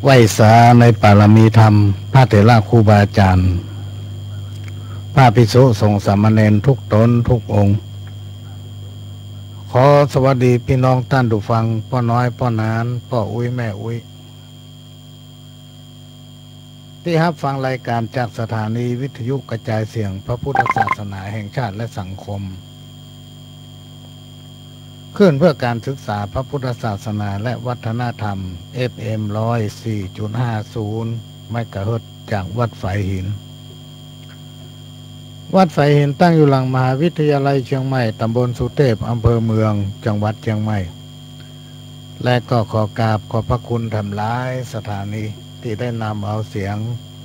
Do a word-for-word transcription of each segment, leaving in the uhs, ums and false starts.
ไหว้สาในปารมีธรรม พระเถระครูบาอาจารย์ พระภิกษุสงฆ์สามเณรทุกต๋นทุกองค์ ขอสวัสดีพี่น้องต้านผู้ฟัง ป้อน้อย ป้อหนาน ป้ออุ๊ย แม่อุ๊ย ตี้ฮับฟังรายก๋านจากสถานีวิทยุกระจายเสียงพระพุทธศาสนาแห่งชาติและสังคม คลื่นเพื่อการศึกษาพระพุทธศาสนาและวัฒนธรรม เอฟเอ็ม ร้อยสี่จุดห้าศูนย์ เมกะเฮิรตซ์ จากวัดฝายหิน วัดฝายหินตั้งอยู่หลังมหาวิทยาลัยเชียงใหม่ ตำบลสุเทพ อำเภอเมือง จังหวัดเชียงใหม่ และก็ขอกราบขอบพระคุณแถมหลายสถานีตี้ได้นำเอาเสียง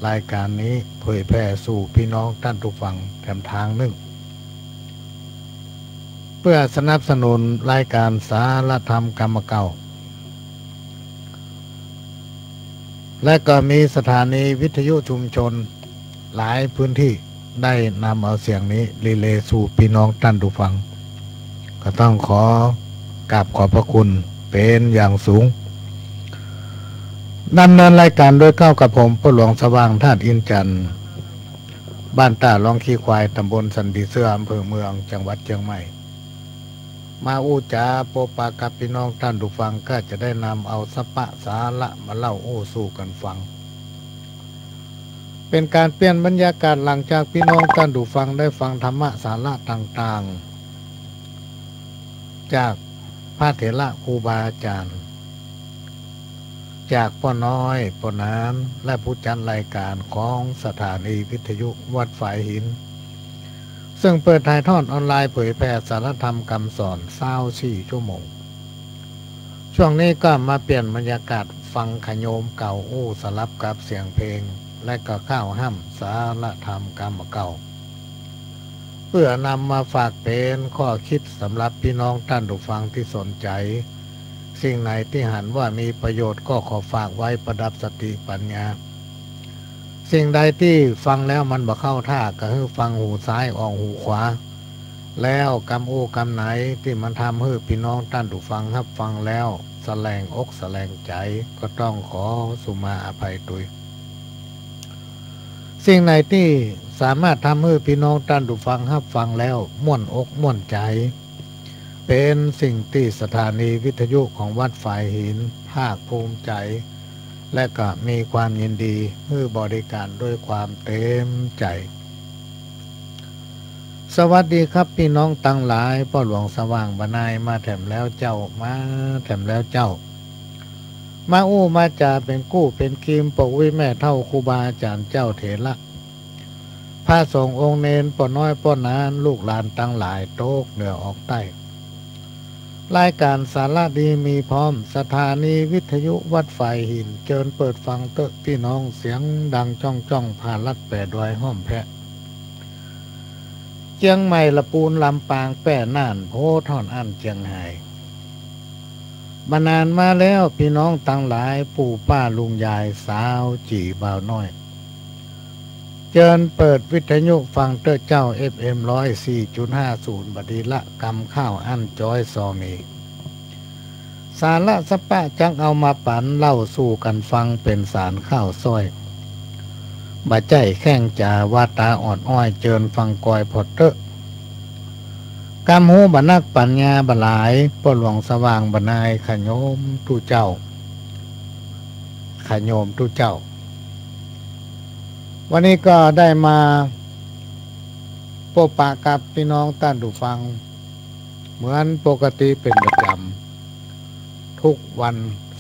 รายก๋านนี้เผยแผ่สู่พี่น้องต้านผู้ฟังแถมตางนึ่ง เพื่อสนับสนุนรายก๋านสารธรรมกำเก่า และก็มีสถานีวิทยุชุมชนหลายพื้นตี้ได้นำเอาเสียงนี้รีเลย์สู่พี่น้องต้านผู้ฟัง ก็ต้องขอกราบขอบพระคุณเป๋นอย่างสูง ดำเนินรายก๋านโดยเก้ากับผม ป้อหลวงสว่าง ธาตุอินทร์จันทร์ บ้านต้าร้องขี้ควาย ตำบลสันผีเสื้อ อำเภอเมือง จังหวัดเชียงใหม่ มาอู้จ๋าปบปะกับพี่น้องต้านผู้ฟัง ก็จะได้นำเอาสัพพะสาระมาเล่าอู้สู่กั๋นฟัง เป๋นก๋านเปลี่ยนบรรยากาศหลังจากพี่น้องต้านผู้ฟังได้ฟังธรรมะสาระต่างๆ จากพระเถระครูบาอาจารย์ จากป้อน้อย ป้อหนาน และผู้จัดรายก๋านของสถานีวิทยุวัดฝายหิน ซึ่งเปิดถ่ายทอดออนไลน์เผยแผ่สารธรรมกำสอนซาวสี่ชั่วโมง ช่วงนี้ก็มาเปลี่ยนบรรยากาศฟังขโยมเก่าอู้สลับกับเสียงเพลง และก็ข่าวห้ำสารธรรมกำเก่า เพื่อนำมาฝากเป๋นข้อคิดสำหรับพี่น้องต้านผู้ฟังตี้สนใจ๋ สิ่งไหนตี้หันว่ามีประโยชน์ก็ขอฝากไว้ประดับสติปัญญา สิ่งใดตี้ฟังแล้วมันบ่เข้าท่า ก็หื้อฟังหูซ้ายออกหูขวา แล้วกำอู้กำไหนตี้มันทำหื้อพี่น้องต้านผู้ฟังฮับฟังแล้วสะแหลงอกสะแหลงใจ๋ ก็ต้องขอสุมาอภัยตวย สิ่งไหนตี้สามารถทำหื้อพี่น้องต้านผู้ฟังฮับฟังแล้วม่วนอกม่วนใจ๋ เป๋นสิ่งตี้สถานีวิทยุของวัดฝายหินภาคภูมิใจ๋ และก็มีความยินดีหื้อบริการด้วยความเต๋มใจ๋ สวัสดีครับพี่น้องตังหลาย ป้อหลวงสว่างบ่านายมาแถมแล้วเจ้า มาแถมแล้วเจ้า มาอู้มาจ๋าเป๋นกู้เป๋นกีม ป้ออุ๊ยแม่เฒ่าครูบาอาจารย์เจ้าเถระ พระสงฆ์องค์เณร ป้อน้อยป้อหนาน ลูกหลานตังหลายตกเหนือออกใต้ รายก๋านสาระดีมีพร้อม สถานีวิทยุวัดฝายหิน เจิญเปิดฟังเต๊อะพี่น้อง เสียงดังจ้องจ้อง ผ่าลัดแป๋ดอยห้อมแพะ เจียงใหม่ ละปูน ลำปาง แป้ น่าน โพธิ์ ฮอดอั้นเจียงฮาย บ่านานมาแล้วพี่น้องตังหลาย ปู่ป้าลุงยาย สาวจี๋บ่าวน้อย เจิญเปิดวิทยุฟังเต๊อะเจ้า เอฟเอ็ม ร้อยสี่จุดห้าศูนย์ บ่ดีละ กำข่าวอั้นจ๊อยซอมี สาระสัพพะจักเอามาปั๋นเล่าสู่กั๋นฟังเป๋นสารข่าวซ้อย บ่ใจ้แข้งจ๋าวาต๋าอ่อนอ้อย เจิญฟังกอยผ่อเต๊อะ กำฮู้บ่านักปั๋ญญาบ่าหลาย ป้อหลวงสว่างบ่านาย ขะโยมตุ๊เจ้า ขะโยมตุ๊เจ้า วันนี้ก็ได้มาปบปะกับพี่น้องต้านผู้ฟัง เหมือนปกติเป๋นประจ๋ำ ทุกวัน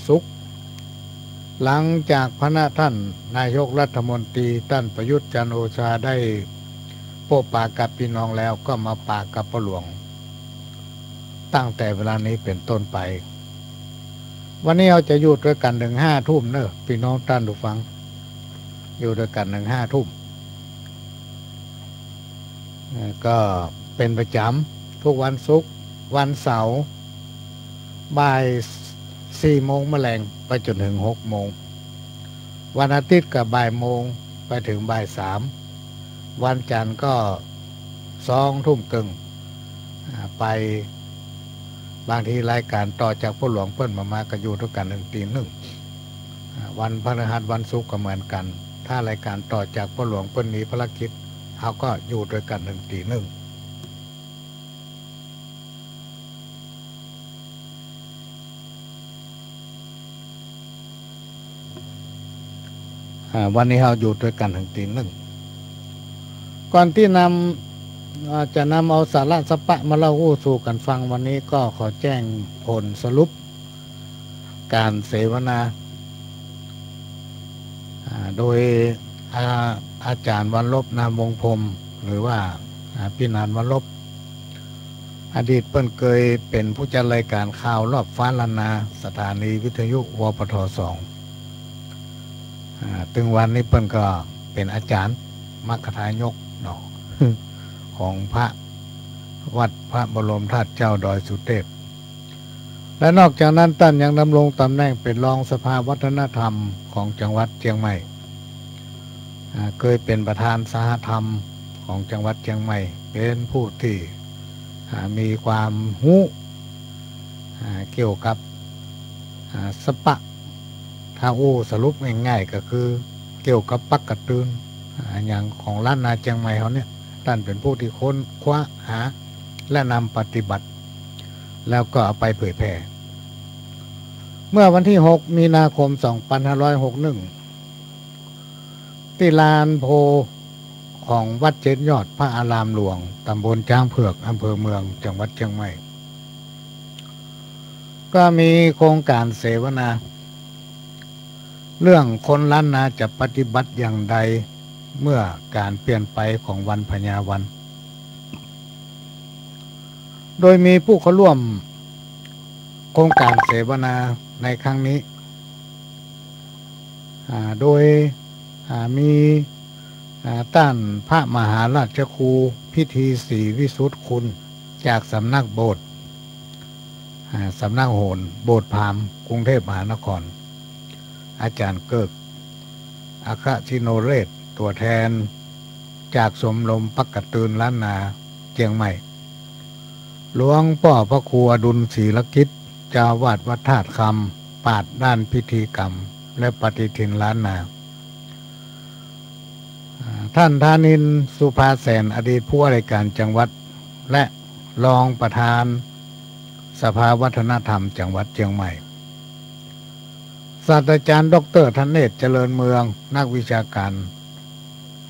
ศุกร์ หลังจากพนักท่านนายกรัฐมนตรีต้านประยุทธ์จันทร์โอชาได้ปบปะกับพี่น้องแล้ว ก็มาปะกับป้อหลวง ตั้งแต่เวลานี้เป๋นต้นไป วันนี้เฮาจะอยู่ตวยกั๋นเถิงห้าทุ่มเน่อ พี่น้องต้านผู้ฟัง อยู่ตวยกั๋นเถิงห้าทุ่ม เอ่อ ก็เป๋นประจ๋ำ กู้วันศุกร์ วันเสาร์ บ่ายสี่โมงแมลงไปจ๋นเถิงหกโมง วันอาทิตย์ก็บ่ายโมงไปเถิงบ่ายสาม วันจันทร์ก็สองทุ่มเกิ่ง อ่า ไป บางทีรายก๋านต่อจากป้อหลวงเปิ้นบ่มาก็อยู่ตวยกั๋นเถิงตี๋นึ่ง อ่า วันพฤหัส วันศุกร์ก็เหมือนกั๋น ถ้ารายก๋านต่อจากป้อหลวงเปิ้นมีภารกิจ เฮาก็อยู่ตวยกั๋นเถิงตี๋นึ่ง อ่า วันนี้เฮาอยู่ตวยกั๋นเถิงตี๋นึ่ง ก่อนตี้นำ อ่า จะนำเอาสาระสะปะมาเล่าอู้สู่กั๋นฟังวันนี้ ก็ขอแจ้งผลสรุปก๋านเสวนา อ่า โดย อ่า อาจ๋ารย์วัลลภ นามวงศ์พรหม หรือว่า อ่า ปี้หนานวัลลภ อดีตเปิ้นเกยเป๋นผู้จัดรายก๋านข่าวรอบฟ้าล้านนา สถานีวิทยุ วปท สอง อ่า ตึงวันนี้เปิ้นก็เป๋นอาจ๋ารย์มัคคทายกเนาะ ของพระวัดพระบรมธาตุเจ้าดอยสุเทพ และนอกจากนั้นต้านยังดำรงต๋ำแหน่งเป๋นรองสภาวัฒนธรรมของจังหวัดเจียงใหม่ อ่า เกยเป๋นประธานสหธรรมของจังหวัดเจียงใหม่ เป๋นผู้ตี้ อ่า มีความฮู้ อ่า เกี่ยวกับ อ่า สะปะ ถ้าอู้สรุปง่ายๆ ก็คือเกี่ยวกับปักกะตืน อ่า อย่างของล้านนาเจียงใหม่เฮาเนี่ย ต้านเป๋นผู้ตี้ค้นคว้าหา และนำปฏิบัติ แล้วก็เอาไปเผยแผ่ เมื่อวันตี้หกมีนาคมสองปันห้าร้อยหกนึ่ง ตี้ลานโพธิ์ของวัดเจ็ดยอดพระอารามหลวง ต๋ำบลจ๊างเผือก อำเภอเมือง จังหวัดเจียงใหม่ ก็มีโครงก๋านเสวนา เรื่องคนล้านนาจะปฏิบัติอย่างใดเมื่อก๋านเปลี่ยนไปของวันพญาวัน โดยมีผู้เข้าร่วมโครงก๋านเสวนาในครั้งนี้ อ่า โดย อ่า มี อ่า ต้านพระมหาราชครูพิธีศรีวิสุทธิ์คุณ จากสำนักโบสถ์ อ่า สำนักโหน โบสถ์พราหมณ์ กรุงเทพมหานคร อาจ๋ารย์เกิก อัคคชิโนเรศ ตั๋วแทนจากชมรมปักกะตืนล้านนาเจียงใหม่ หลวงป้อพระครูอดุลศิลกิจ เจ้าอาวาสวัดธาตุคำ ปราชญ์ด้านพิธีกรรม และปฏิทินล้านนา อ่า ต้านธานินทร์ สุภาแสน อดีตผู้ว่าราชการจังหวัด และรองประธานสภาวัฒนธรรมจังหวัดเจียงใหม่ ศาสตราจารย์ด็อกเตอร์ธเนศ เจริญเมือง นักวิชาก๋าน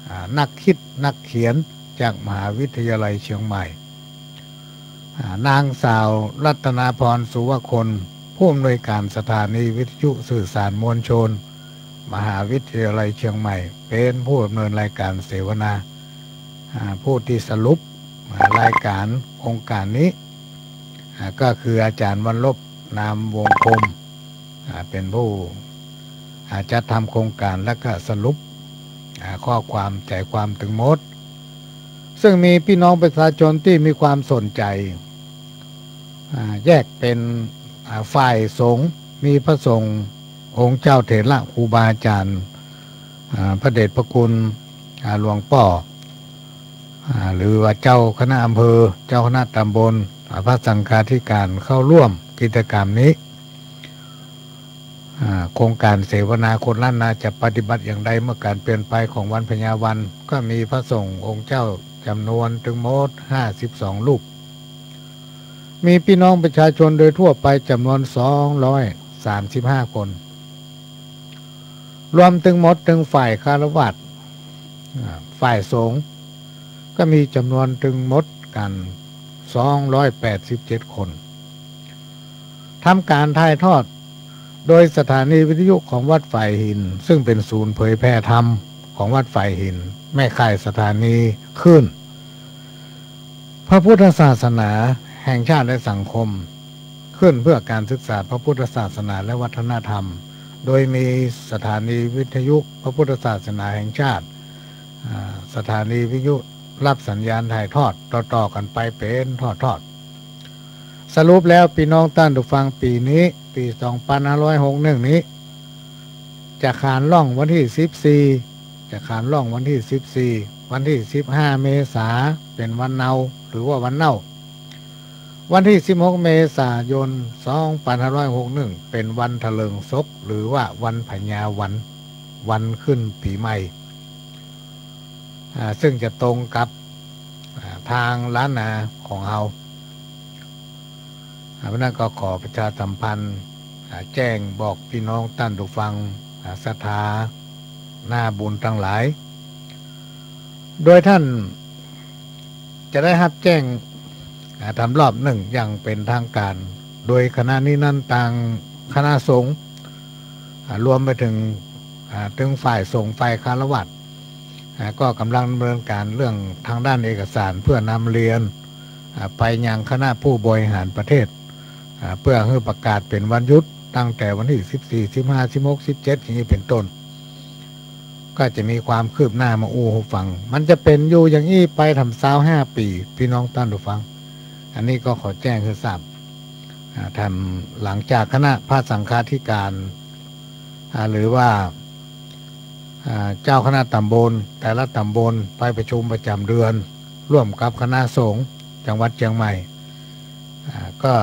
อ่า นักคิดนักเขียนจากมหาวิทยาลัยเชียงใหม่ อ่า นางสาวรัตนาพร สุวคล ผู้อำนวยก๋านสถานีวิทยุสื่อสารมวลชน มหาวิทยาลัยเชียงใหม่ เป๋นผู้ดำเนินรายก๋านเสวนา อ่า ผู้ตี้สรุป อ่า รายก๋านโครงก๋านนี้ อ่า ก็คืออาจ๋ารย์วัลลภ นามวงศ์พรหม อ่า เป๋นผู้ อ่า จัดทำโครงก๋านและก็สรุป อ่า ข้อความใจ๋ความตึงหมด ซึ่งมีปี้น้องประชาชนตี้มีความสนใจ๋ อ่า แยกเป๋น อ่า ฝ่ายสงฆ์ มีพระสงฆ์องค์เจ้าเถระครูบาอาจ๋ารย์ อ่า พระเดชพระคุณ อ่า หลวงป้อ อ่า หรือว่าเจ้าคณะอำเภอ เจ้าคณะต๋ำบล อ่า พระสังฆาธิก๋านเข้าร่วมกิจกรรมนี้ อ่า โครงก๋านเสวนาคนล้านนาจะปฏิบัติอย่างใดเมื่อก๋านเปลี่ยนไปของวันพญาวัน ก็มีพระสงฆ์องค์เจ้าจ๋ำนวนตึงหมดห้าสิบสองรูป มีปี้น้องประชาชนโดยทั่วไปจ๋ำนวนสองร้อยสามสิบห้าคน รวมตึงหมดตึงฝ่ายฆราวาส อ่า ฝ่ายสงฆ์ ก็มีจ๋ำนวนตึงหมดกั๋นสองร้อยแปดสิบเจ็ดคน ทำก๋านถ่ายทอดโดยสถานีวิทยุของวัดฝายหิน ซึ่งเป๋นศูนย์เผยแผ่ธรรมของวัดฝายหิน แม่ข่ายสถานีคลื่นพระพุทธศาสนาแห่งชาติและสังคม คลื่นเพื่อการศึกษาพระพุทธศาสนาและวัฒนธรรม โดยมีสถานีวิทยุพระพุทธศาสนาแห่งชาติ อ่า สถานีวิทยุ รับสัญญาณถ่ายทอดต่อๆ กั๋นไปเป๋นทอดๆ สรุปแล้วปี้น้องต้านผู้ฟัง ปี๋นี้ ปี๋สองปันห้าร้อยหกหนึ่งนี้ จะขานล่องวันตี้สิบสี่ จะขานล่องวันตี้สิบสี่ วันตี้สิบห้าเมษาเป๋นวันเนา หรือว่าวันเน่า วันตี้สิบหกเมษายนสองปันห้าร้อยหกหนึ่งเป๋นวันถลิงศก หรือว่าวันพญาวัน วันขึ้นปี๋ใหม่ อ่า ซึ่งจะตรงกับ อ่า ตางล้านนาของเฮา อ่า เพราะนั้นก็ขอประชาสัมพันธ์ อ่า แจ้งบอกปี้น้องต้านผู้ฟัง อ่า ศรัทธาหน้าบุญตังหลาย โดยต้านจะได้ฮับแจ้ง อ่า ต๋ามรอบนึ่งอย่างเป๋นตางก๋าน โดยขณะนี้นั้นตางคณะสงฆ์ อ่า รวมไปเถิง อ่า เถิงฝ่ายสงฆ์ฝ่ายฆราวาส อ่า ก็ก่ำลังดำเนินก๋านเรื่องตางด้านเอกสารเปื้อนำเรียน อ่า ไปยังคณะผู้บริหารประเทศ อ่า เปื้อหื้อประกาศเป๋นวันหยุดตั้งแต่วันตี้สิบสี่ สิบห้า สิบหก สิบเจ็ด อย่างนี้เป๋นต้น ก็จะมีความคืบหน้ามาอู้หื้อฟัง มันจะเป๋นอยู่อย่างอี้ไปแถมซาวห้าปี๋ ปี้น้องต้านผู้ฟัง อันนี้ก็ขอแจ้งหื้อทราบ อ่า แถมหลังจากคณะพระสังฆาธิการ อ่า หรือว่า อ่า เจ้าคณะตำบลแต่ละตำบลไปประชุมประจ๋ำเดือน ร่วมกับคณะสงฆ์จังหวัดเจียงใหม่ อ่า ก็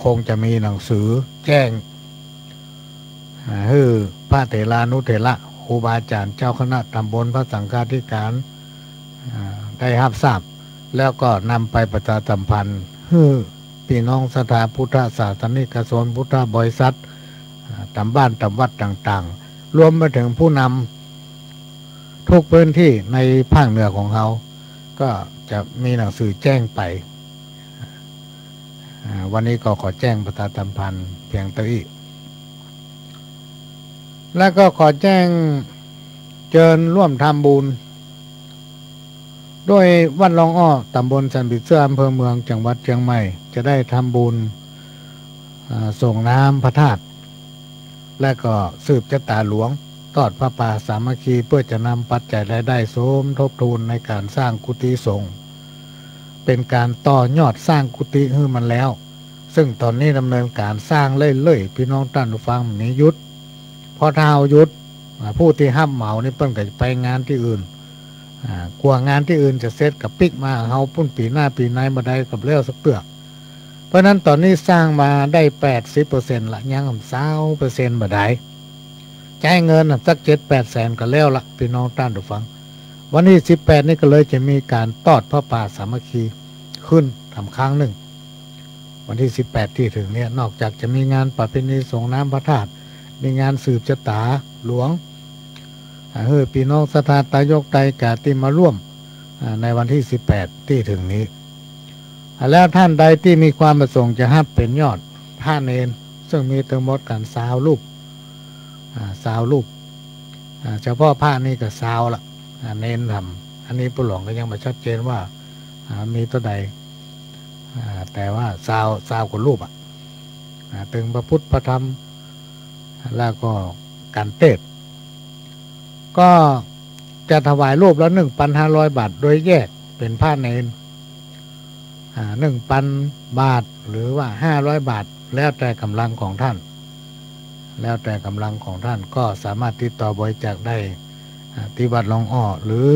คงจะมีหนังสือแจ้ง อ่า หื้อพระเถรานุเถระ ครูบาอาจ๋ารย์ เจ้าคณะตำบล พระสังฆาธิการ อ่า ได้ฮับทราบ แล้วก็นำไปประชาสัมพันธ์หื้อปี้น้องศรัทธาพุทธศาสนิกชน พุทธบริษัท อ่า ต๋ามบ้านต๋ามวัดต่างๆ รวมไปเถิงผู้นำทุกพื้นตี้ในภาคเหนือของเฮา ก็จะมีหนังสือแจ้งไป อ่า วันนี้ก็ขอแจ้งประชาสัมพันธ์เปียงเต้าอี้ แล้วก็ขอแจ้งเจิญร่วมทำบุญ โดยวัดล่องอ้อ ตำบลสันผีเสื้อ อำเภอเมือง จังหวัดเจียงใหม่ จะได้ทำบุญ อ่า ส่งน้ำพระธาตุ และก็สืบจะต๋าหลวง ตอดผ้าป่าสามัคคี เปื้อจะนำปัจจัยรายได้สมทบทุนในก๋านสร้างกุฏิสงฆ์ เป๋นก๋านต่อยอดสร้างกุฏิหื้อมันแล้ว ซึ่งต๋อนนี้ดำเนินก๋านสร้างเรื่อยๆ ปี้น้องต้านผู้ฟัง บ่มีหยุด เพราะถ้าเฮาหยุด อ่า ผู้ตี้ฮับเหมานี่เปิ้นก็จะไปงานตี้อื่น อ่า กั๋วงานตี้อื่นจะเสร็จก็ปิ๊กมาเฮาปุ้นปี๋หน้าปี๋ในบ่ได้ก็บ่แล้วสักเตื้อ เพราะนั้นต๋อนนี้สร้างมาได้แปดสิบเปอร์เซ็นต์ละ ยังซาวเปอร์เซ็นต์บ่ได้ ใจ๊เงินน่ะสักเจ็ดแปดแสนก็แล้วละ ปี้น้องต้านผู้ฟัง วันตี้สิบแปดนี่ก็เลยจะมีก๋านตอดผ้าป่าสามัคคีขึ้นต๋ามครั้งนึ่ง วันตี้สิบแปดตี้เถิงเนี่ย นอกจากจะมีงานประเพณีส่งน้ำพระธาตุ มีงานสืบจะต๋าหลวง อ่า หื้อปี้น้องศรัทธาไตยกไตกาตี้มาร่วม อ่า ในวันตี้สิบแปดตี้เถิงนี้ อ่า แล้วต้านใดตี้มีความประสงค์จะฮับเป๋นยอดพระเณร ซึ่งมีตึงหมดกั๋นซาวรูป อ่า ซาวรูป อ่า เฉพาะพระนี่ก็ซาวละ อ่า เณรทำ อันนี้ผู้หลวงก็ยังบ่ชัดเจนว่า อ่า มีเต้าใด อ่า แต่ว่าซาว ซาวกว่ารูปอะ อ่า ตึงพระพุทธพระธรรม แล้วก็ก๋านเตสน์ ก็จะถวายรูปละหนึ่งปันห้าร้อยบาท โดยแยกเป๋นพระเณร อ่า หนึ่งปันบาท หรือว่าห้าร้อยบาท แล้วแต่ก๋ำลังของต้าน แล้วแต่ก๋ำลังของต้าน ก็สามารถติดต่อบริจาคได้ อ่า ตี้วัดล่องอ้อ หรือ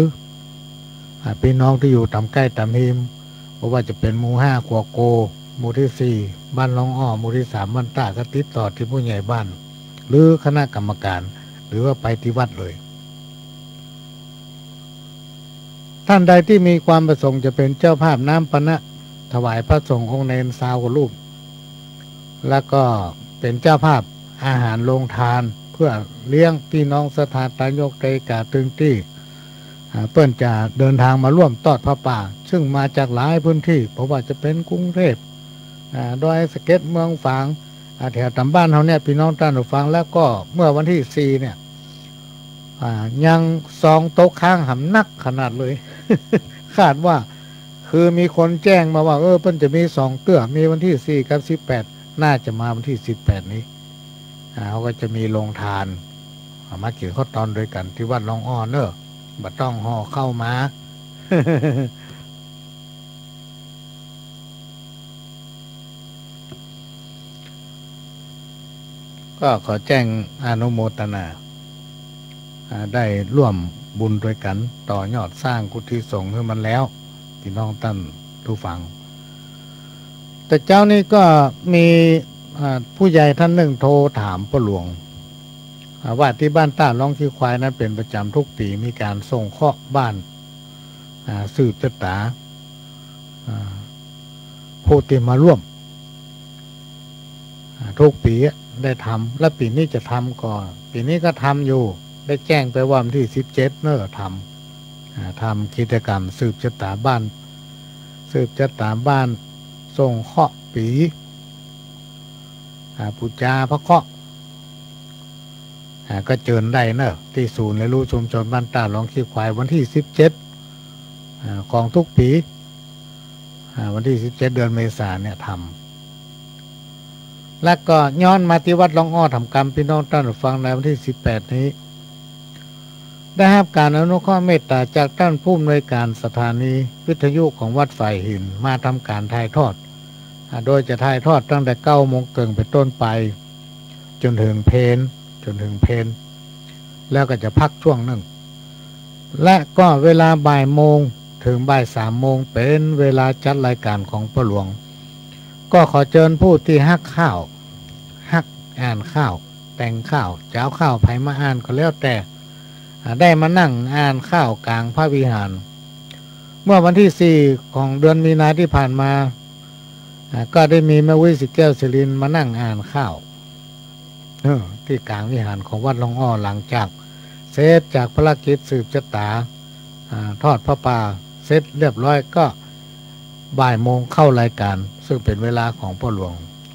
อ่า ปี้น้องตี้อยู่ต๋ามใก้ต๋ามฮิม บ่ว่าจะเป๋นหมู่ห้าขัวโก หมู่ตี้สี่บ้านล่องอ้อ หมู่ตี้สามบ้านต้า ก็ติดต่อตี้ผู้ใหญ่บ้าน หรือคณะกรรมก๋าน หรือว่าไปตี้วัดเลย ต้านใดตี้มีความประสงค์จะเป๋นเจ้าภาพน้ำปานะ ถวายพระสงฆ์องค์เณรซาวกว่ารูป แล้วก็เป๋นเจ้าภาพอาหารโรงทาน เปื้อเลี้ยงปี้น้องศรัทธาไตยกไตกาตึงตี้ อ่า เปิ้นจะเดินทางมาร่วมตอดผ้าป่า ซึ่งมาจากหลายพื้นตี้ บ่ว่าจะเป๋นกรุงเทพฯ อ่า ดอยสะเก็ด เมืองฝาง อ่า แถวต๋ามบ้านเฮาเนี่ย ปี้น้องต้านผู้ฟัง แล้วก็เมื่อวันตี้สี่เนี่ย อ่า ยังซองตกค้างหำนักขนาดเลย คาดว่า คือมีคนแจ้งมาว่า เออ เปิ้นจะมีสองเตื้อ มีวันตี้สี่กับสิบแปด น่าจะมาวันตี้สิบแปดนี้ อ่า เฮาก็จะมีโรงทาน อ่า มากิ๋นข้าวตอนด้วยกั๋นตี้วัดล่องอ้อเน่อ บ่ต้องห่อข้าวมา ก็ขอแจ้งอนุโมตนา อ่า ได้ร่วมบุญตวยกั๋น ต่อยอดสร้างกุฏิสงฆ์หื้อมันแล้ว ปี้น้องต้านผู้ฟัง แต่เจ๊านี้ก็มี อ่า ผู้ใหญ่ต้านนึ่งโทรถามป้อหลวง อ่า ว่าตี้บ้านต้าร้องขี้ควายนั้นเป๋นประจ๋ำกู้ปี๋ มีก๋านส่งเคราะห์บ้าน อ่า สืบจะต๋า อ่า ผู้ตี้มาร่วม อ่า กู้ปี๋อะได้ทำ แล้วปี๋นี้จะทำก่อ ปี๋นี้ก็ทำอยู่ ได้แจ้งไปว่าวันตี้สิบเจ็ดเนาะ ทำ อ่า ทำกิจกรรมสืบจะต๋าบ้าน สืบจะต๋าบ้าน ส่งเคราะห์ปี๋ อ่า ปู๋จาพระเคราะห์ อ่า ก็เจิญได้เนาะ ตี้ศูนย์เรียนรู้ชุมชนบ้านต้าร้องขี้ควาย วันตี้สิบเจ็ด อ่า ของกู้ปี๋ อ่า วันตี้สิบเจ็ด เดือนเมษาเนี่ยทำ แล้วก็ย้อนมาตี้วัดหลองอ้อถามกำปี้น้องต้านผู้ฟัง ในวันตี้สิบแปดนี้ ได้ฮับก๋านอนุเคราะห์เมตต๋าจากต้านผู้อำนวยก๋านสถานีวิทยุของวัดฝายหิน มาทำก๋านถ่ายทอด อ่า โดยจะถ่ายทอดตั้งแต่เก้าโมงเกิ่งเป๋นต้นไป จ๋นเถิงเพล จ๋นเถิงเพล แล้วก็จะพักช่วงนึ่ง และก็เวลาบ่ายโมงเถิงบ่ายสามโมง เป๋นเวลาจัดรายก๋านของป้อหลวง ก็ขอเจิญผู้ตี้ฮักข่าว ฮักอ่านข่าว แต่งข่าว จะเอาข่าวใผมาอ่านก็แล้วแต่ อ่า ได้มานั่งอ่านข่าวก๋างพระวิหาร เมื่อวันตี้สี่ของเดือนมีนาตี้ผ่านมา อ่า ก็ได้มีแม่อุ๊ย ศรีแก้ว ศรีริน มานั่งอ่านข่าว เออ ตี้ก๋างวิหารของวัดหลองอ้อ หลังจากเสร็จจากภารกิจสืบจะต๋า อ่า ทอดผ้าป่าเสร็จเรียบร้อย ก็บ่ายโมงเข้ารายก๋าน ซึ่งเป๋นเวลาของป้อหลวง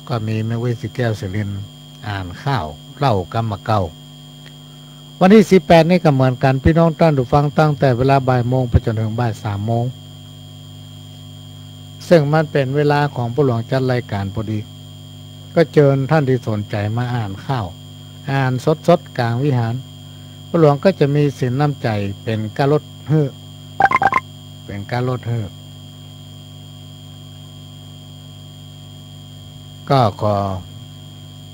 ก็มีแม่อุ๊ย ศรีแก้ว ศรีริน อ่านข่าวเล่ากำเก่า วันตี้สิบแปดนี้ก็เหมือนกั๋น ปี้น้องต้านผู้ฟัง ตั้งแต่เวลาบ่ายโมงไปจ๋นเถิงบ่ายสามโมง ซึ่งมันเป๋นเวลาของป้อหลวงจัดรายก๋านพอดี ก็เจิญต้านตี้สนใจ๋มาอ่านข่าว อ่านสดๆ ก๋างวิหาร ป้อหลวงก็จะมีศีลน้ำใจ๋เป๋นก้ารถหื้อ เป๋นก้ารถหื้อ ก็ขอ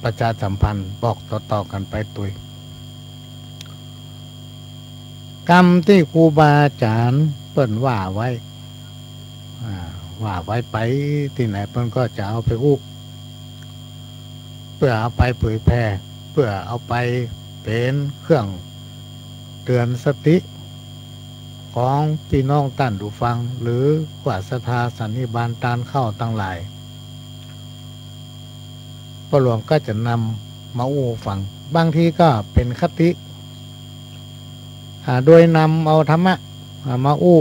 ประชาสัมพันธ์บอกต่อๆ กั๋นไปตวย กำตี้ครูบาอาจ๋ารย์เปิ้นว่าไว้ อ่า ว่าไว้ไปตี้ไหนเปิ้นก็จะเอาไปอู้ เปื้อเอาไปเผยแผ่ เปื้อเอาไปเป๋นเครื่องเตือนสติ ของปี้น้องต้านผู้ฟัง หรือว่าศรัทธาสันนิบาตตานเข้าตังหลาย ป้อหลวงก็จะนำมาอู้ฟัง บางทีก็เป๋นคติ อ่า โดยนำเอาธรรมะ อ่า มาอู้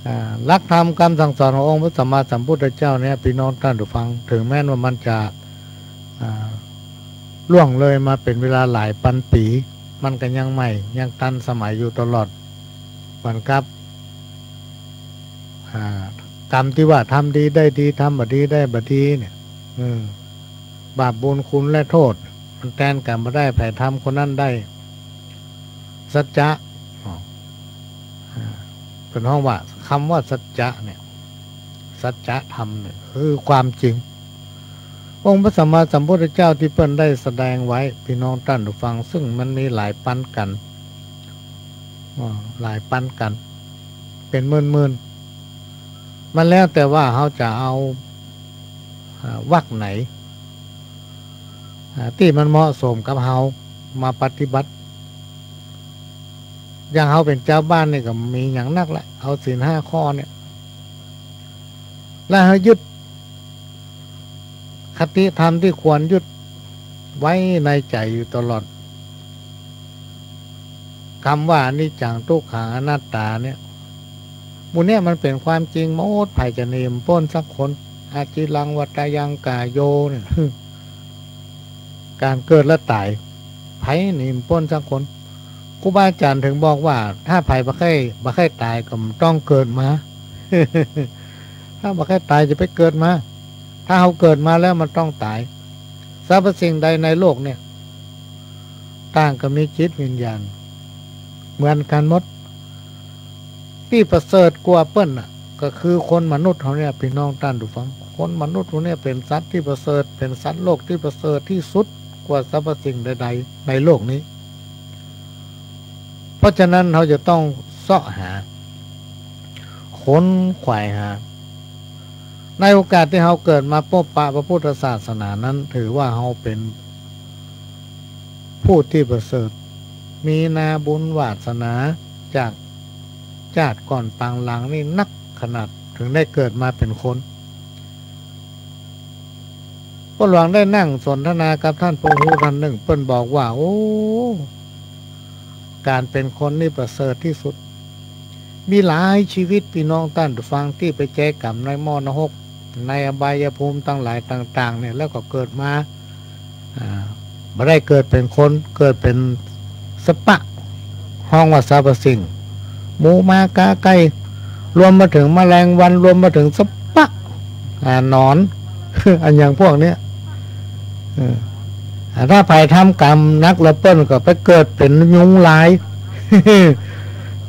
อ่า หลักธรรมกำสั่งสอนขององค์พระสัมมาสัมพุทธเจ้าเนี่ย ปี้น้องต้านผู้ฟัง เถิงแม้นว่ามันจะ อ่า ล่วงเลยมาเป๋นเวลาหลายปันปี๋ มันก็ยังใหม่ ยังตันสมัยอยู่ตลอด เหมือนกับ อ่า กำตี้ว่าทำดีได้ดี ทำบ่ดีได้บ่ดีเนี่ย เออ บาปบุญคุณและโต้ษ มันแตนกั๋นบ่ได้ ใผทำคนนั้นได้ สัจจะ อ๋อ อ่า เปิ้นฮ้องว่า กำว่าสัจจะเนี่ย สัจธรรมเนี่ย คือความจริง องค์พระสัมมาสัมพุทธเจ้าตี้เปิ้นได้แสดงไว้ ปี้น้องต้านผู้ฟัง ซึ่งมันมีหลายปันกั๋น อ่า หลายปันกั๋น เป๋นหมื่นๆ มันแล้วแต่ว่าเฮาจะเอา อ่า วรรคไหน อ่า ตี้มันเหมาะสมกับเฮามาปฏิบัติ อย่างเฮาเป๋นจาวบ้านนี่ก็บ่มีหยังนักละ เอาศีลห้าข้อเนี่ย และเฮายึดคติธรรมตี้ควรยึดไว้ในใจ๋อยู่ตลอด กำว่าอนิจจัง ตุ๊กขัง อนัตตาเนี่ย หมู่เนี่ยมันเป๋นความจริงหมด ใผจะหนีบ่ป๊นสักคน อจีรัง วัตยัง กาโย เนี่ย ก๋านเกิดและต๋าย ใผหนีบ่ป๊นสักคน ครูบาอาจ๋ารย์เถิงบอกว่า ถ้าใผบ่ใค่ บ่ใค่ต๋ายก็บ่ต้องเกิดมา ถ้าบ่ใค่ต๋ายจะไปเกิดมา ถ้าเฮาเกิดมาแล้วมันต้องต๋าย สรรพสิ่งใดในโลกเนี่ย ต่างก็มีจิตวิญญาณ เหมือนกั๋นหมด ตี้ประเสริฐกว่าเปิ้นน่ะ ก็คือคนมนุษย์เฮาเนี่ย ปี้น้องต้านผู้ฟัง คนมนุษย์เฮาเนี่ยเป๋นสัตว์ตี้ประเสริฐ เป๋นสัตว์โลกตี้ประเสริฐตี้สุดกว่าสรรพสิ่งใดๆ ในโลกนี้ เพราะฉะนั้นเฮาจะต้องเซาะหา ขนขวายหา ในโอกาสตี้เฮาเกิดมาปบปะพระพุทธศาสนานั้น ถือว่าเฮาเป๋นผู้ตี้ประเสริฐ มีนาบุญวาสนาจากจาติก่อนปางหลังนี่นักขนาด ถึงได้เกิดมาเป๋นคน ป้อหลวงได้นั่งสนทนากับต้านผู้ฮู้ต้านนึ่ง เปิ้นบอกว่า โอ้ ก๋านเป๋นคนนี่ประเสริฐตี้สุด มีหลายชีวิตปี้น้องต้านผู้ฟังตี้ไปแจกรรมในหม้อนรก ในอบายภูมิตังหลายต่างๆ เนี่ย แล้วก็เกิดมา อ่า บ่ได้เกิดเป๋นคน เกิดเป๋นสัตว์ป่า ฮ้องว่าสรรพสิ่ง หมูหมากาไก่ รวมมาเถิงแมลงวัน รวมมาเถิงสัตว์ป่า อ่า หนอน อันอย่างพวกเนี้ย เออ อ่า ถ้าใผทำกรรมหนักเหลือเปิ้นก็ไปเกิดเป๋นยุงลาย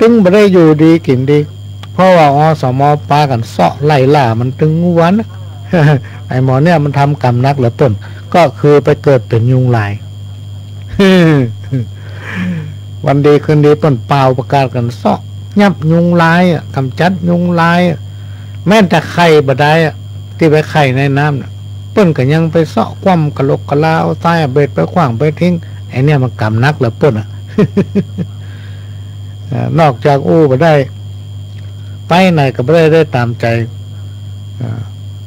ตึงบ่ได้อยู่ดีกิ๋นดี เพราะว่า อสม ปากั๋นเซาะไล่ล่ามันตึงวันน่ะ ไอ้หมอเนี่ยมันทำกรรมหนักเหลือเปิ้น ก็คือไปเกิดเป๋นยุงลาย วันดีคืนดีเปิ้นป่าวประกาศกั๋นเซาะยับยุงลายอะ ก๋ำจัดยุงลายอะ แม้แต่ไข่บ่ได้อะ ตี้ไปไข่ในน้ำน่ะ เปิ้นก็ยังไปเซาะคว่ำกะโหลกกะลา เอาทรายเอาเบ็ดไปขว้างไปทิ้ง ไอ้เนี่ยมันกรรมหนักเหลือเปิ้นอะ เอ่อ นอกจากอู้บ่ได้ ไปไหนก็บ่ได้ ได้ต๋ามใจ๋ อ่า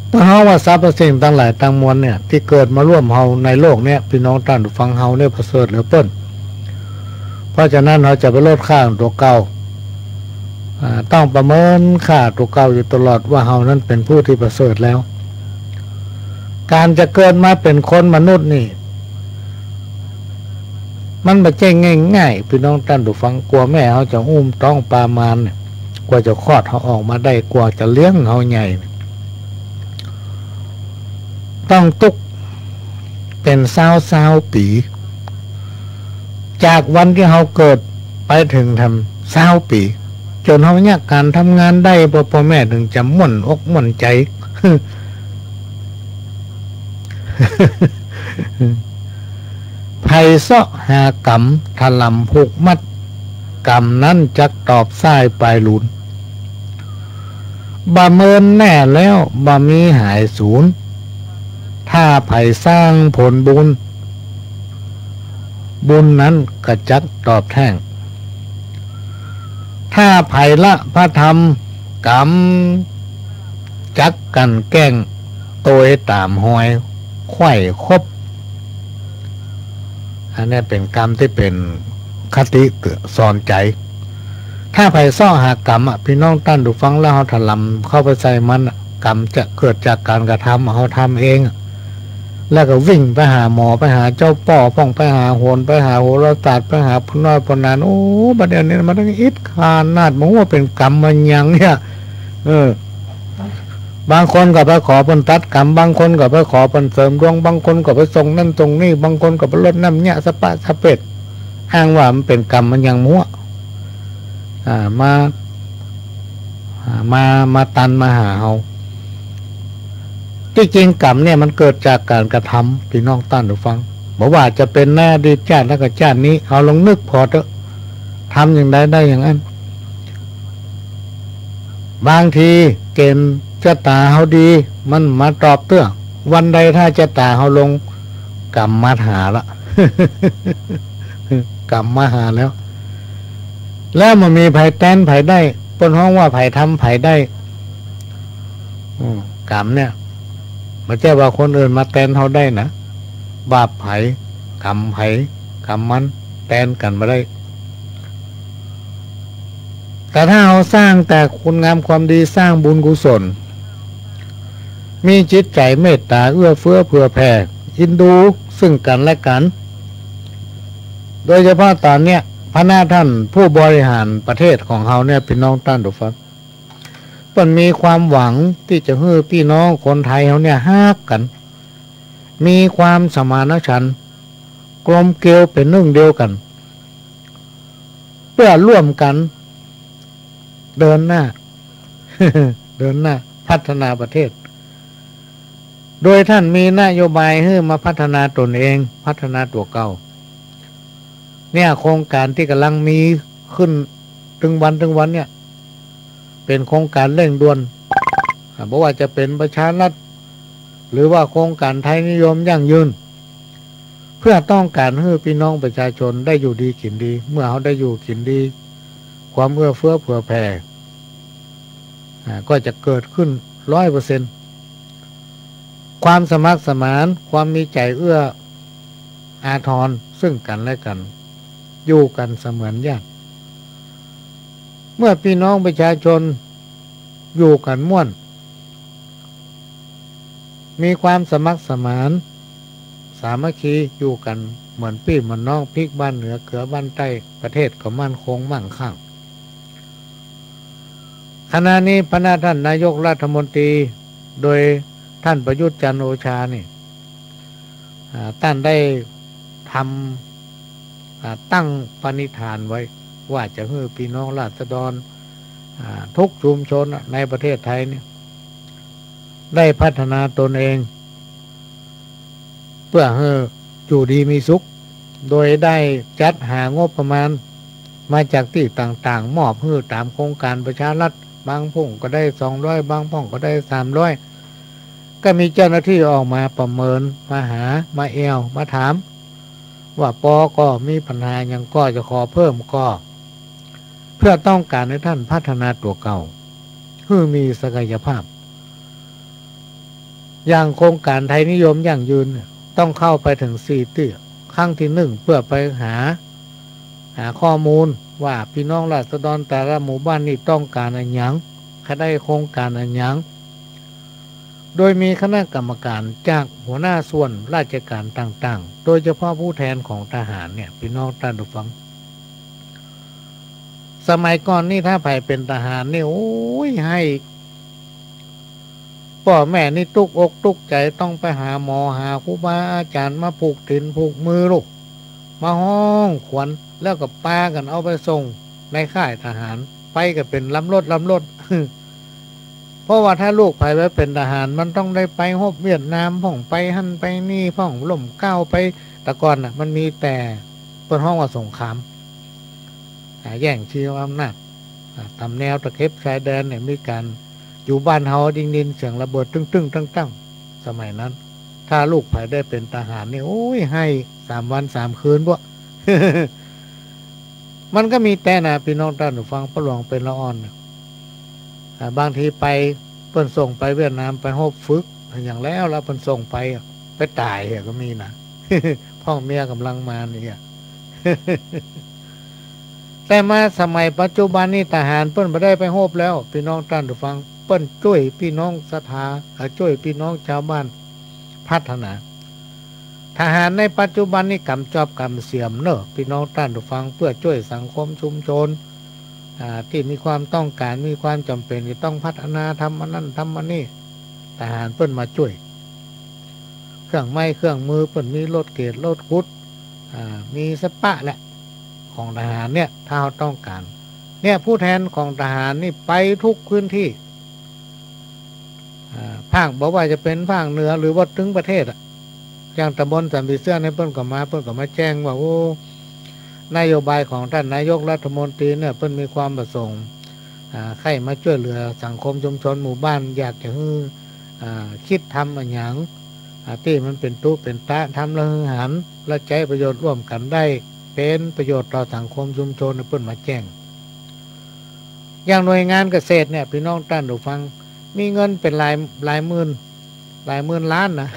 เปิ้นฮ้องว่าสรรพสิ่งตังหลายตังมวลเนี่ย ตี้เกิดมาร่วมเฮาในโลกเนี่ย ปี้น้องต้านผู้ฟัง เฮาเนี่ยประเสริฐเหลือเปิ้น เพราะฉะนั้นเฮาจะไปลดค่าตั๋วเก่า อ่า ต้องประเมินค่าตั๋วเก่าอยู่ตลอดว่าเฮานั้นเป๋นผู้ตี้ประเสริฐแล้ว ก๋านจะเกิดมาเป๋นคนมนุษย์นี่ มันบ่ใจ้ง่ายๆ ปี้น้องต้านผู้ฟัง กว่าแม่เฮาจะอุ้มต๊องปามารเนี่ย กว่าจะคลอดเฮาออกมาได้ กว่าจะเลี้ยงเฮาใหญ่เนี่ย ต้องตุ๊กเป๋นซาวๆ ปี๋ จากวันตี้เฮาเกิดไปเถิงทำซาวปี๋ จ๋นเฮาเยียะก๋านทำงานได้ ป้อ ป้อแม่เถิงจะม่วนอกม่วนใจ๋ ใผเซาะหากรรม ถล่ำผูกมัด กรรมนั้นจักตอบสายปลายลูน บ่เมินแน่แล้ว บ่มีหายสูญ ถ้าใผสร้างผลบุญ บุญนั้นก็จักตอบแท่ง ถ้าใผละพระธรรม กรรมจักกลั่นแกล้ง โตยต๋ามฮอยไขว่คบ อันเนี้ยเป๋นกำตี้เป๋นคติเตื๋อนสอนใจ๋ ถ้าใผเซาะหากรรมอะ ปี้น้องต้านผู้ฟัง แล้วเฮาถล่ำเข้าไปใส่มันอะ กรรมจะเกิดจากก๋านกระทำเฮาทำเองอะ แล้วก็วิ่งไปหาหมอ ไปหาเจ้าป้อพ่อง ไปหาโหรา ไปหาโหราศาสตร์ ไปหาผู้น้อยผู้นั้น โอ้ บัดเดี๋ยวนี้มันต้องอิดขนาด บ่ฮู้ว่าเป๋นกรรมอะหยังเนี่ย เออ บางคนก็ไปขอเปิ้นตัดกรรม บางคนก็ไปขอเปิ้นเสริมดวง บางคนก็ไปส่งนั่นส่งนี่ บางคนก็ไปรดน้ำเยียะสะปะสะเปด อ้างว่ามันเป๋นกรรมอะหยังบ่ฮู้ อ่า มา อ่า มา มาตันมาหาเฮา ตี้จริงกรรมเนี่ยมันเกิดจากก๋านกระทำ ปี้น้องต้านผู้ฟัง บ่ว่าจะเป๋นในอดีตจาติแล้วก็จาตินี้ เฮาลองนึกผ่อเต๊อะ ทำอย่างใดได้อย่างนั้น บางทีเก๋ณฑ์จะต๋าเฮาดี มันมาตอบเตื้อ วันใดถ้าจะต๋าเฮาลง กรรมมาหาละ กรรมมาหาแล้ว แล้วบ่มีใผแตนใผได้ เปิ้นฮ้องว่าใผทำใผได้ อืม กรรมเนี่ย บ่ใจ้ว่าคนอื่นมาแตนเฮาได้นะ บาปใผ กรรมใผ กรรมมัน แตนกั๋นบ่ได้ แต่ถ้าเฮาสร้างแต่คุณงามความดี สร้างบุญกุศล มีจิตใจ๋เมตต๋าเอื้อเฟื้อเผื่อแผ่ เอ็นดูซึ่งกั๋นและกั๋น โดยเฉพาะต๋อนเนี้ย พนักท่านผู้บริหารประเทศของเฮาเนี่ย ปี้น้องต้านผู้ฟัง เปิ้นมีความหวังตี้จะหื้อปี้น้องคนไทยเฮาเนี่ยฮักกั๋น มีความสมานฉันท์ กลมเกลียวเป๋นนึ่งเดียวกั๋น เปื้อร่วมกั๋น เดินหน้า เดินหน้าพัฒนาประเทศ โดยท่านมีนโยบายหื้อมาพัฒนาตนเอง พัฒนาตั๋วเก่า เนี่ยโครงก๋านตี้ก่ำลังมีขึ้นตึงวันตึงวันเนี่ย เป๋นโครงก๋านเร่งด่วน อ่า บ่ว่าจะเป๋นประชารัฐ หรือว่าโครงก๋านไทยนิยมยั่งยืน เพื่อต้องก๋านหื้อปี้น้องประชาชนได้อยู่ดีกิ๋นดี เมื่อเฮาได้อยู่กิ๋นดี ความเอื้อเฟื้อเผื่อแผ่ อ่า ก็จะเกิดขึ้นร้อยเปอร์เซ็นต์ ความสมัครสมาน ความมีใจ๋เอื้ออาทรซึ่งกั๋นและกั๋น อยู่กั๋นเสมือนญาติ เมื่อปี้น้องประชาชนอยู่กั๋นม่วน มีความสมัครสมาน สามัคคีอยู่กั๋นเหมือนปี้เหมือนน้อง พริกบ้านเหนือเขือบ้านใต้ ประเทศก็มั่นคงมั่งคั่ง ขณะนี้พระนาท่านนายกรัฐมนตรี โดยท่านประยุทธ์จันทร์โอชานี่ อ่า ต้านได้ทำ อ่า ตั้งปณิธานไว้ว่าจะหื้อปี้น้องราษฎร อ่า ทุกชุมชนในประเทศไทยนี่ ได้พัฒนาตนเอง เพื่อหื้ออยู่ดีมีสุข โดยได้จัดหางบประมาณมาจากตี้ต่างๆ มอบหื้อต๋ามโครงก๋านประชารัฐ บางพ่องก็ได้สองร้อย บางพ่องก็ได้สามร้อย ก็มีเจ้าหน้าตี้ออกมาประเมิน มาหา มาแอ่ว มาถาม ว่าปอก็มีปัญหาหยังก็จะขอเพิ่มก็ เพื่อต้องก๋านหื้อต้านพัฒนาตั๋วเก่า หื้อมีศักยภาพ อย่างโครงก๋านไทยนิยมยั่งยืนเนี่ย ต้องเข้าไปเถิงสี่ตี้ ครั้งตี้นึ่ง เพื่อไปหา หาข้อมูลว่าปี้น้องราษฎรแต่ละหมู่บ้านนี่ต้องก๋านอะหยัง ใค่ได้โครงก๋านอะหยัง โดยมีคณะกรรมการจากหัวหน้าส่วนราชการต่างๆ โดยเฉพาะผู้แทนของทหารเนี่ย ปี้น้องต้านผู้ฟัง สมัยก่อนนี่ถ้าใผเป๋นทหารนี่ โอ้ย หื้อป้อแม่นี่ตุ๊กอกตุ๊กใจ๋ ต้องไปหาหมอหาครูบาอาจ๋ารย์มาผูกตี๋นผูกมือลูก มาฮ้องขวัญ แล้วก็ปากั๋นเอาไปส่งในค่ายทหาร ไปกั๋นเป๋นลำรถลำรถ เพราะว่าถ้าลูกใผไปเป๋นทหาร มันต้องได้ไปฮบเวียดนามพ่อง ไปหั้นไปนี่พ่อง ล่มเกล้าไป แต่ก่อนน่ะ มันมีแต่เปิ้นฮ้องว่าสงคราม อ่า แย่งชิงอำนาจ อ่า ต๋ามแนวตะเข็บชายแดนเนี่ย มีก๋าน อยู่บ้านเฮาได้ยินเสียงระเบิดตึ้งๆ ตั้งๆ สมัยนั้น ถ้าลูกใผได้เป๋นทหารนี่ โอ้ย หื้อสามวันสามคืนป๊ะ มันก็มีแต่นะ ปี้น้องต้านผู้ฟัง ปะหลวงเป๋นละอ่อนน่ะ อ่า บางทีไป เปิ้นส่งไปเวียดนาม ไปฮบฝึก อย่างแล้ว แล้วเปิ้นส่งไป ไปต๋ายอะก็มีนะ พ่องเมียก่ำลังมานี่อะ แต่มาสมัยปัจจุบันนี่ ทหารเปิ้นบ่ได้ไปฮบแล้ว ปี้น้องต้านผู้ฟัง เปิ้นจ้วยปี้น้องศรัทธา เอ่อ จ้วยปี้น้องจาวบ้านพัฒนา ทหารในปัจจุบันนี่กำจอบกำเสียมเนาะ ปี้น้องต้านผู้ฟัง เปื้อจ้วยสังคมชุมชน อ่า ตี้มีความต้องก๋าน มีความจ๋ำเป๋นจะต้องพัฒนา ทำอันนั้นทำอันนี้ ทหารเปิ้นมาจ้วย เครื่องไม้เครื่องมือเปิ้นมี รถเกตรถขุด อ่า มีสะปะแหละ ของทหารเนี่ย ถ้าเฮาต้องก๋าน เนี่ย ผู้แทนของทหารนี่ไปทุกพื้นตี้ อ่า ภาค บ่ว่าจะเป๋นภาคเหนือหรือว่าตึงประเทศอะ อย่างต๋ำบลสันผีเสื้อเนี่ย เปิ้นก็มา เปิ้นก็มาแจ้งว่า โอ้ นโยบายของต้านนายกรัฐมนตรีเนี่ย เปิ้นมีความประสงค์ อ่า ใค่มาจ้วยเหลือสังคมชุมชนหมู่บ้าน อยากจะหื้อ อ่า กึ๊ดทำอะหยัง อ่า ตี้มันเป๋นตุ๊เป๋นตะ ทำแล้วหื้อหัน และใจ๊ประโยชน์ร่วมกั๋นได้ เป๋นประโยชน์ต่อสังคมชุมชน เปิ้นมาแจ้ง อย่างหน่วยงานเกษตรเนี่ย ปี้น้องต้านผู้ฟัง มีเงินเป๋นหลาย หลายหมื่น หลายหมื่นล้านนะ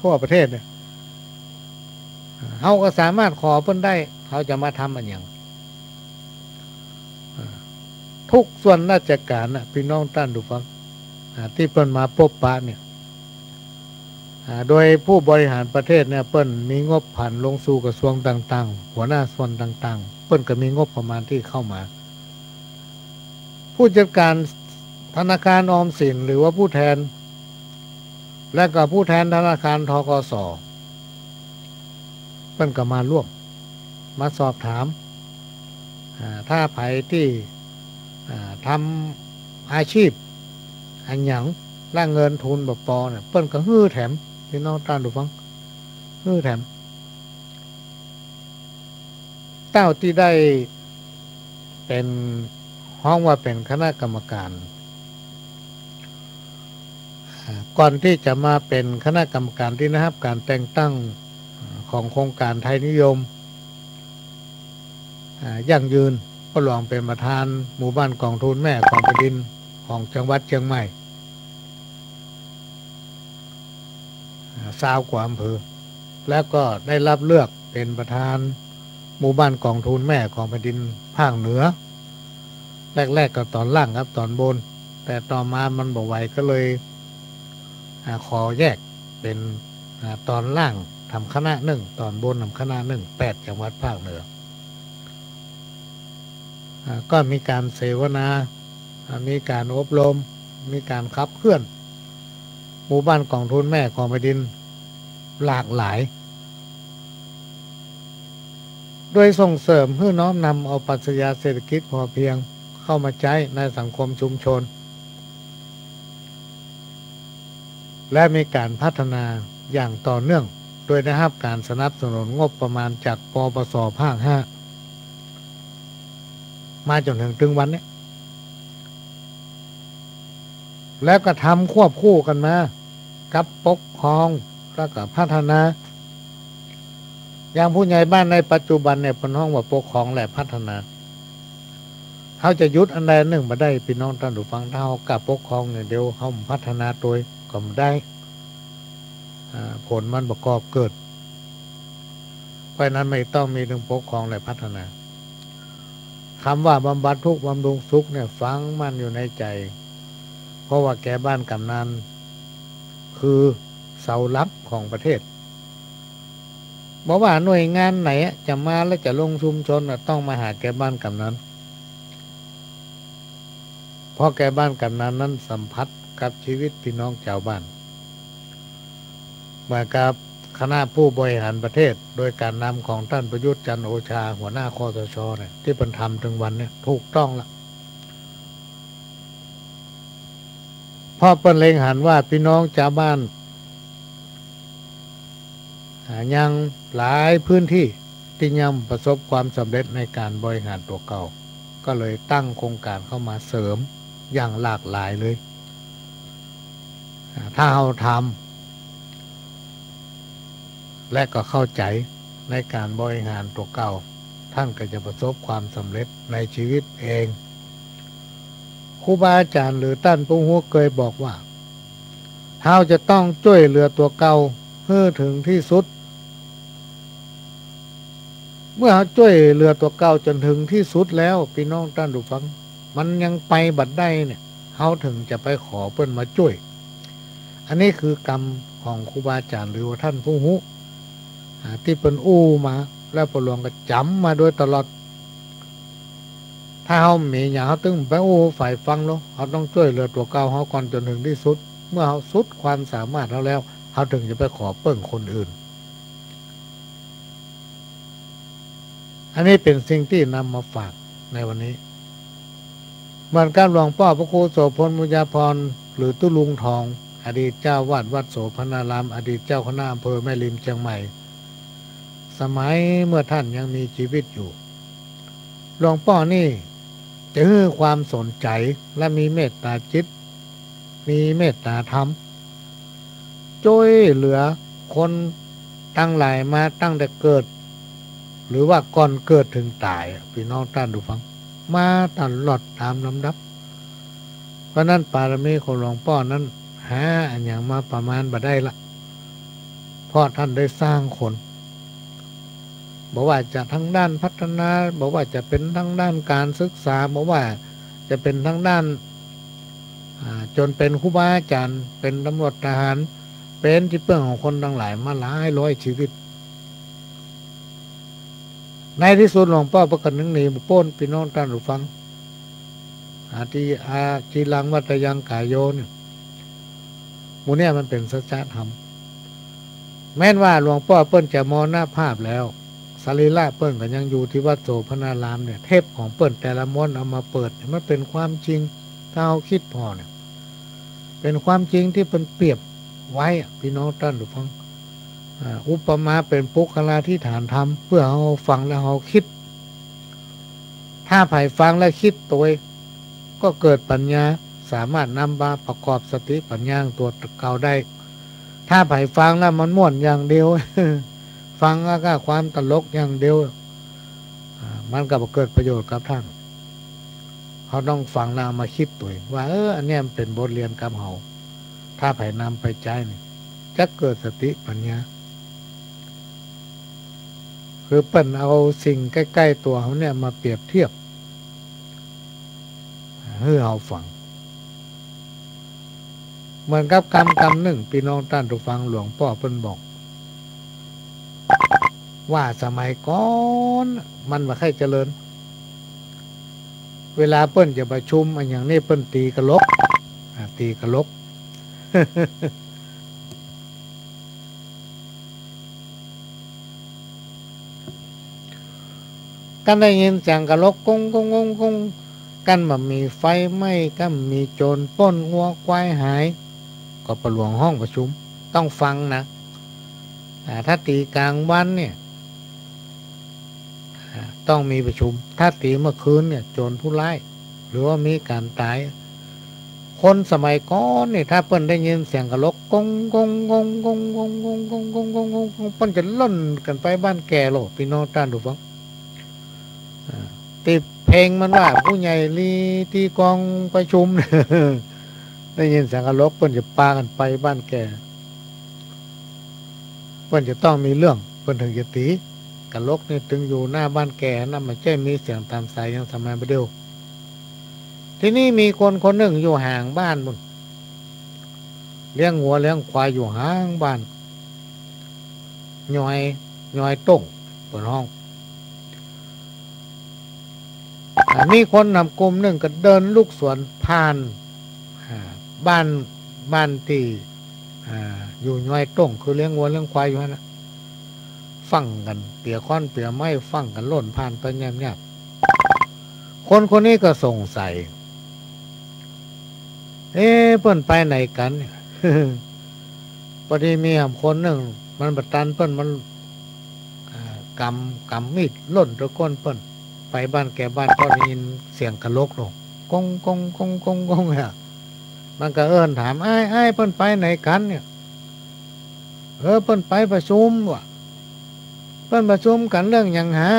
ทั่วประเทศเนี่ย เฮาก็สามารถขอเปิ้นได้ เฮาจะมาทำอะหยัง ทุกส่วนราชการน่ะ ปี้น้องต้านผู้ฟัง อ่า ตี้เปิ้นมาปบปะเนี่ย อ่า โดยผู้บริหารประเทศเนี่ย เปิ้นมีงบผันลงสู่กระทรวงต่างๆ หัวหน้าส่วนต่างๆ เปิ้นก็มีงบประมาณตี้เข้ามา ผู้จัดการธนาคารออมสินหรือว่าผู้แทน และก็ผู้แทนธนาคาร ธ.ก.ส. เปิ้นก็มาร่วม มาสอบถาม อ่า ถ้าใผตี้ อ่า ทำอาชีพอะหยัง ละเงินทุนบ่ปอเนี่ย เปิ้นก็หื้อแถม ปี้น้องต้านผู้ฟัง หื้อแถม เต้าตี้ได้เป๋น ฮ้องว่าเป๋นคณะกรรมการ อ่า ก่อนตี้จะมาเป๋นคณะกรรมการตี้ได้ฮับก๋านแต่งตั้ง อ่า ของโครงก๋านไทยนิยม อ่า ยั่งยืน ป้อหลวงเป๋นประธานหมู่บ้านกองทุนแม่ของแผ่นดินของจังหวัดเจียงใหม่ อ่า ซาวกว่าอำเภอ แล้วก็ได้รับเลือกเป๋นประธานหมู่บ้านกองทุนแม่ของแผ่นดินภาคเหนือ แรกๆ ก็ต๋อนล่างครับ ต๋อนบน แต่ต่อมามันบ่ไหวก็เลย อ่า ขอแยกเป๋น อ่า ต๋อนล่างทำคณะนึ่ง ต๋อนบนทำคณะนึ่ง แปดจังหวัดภาคเหนือ อ่า ก็มีก๋านเสวนา อ่า มีก๋านอบรม มีก๋านขับเคลื่อน หมู่บ้านกองทุนแม่ของแผ่นดินหลากหลาย โดยส่งเสริมหื้อน้อมนำเอาปรัชญาเศรษฐกิจพอเพียงเข้ามาใจ๊ในสังคมชุมชน และมีก๋านพัฒนาอย่างต่อเนื่อง โดยได้ฮับก๋านสนับสนุนงบประมาณจาก ปปส ภาคห้า มาจ๋นเถิงตึงวันนี้ แล้วก็ทำควบคู่กั๋นมากับปกครอง แล้วก็พัฒนา อย่างผู้ใหญ่บ้านในปัจจุบันเนี่ย เปิ้นฮ้องว่าปกครองและพัฒนา เฮาจะหยุดอันใดอันนึ่งบ่ได้ ปี้น้องต้านผู้ฟัง ถ้าเฮาก้าปกครองอย่างเดียว เฮาบ่พัฒนาตวยก็บ่ได้ อ่า ผลมันบ่ก่อเกิด เพราะฉะนั้นมันต้องมีตึงปกครองและพัฒนา กำว่าบำบัดทุกข์บำรุงสุขเนี่ย ฝังมั่นอยู่ในใจ๋ เพราะว่าแก่บ้านกำนันคือเสาหลักของประเทศ บ่ว่าหน่วยงานไหนอะ จะมาแล้วจะลงชุมชนอะ ต้องมาหาแก่บ้านกำนัน เพราะแก่บ้านกำนันนั้นสัมผัสกับชีวิตปี้น้องจาวบ้าน เหมือนกับคณะผู้บริหารประเทศ โดยก๋านนำของต้านประยุทธ์จันทร์โอชา หัวหน้า คสช เนี่ย ตี้เปิ้นทำตึงวันเนี่ย ถูกต้องละ เพราะเปิ้นเล็งหันว่าปี้น้องจาวบ้าน อ่า ยังหลายพื้นตี้ตี้ยังประสบความสำเร็จในก๋านบริหารตั๋วเก่า ก็เลยตั้งโครงก๋านเข้ามาเสริมอย่างหลากหลายเลย อ่า ถ้าเฮาทำ และก็เข้าใจ๋ในก๋านบริหารตั๋วเก่า ต้านก็จะประสบความสำเร็จในชีวิตเอง ครูบาอาจ๋ารย์หรือต้านผู้ฮู้เกยบอกว่า เฮาจะต้องจ้วยเหลือตั๋วเก่าหื้อเถิงตี้สุด เมื่อเฮาจ้วยเหลือตั๋วเก่าจ๋นเถิงตี้สุดแล้ว ปี้น้องต้านผู้ฟัง มันยังไปบ่ได้เนี่ย เฮาเถิงจะไปขอเปิ้นมาจ้วย อันนี้คือกำของครูบาอาจ๋ารย์หรือว่าต้านผู้ฮู้ อ่า ตี้เปิ้นอู้มา แล้วป้อหลวงก็จ๋ำมาโดยตลอด ถ้าเฮามีหยัง เฮาตึงไปอู้ใผฟังลอ เฮาต้องจ้วยเหลือตั๋วเก่าเฮาก่อนจ๋นเถิงตี้สุด เมื่อเฮาสุดความสามารถเฮาแล้ว เฮาเถิงจะไปขอเปิ้งคนอื่น อันนี้เป๋นสิ่งตี้นำมาฝากในวันนี้ เหมือนกับหลวงป้อพระครูโสภณ บุญญาภรณ์ หรือตุ๊ลุงทอง อดีตเจ้าอาวาสวัดโสภณาราม อดีตเจ้าคณะอำเภอแม่ริมเจียงใหม่ สมัยเมื่อต้านยังมีชีวิตอยู่ หลวงป้อนี่จะหื้อความสนใจ๋และมีเมตต๋าจิต มีเมตต๋าธรรม จ้วยเหลือคนตังหลายมาตั้งแต่เกิด หรือว่าก่อนเกิดเถิงต๋ายอะ ปี้น้องต้านผู้ฟัง มาตลอดต๋ามลำดับ เพราะนั้นปารมีของหลวงป้อนั้นหาอะหยังมาประมาณบ่ได้ละ เพราะต้านได้สร้างคน บ่ว่าจะตางด้านพัฒนา บ่ว่าจะเป๋นตางด้านก๋านศึกษา บ่ว่าจะเป๋นตางด้าน อ่า จ๋นเป๋นครูบาอาจ๋ารย์ เป๋นต๋ำรวจทหาร เป๋นตี้เปิ้งของคนตังหลายมาหลายร้อยชีวิต ในตี้สุดหลวงป้อเปิ้นก็นึ่งหนีบ่ป๊น ปี้น้องต้านผู้ฟัง อาทิ อาทิรังวัตยังกายโยเนี่ย หมู่เนี่ยมันเป๋นสัจธรรม แม้นว่าหลวงป้อเปิ้นจะมรณภาพแล้ว สรีระเปิ้นก็ยังอยู่ตี้วัดโสภณารามเนี่ย เทปของเปิ้นแต่ละม้วนเอามาเปิดเนี่ย มันเป๋นความจริง ถ้าเฮาคิดผ่อเนี่ย เป๋นความจริงตี้เปิ้นเปรียบไว้อะ ปี้น้องต้านผู้ฟัง อ่า อุปมาเป๋นปุคคลาธิฐานธรรม เปื้อเฮาฟังแล้วเฮาคิด ถ้าใผฟังแล้วคิดตวย ก็เกิดปัญญา สามารถนำมาประกอบสติปัญญาของตั๋วเก่าได้ ถ้าใผฟังแล้วมันม่วนอย่างเดียว ฟังแล้วก็ความตลกอย่างเดียว อ่า มันก็บ่เกิดประโยชน์กับต้าน เฮาต้องฟังแล้วเอามาคิดตวยว่า เออ อันเนี้ยมันเป๋นบทเรียนกับเฮา ถ้าใผนำไปใจ๊นี่ จะเกิดสติปัญญา คือเปิ้นเอาสิ่งใก้ๆ ตั๋วเฮาเนี่ยมาเปรียบเทียบ หื้อเฮาฟัง เหมือนกับกำกำนึ่ง ปี้น้องต้านผู้ฟัง หลวงป้อเปิ้นบอก ว่าสมัยก่อนมันบ่ใค่เจริญ เวลาเปิ้นจะประชุมอะหยังนี่ เปิ้นตี๋กะลก อ่า ตี๋กะลก กั๋นได้ยินเสียงกะลกก้งก้งก้งก้ง กั๋นบ่ามีไฟไหม้ กั๋นบ่ามีโจรปล้น งัวควายหาย ก็ป้อหลวงฮ้องประชุม ต้องฟังนะ อ่า ถ้าตี๋ก๋างวันเนี่ย อ่า ต้องมีประชุม ถ้าตี๋เมื่อคืนเนี่ย โจรผู้ร้าย หรือว่ามีก๋านต๋าย คนสมัยก่อนนี่ ถ้าเปิ้นได้ยินเสียงกะลกก้งก้งก้งก้ง เปิ้นจะล่นกั๋นไปบ้านแก่โลด ปี้น้องต้านผู้ฟัง อ่า ติดเพลงมันว่า ผู้ใหญ่ลีตี้กองประชุม ได้ยินเสียงกะลก เปิ้นจะปากั๋นไปบ้านแก่ เปิ้นจะต้องมีเรื่อง เปิ้นเถิงจะตี๋ กะลกนี่ตึงอยู่หน้าบ้านแก่นะ บ่ใจ้มีเสียงต๋ามสายอย่างสมัยบ่าเดี่ยว ทีนี้มีคนคนนึ่งอยู่ห่างบ้านปู๊น เลี้ยงงัวเลี้ยงควายอยู่ห่างบ้าน ยอย ยอยต้ง เปิ้นฮ้อง อ่า มีคนหนำกลุ่มนึ่งก็เดินลุกสวนผ่าน อ่า บ้าน บ้านตี้ อ่า อยู่ยอยต้ง คือเลี้ยงงัวเลี้ยงควายอยู่หั้นนะ ฟั่งกั๋น เปียค้อนเปียไม้ ฟั่งกั๋นล่นผ่านไปแยบๆ คนคนนี้ก็สงสัย เอ๊ะ เปิ้นไปไหนกั๋นเนี่ย ปอดีมีหนำคนนึ่ง มันบ่ตันเปิ้น มัน อ่า ก๋ำ ก๋ำมีดล่นตวยก้นเปิ้น ไปบ้านแก่บ้าน ก็ได้ยินเสียงกะลกโลด ก้งก้งก้งก้งก้งอะ มันก็เอิ้นถาม อ้าย อ้าย เปิ้นไปไหนกั๋นเนี่ย เออ เปิ้นไปประชุมว่ะ เปิ้นประชุมกั๋นเรื่องหยังหา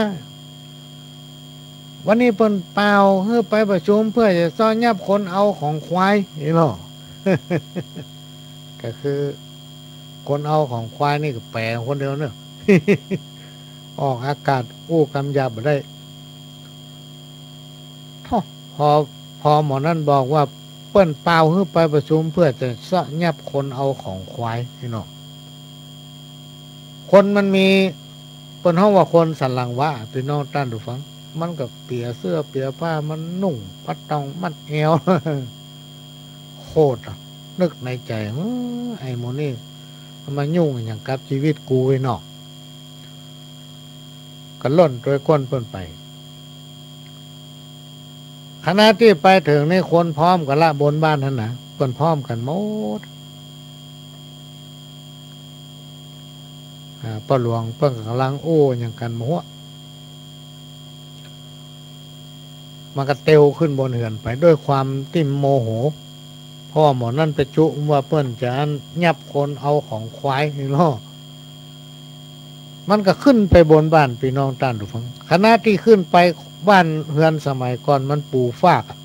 วันนี้เปิ้นเป่าหื้อไปประชุมเปื้อจะเซาะยับคนเอาของควาย นี่ลอ ก็คือ คนเอาของควายนี่ก็แป๋คนเดียวเนาะ ออกอากาศอู้กำหยาบบ่ได้ โธ่ พอ พอหมอนั่นบอกว่าเปิ้นเป่าหื้อไปประชุมเปื้อจะเซาะยับคนเอาของควาย นี่เนาะ คนมันมี เปิ้นฮ้องว่าคนสันหลังวะ ปี้น้องต้านผู้ฟัง มันก็เปียเสื้อเปียผ้า มันนุ่งผ้าตองมัดแอว โคตรอะ นึกในใจ๋ เฮ้อ ไอ้หมู่นี่มันมายุ่งอะหยังกับจีวิตกูไอ้เนาะ ก็ล่นตวยก้นเปิ้นไป ขณะตี้ไปเถิงนี่คนพร้อมกั๋นละบนบ้านหั้นนะ เปิ้นพร้อมกั๋นหมด อ่า ป้อหลวงเปิ้นก็ก่ำลังอู้หยังกั๋นบ่ฮู้ มันก็เตียวขึ้นบนเฮือนไปด้วยความตี้โมโห เพราะว่าหมอนั่นไปจุว่าเปิ้นจะอันยับคนเอาของควายนี่ลอ มันก็ขึ้นไปบนบ้าน ปี้น้องต้านผู้ฟัง ขณะตี้ขึ้นไปบ้านเฮือนสมัยก่อนมันปูฟากอะ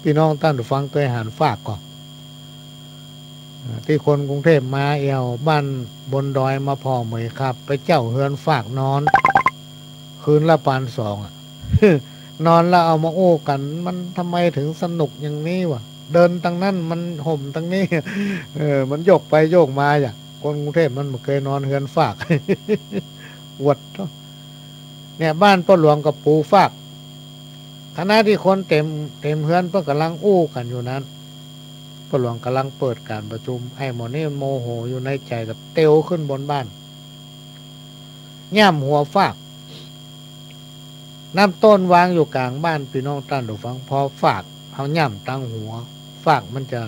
ปี้น้องต้านผู้ฟังเกยหันฟากก่อ อ่า ตี้คนกรุงเทพฯมาแอ่วบ้านบนดอยมาผ่อเหมยครับ ไปเจ้าเฮือนฟากนอน คืนละปานสองอะ นอนแล้วเอามาอู้กั๋น มันทำไมถึงสนุกอย่างนี้วะ เดินตังนั้นมันห่มตังนี้ เออ มันโยกไปโยกมาอย่าง คนกรุงเทพฯมันบ่เกยนอนเฮือนฟาก วัดเนาะ เนี่ย บ้านป้อหลวงก็ปูฟาก ขณะตี้คนเต็ม เต็มเฮือนเปิ้นก่ำลังอู้กั๋นอยู่นั้น ป้อหลวงก่ำลังเปิดก๋านประชุม ไอ้หมอนี่มันโมโหอยู่ในใจ๋ก็เตียวขึ้นบนบ้าน ย่ำหัวฟาก น้ำต้นวางอยู่ก๋างบ้าน ปี้น้องต้านผู้ฟัง พอฟากเฮาย่ำตังหัว ฟากมันจะ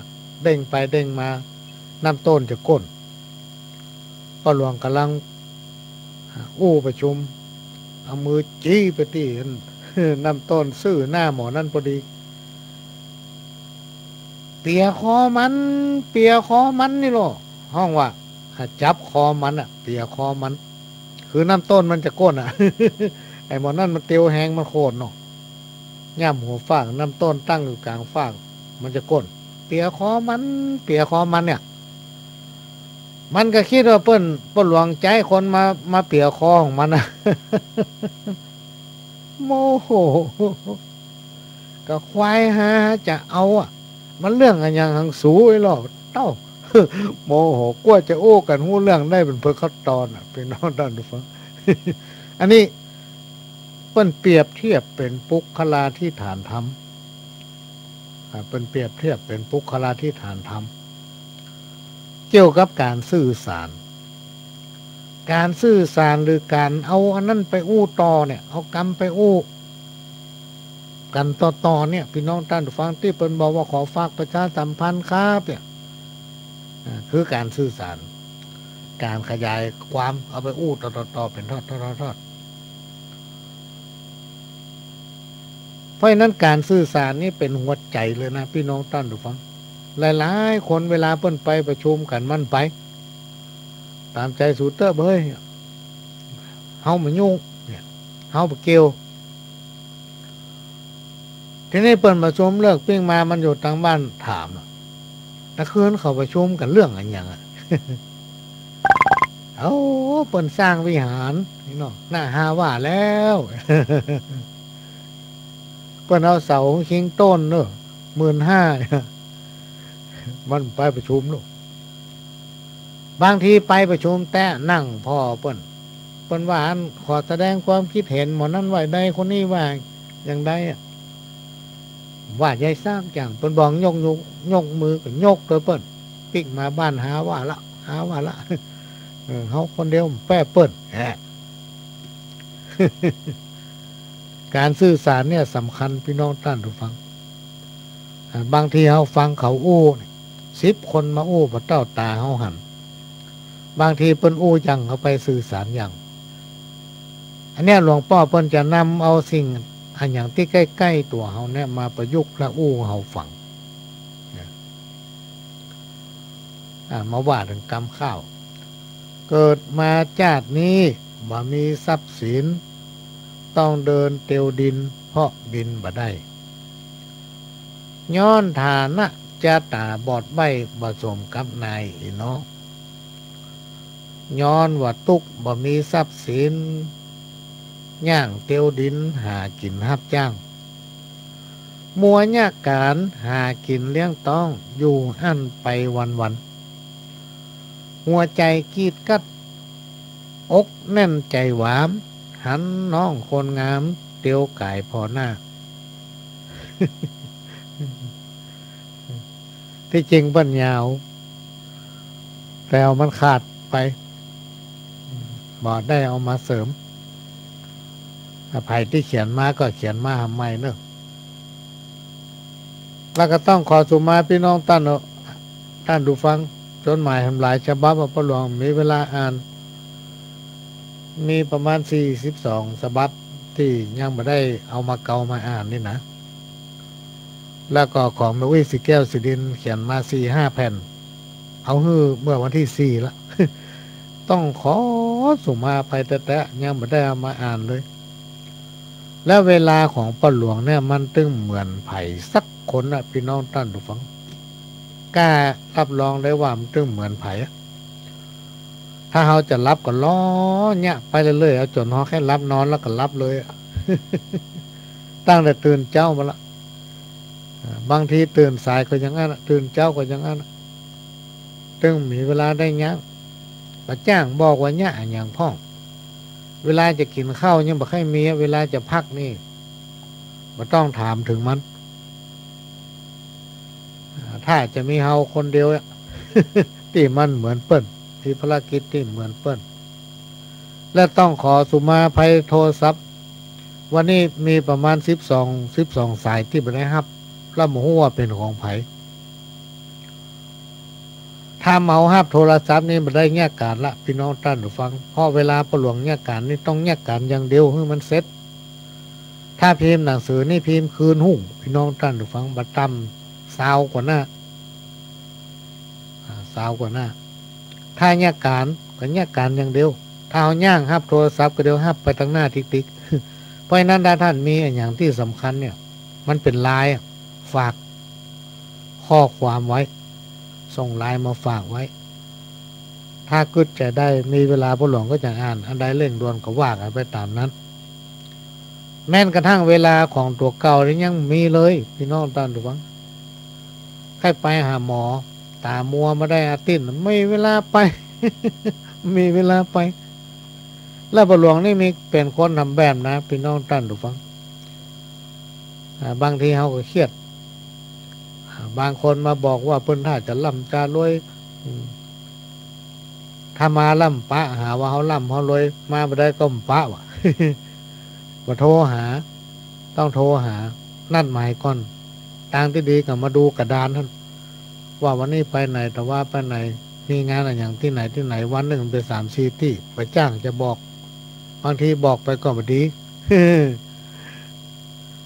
เด้งไปเด้งมา น้ำต้นจะก้น ป้อหลวงก่ำลังอู้ประชุม เอามือจี๊ไปตี้อัน น้ำต้นซื่อหน้าหมอนั้นพอดี เปียคอมัน เปียคอมันนี่ลอ ฮ้องว่า อ่ะ จับคอมันอ่ะ เปียคอมัน คือน้ำต้นมันจะก้นอ่ะ ไอ้หมอนั้นมันเตียวแฮง มันโขดเนาะ ย่ำหัวฟาก น้ำต้นตั้งอยู่ก๋างฟาก มันจะก้น เปียคอมัน เปียคอมันเนี่ย มันก็กึ๊ดว่าเปิ้น ป้อหลวงใจ๊คนมา มาเปียคอของมันนะ โมโห ก็ควายหาจะเอาอะ มันเรื่องอะหยังหังสูไอ้หล่อเต้า โมโห กว่าจะอู้กั๋นฮู้เรื่องได้เป๋นเผิกเข้าตอนอะ ปี้น้องต้านผู้ฟัง อันนี้เปิ้นเปรียบเทียบเป๋นปุคคลาธิฐานธรรม อ่า เปิ้นเปรียบเทียบเป๋นปุคคลาธิฐานธรรม เกี่ยวกับก๋านสื่อสาร ก๋านสื่อสารหรือก๋านเอาอันนั้นไปอู้ต่อเนี่ย เอากำไปอู้กั๋นต่อๆ เนี่ย ปี้น้องต้านผู้ฟัง ตี้เปิ้นบอกว่าขอฝากประชาสัมพันธ์ครับเนี่ย อ่า คือก๋านสื่อสาร ก๋านขยายความเอาไปอู้ต่อๆๆ เป๋นทอดๆๆ เพราะฉะนั้นก๋านสื่อสารนี่เป๋นหัวใจ๋เลยนะ ปี้น้องต้านผู้ฟัง หลายๆ คนเวลาเปิ้นไปประชุมกั๋นมันไป ต๋ามใจ๋สูเต๊อะเบ้ย เฮาบ่ยุ่งเนี่ย เฮาบ่เกี่ยว ทีนี้เปิ้นประชุมเลิกปิ้งมา มันอยู่ตางบ้านถามอะ ตะคืนเขาประชุมกั๋นเรื่องอะหยังอะ เอ้า เปิ้นสร้างวิหารนี่เนาะ น่าหาว่าแล้ว เปิ้นเอาเสาคิงต้นเนาะ หมื่นห้า มันไปประชุมเนาะ บางทีไปประชุมแต๊นั่งผ่อเปิ้น เปิ้นว่าอันขอแสดงความคิดเห็น หมอนั้นว่าใด คนนี้ว่าอย่างใดอะ ว่าใยซากอย่าง เปิ้นบอกยก ยก ยกมือก็ยกโตยเปิ้น ปิ๊กมาบ้านหาว่าละ หาว่าละ เออ เฮาคนเดียวแป๊เปิ้นแหะ ก๋านสื่อสารเนี่ยสำคัญ ปี้น้องต้านผู้ฟัง อ่า บางทีเฮาฟังเขาอู้เนี่ย สิบคนมาอู้ผ่อเต้าต๋าเฮาหัน บางทีเปิ้นอู้หยัง เฮาไปสื่อสารหยัง อันเนี้ยหลวงป้อเปิ้นจะนำเอาสิ่งอะหยังตี้ใก้ๆ ตั๋วเฮาเนี่ยมาประยุกต์และอู้เฮาฟัง อ่า มาว่าเถิงกำข้าว เกิดมาจาตินี้บ่มีทรัพย์สิน ต้องเดินเตียวดินเพราะบินบ่ได้ ย้อนฐานะจะต๋าบอดใบ้บ่สมกับนายอีน้อง ย้อนว่าตุ๊กบ่มีทรัพย์สิน ย่างเตียวดินหากิ๋นฮับจ้าง มัวเยียะก๋านหากิ๋นเลี้ยงต๊องอยู่อั้นไปวันๆ หัวใจ๋กรีดกรัด อกแน่นใจ๋หวาม หันน้องคนงามเตียวก๋ายผ่อหน้า ตี้จริงเปิ้นยาว แต่เอามันขาดไป บ่ได้เอามาเสริม อ่ะ ใผตี้เขียนมาก็เขียนมาหาใหม่เนาะ แล้วก็ต้องขอสุมาปี้น้องต้านเนาะ ต้านผู้ฟัง จดหมายแหมหลายฉบับอะ ป้อหลวงมีเวลาอ่าน มีประมาณสี่สิบสองฉบับตี้ยังบ่ได้เอามาเกามาอ่านนี่นะ แล้วก็ของแม่อุ๊ย ศรีแก้ว ศรีดิน เขียนมาสี่ห้าแผ่น เอาหื้อเมื่อวันตี้สี่ละ ต้องขอสุมาอภัยแต๊ๆ ยังบ่ได้เอามาอ่านเลย และเวลาของป้อหลวงเนี่ยมันตึงเหมือนใผสักคนน่ะ ปี้น้องต้านผู้ฟัง กล้ารับรองได้ว่ามันตึงเหมือนใผอะ ถ้าเฮาจะหลับก็ลอเยียะไปเรื่อยๆ เอาจ๋นเฮาแค่หลับนอนแล้วก็หลับเลยอะ ตั้งแต่ตื่นเจ๊ามาละ อ่า บางทีตื่นสายก็อย่างอั้นอะ ตื่นเจ๊าก็อย่างอั้นอะ ตึงมีเวลาได้ยั้ง บ่จ้างบอกว่าเยียะอะหยังพ่อง เวลาจะกิ๋นข้าวยังบ่ค่อยมีอะ เวลาจะพักนี่ บ่ต้องถามเถิงมัน อ่า ถ้าจะมีเฮาคนเดียวอะ ตี้มันเหมือนเปิ้น ตี้ภารกิจตี้เหมือนเปิ้น และต้องขอสุมาอภัยโทรศัพท์ วันนี้มีประมาณสิบสอง สิบสองสายตี้บ่ได้ฮับ แล้วบ่ฮู้ว่าเป๋นของใผ ถ้าเหมาฮับโทรศัพท์นี่บ่ได้เยียะก๋านละ ปี้น้องต้านผู้ฟัง เพราะเวลาป้อหลวงเยียะก๋านนี่ต้องเยียะก๋านอย่างเดียวหื้อมันเสร็จ ถ้าพิมพ์หนังสือนี่พิมพ์คืนฮุ่ง ปี้น้องต้านผู้ฟัง บ่ต่ำซาวกว่าหน้า อ่า ซาวกว่าหน้า ถ้าเยียะก๋านก็เยียะก๋านอย่างเดียว ถ้าเฮาย่างฮับโทรศัพท์ก็เดี๋ยวฮับไปตังหน้าติ๊กๆ เพราะฉะนั้นถ้าต้านมีอะหยังตี้สำคัญเนี่ย มันเป๋นไลน์อะ ฝากข้อความไว้ ส่งไลน์มาฝากไว้ ถ้ากึ๊ดใจ๋ได้ มีเวลาป้อหลวงก็จะอ่าน อันใดเร่งด่วนก็ว่ากั๋นไปต๋ามนั้น แม้นกระทั่งเวลาของตั๋วเก่านี่ยังมีเลย ปี้น้องต้านผู้ฟัง ใค่ไปหาหมอ ต๋ามัวมาได้อาทิตย์ มีเวลาไป มีเวลาไป แล้วป้อหลวงนี่มีเป๋นคนทำแบบนะ ปี้น้องต้านผู้ฟัง อ่า บางทีเฮาก็เครียด อ่า บางคนมาบอกว่าเปิ้นถ้าจะร่ำจะรวย อืม ถ้ามาแล้วบ่ปะ หาว่าเฮาร่ำเฮารวย มาบ่ได้ก็บ่ปะวะ บ่โทรหา ต้องโทรหา นัดหมายก่อน ตางตี้ดีก็มาดูกระดานหั้น ว่าวันนี้ไปไหน ตะวาไปไหน มีงานอะหยังตี้ไหนตี้ไหน วันนึ่งไปสามสี่ตี้ บ่จ้างจะบอก บางทีบอกไปก็บ่ดี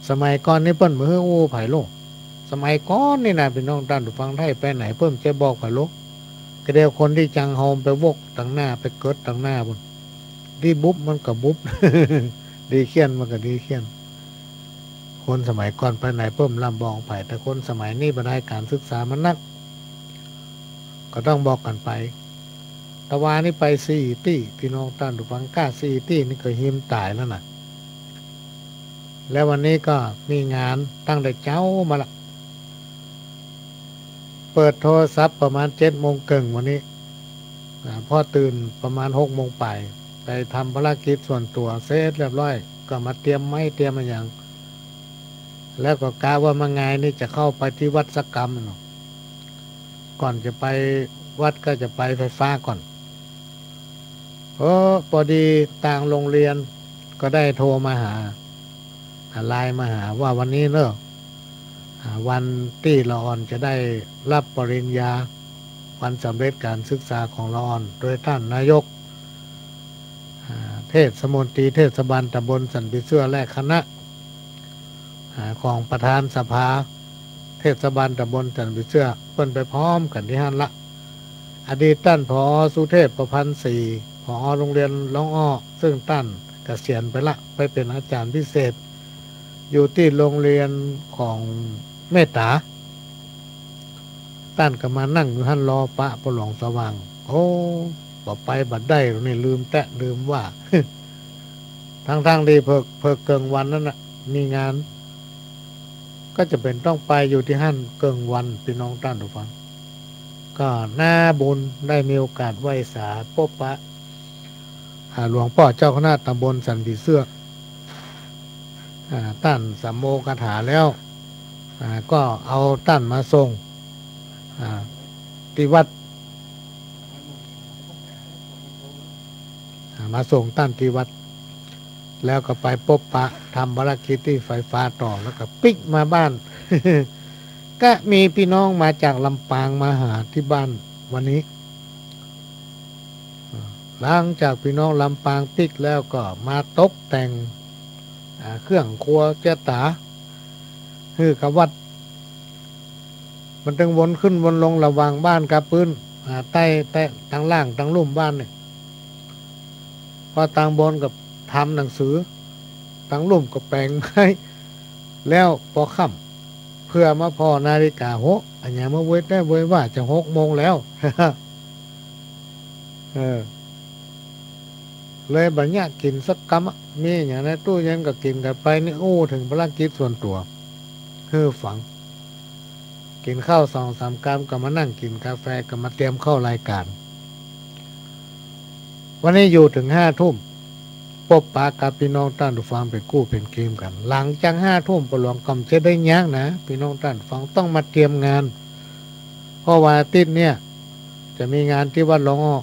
สมัยก่อนนี่เปิ้นบ่หื้ออู้ใผโลก สมัยก่อนนี่นะ ปี้น้องต้านผู้ฟัง ใค่ไปไหนเปิ้นจะบอกใผโลก ก็เดี๋ยวคนตี้จังเฮาไปวกตังหน้า ไปเกิดตังหน้าปู๊น ดีบุบมันก็บุบ ดีเขี้ยนมันก็ดีเขี้ยน คนสมัยก่อนไปไหนเปิ้นบ่ร่ำบอกใผ แต่คนสมัยนี้บ่ได้ก๋านศึกษามันนัก ก็ต้องบอกกั๋นไป ตะวานี่ไปสี่ตี้ ปี้น้องต้านผู้ฟัง ก้าสี่ตี้นี่ก็หิมต๋ายแล้วนะ แล้ววันนี้ก็มีงานตั้งแต่เจ๊ามาละ เปิดโทรศัพท์ประมาณเจ็ดโมงเกิ่งวันนี้ อ่า ป้อตื่นประมาณหกโมงป๋าย ไปทำภารกิจส่วนตั๋วเสร็จเรียบร้อย ก็มาเตรียมไม้เตรียมอะหยัง แล้วก็กะว่ามางายนี่จะเข้าไปตี้วัดสักกำเนาะ ก่อนจะไปวัดก็จะไปไฟฟ้าก่อน เออ พอดีตางโรงเรียนก็ได้โทรมาหา อ่า ไลน์มาหาว่าวันนี้เนาะ อ่า วันตี้ละอ่อนจะได้รับปริญญา วันสำเร็จการศึกษาของละอ่อน โดยต้านนายก อ่า เทศมนตรีเทศบาลตำบลสันผีเสื้อและคณะ อ่า ของประธานสภาเทศบาลตำบลสันผีเสื้อ เปิ้นไปพร้อมกั๋นตี้หั้นละ อดีตต้าน ผอ. สุเทพ ประพันธ์ศรี ผอ. โรงเรียนร้องอ้อ ซึ่งต้านเกษียณไปละ ไปเป๋นอาจารย์พิเศษ อยู่ตี้โรงเรียนของเมตต๋า ต้านก็มานั่งอยู่หั้นรอปะป้อหลวงสว่าง โอ้ บ่ไปบ่ได้ นี่ลืมแต๊ลืมว่า ทั้งๆ ตี้เผิก เผิกเกิ่งวันนั้นน่ะ มีงาน ก็จะเป๋นต้องไปอยู่ตี้หั้นเกิ่งวัน ปี้น้องต้านผู้ฟัง ก็นาบุญได้มีโอกาสไหว้สาพบปะ อ่า หลวงป้อเจ้าคณะตำบลสันผีเสื้อ อ่า ต้านสามโมคาถาแล้ว อ่า ก็เอาต้านมาส่ง อ่า ตี้วัด อ่า มาส่งต้านตี้วัด แล้วก็ไปพบปะทำภารกิจตี้ไฟฟ้าต่อ แล้วก็ปิ๊กมาบ้าน ก็มีปี้น้องมาจากลำปางมาหาตี้บ้านวันนี้ อ่า หลังจากปี้น้องลำปางปิ๊กแล้วก็มาตกแต่ง อ่า เครื่องครัวเจ๊ยะต๋า หื้อกับวัด มันตึงวนขึ้นวนลงระหว่างบ้านกับปื๊น อ่า ใต้ ใต้ ตังล่างตังลุ่มบ้านเนี่ย พอตังบนก็ทำหนังสือ ตังลุ่มก็แป๋งไม้ แล้วปอค่ำ เผื่อมาผ่อนาฬิกา โห อะหยังมาเว้ยแต๊เว้ยว่าจะหกโมงแล้ว เออ เลยบ่เยียะกิ๋นสักกำอะ มีอะหยังในตู้เย็นก็กิ๋นกั๋นไป นี่อู้เถิงภารกิจส่วนตั๋ว หื้อฟัง กิ๋นข้าวสองสามกำก็มานั่งกิ๋นกาแฟ ก็มาเตรียมเข้ารายก๋าน วันนี้อยู่เถิงห้าทุ่ม พบปะกับปี้น้องต้านผู้ฟังเป๋นกู้เป๋นเกมกั๋น หลังจากห้าทุ่มป้อหลวงก็บ่จะได้ยั้งนะ ปี้น้องต้านผู้ฟังต้องมาเตรียมงาน เพราะว่าอาทิตย์เนี่ยจะมีงานตี้วัดร้องอ้อ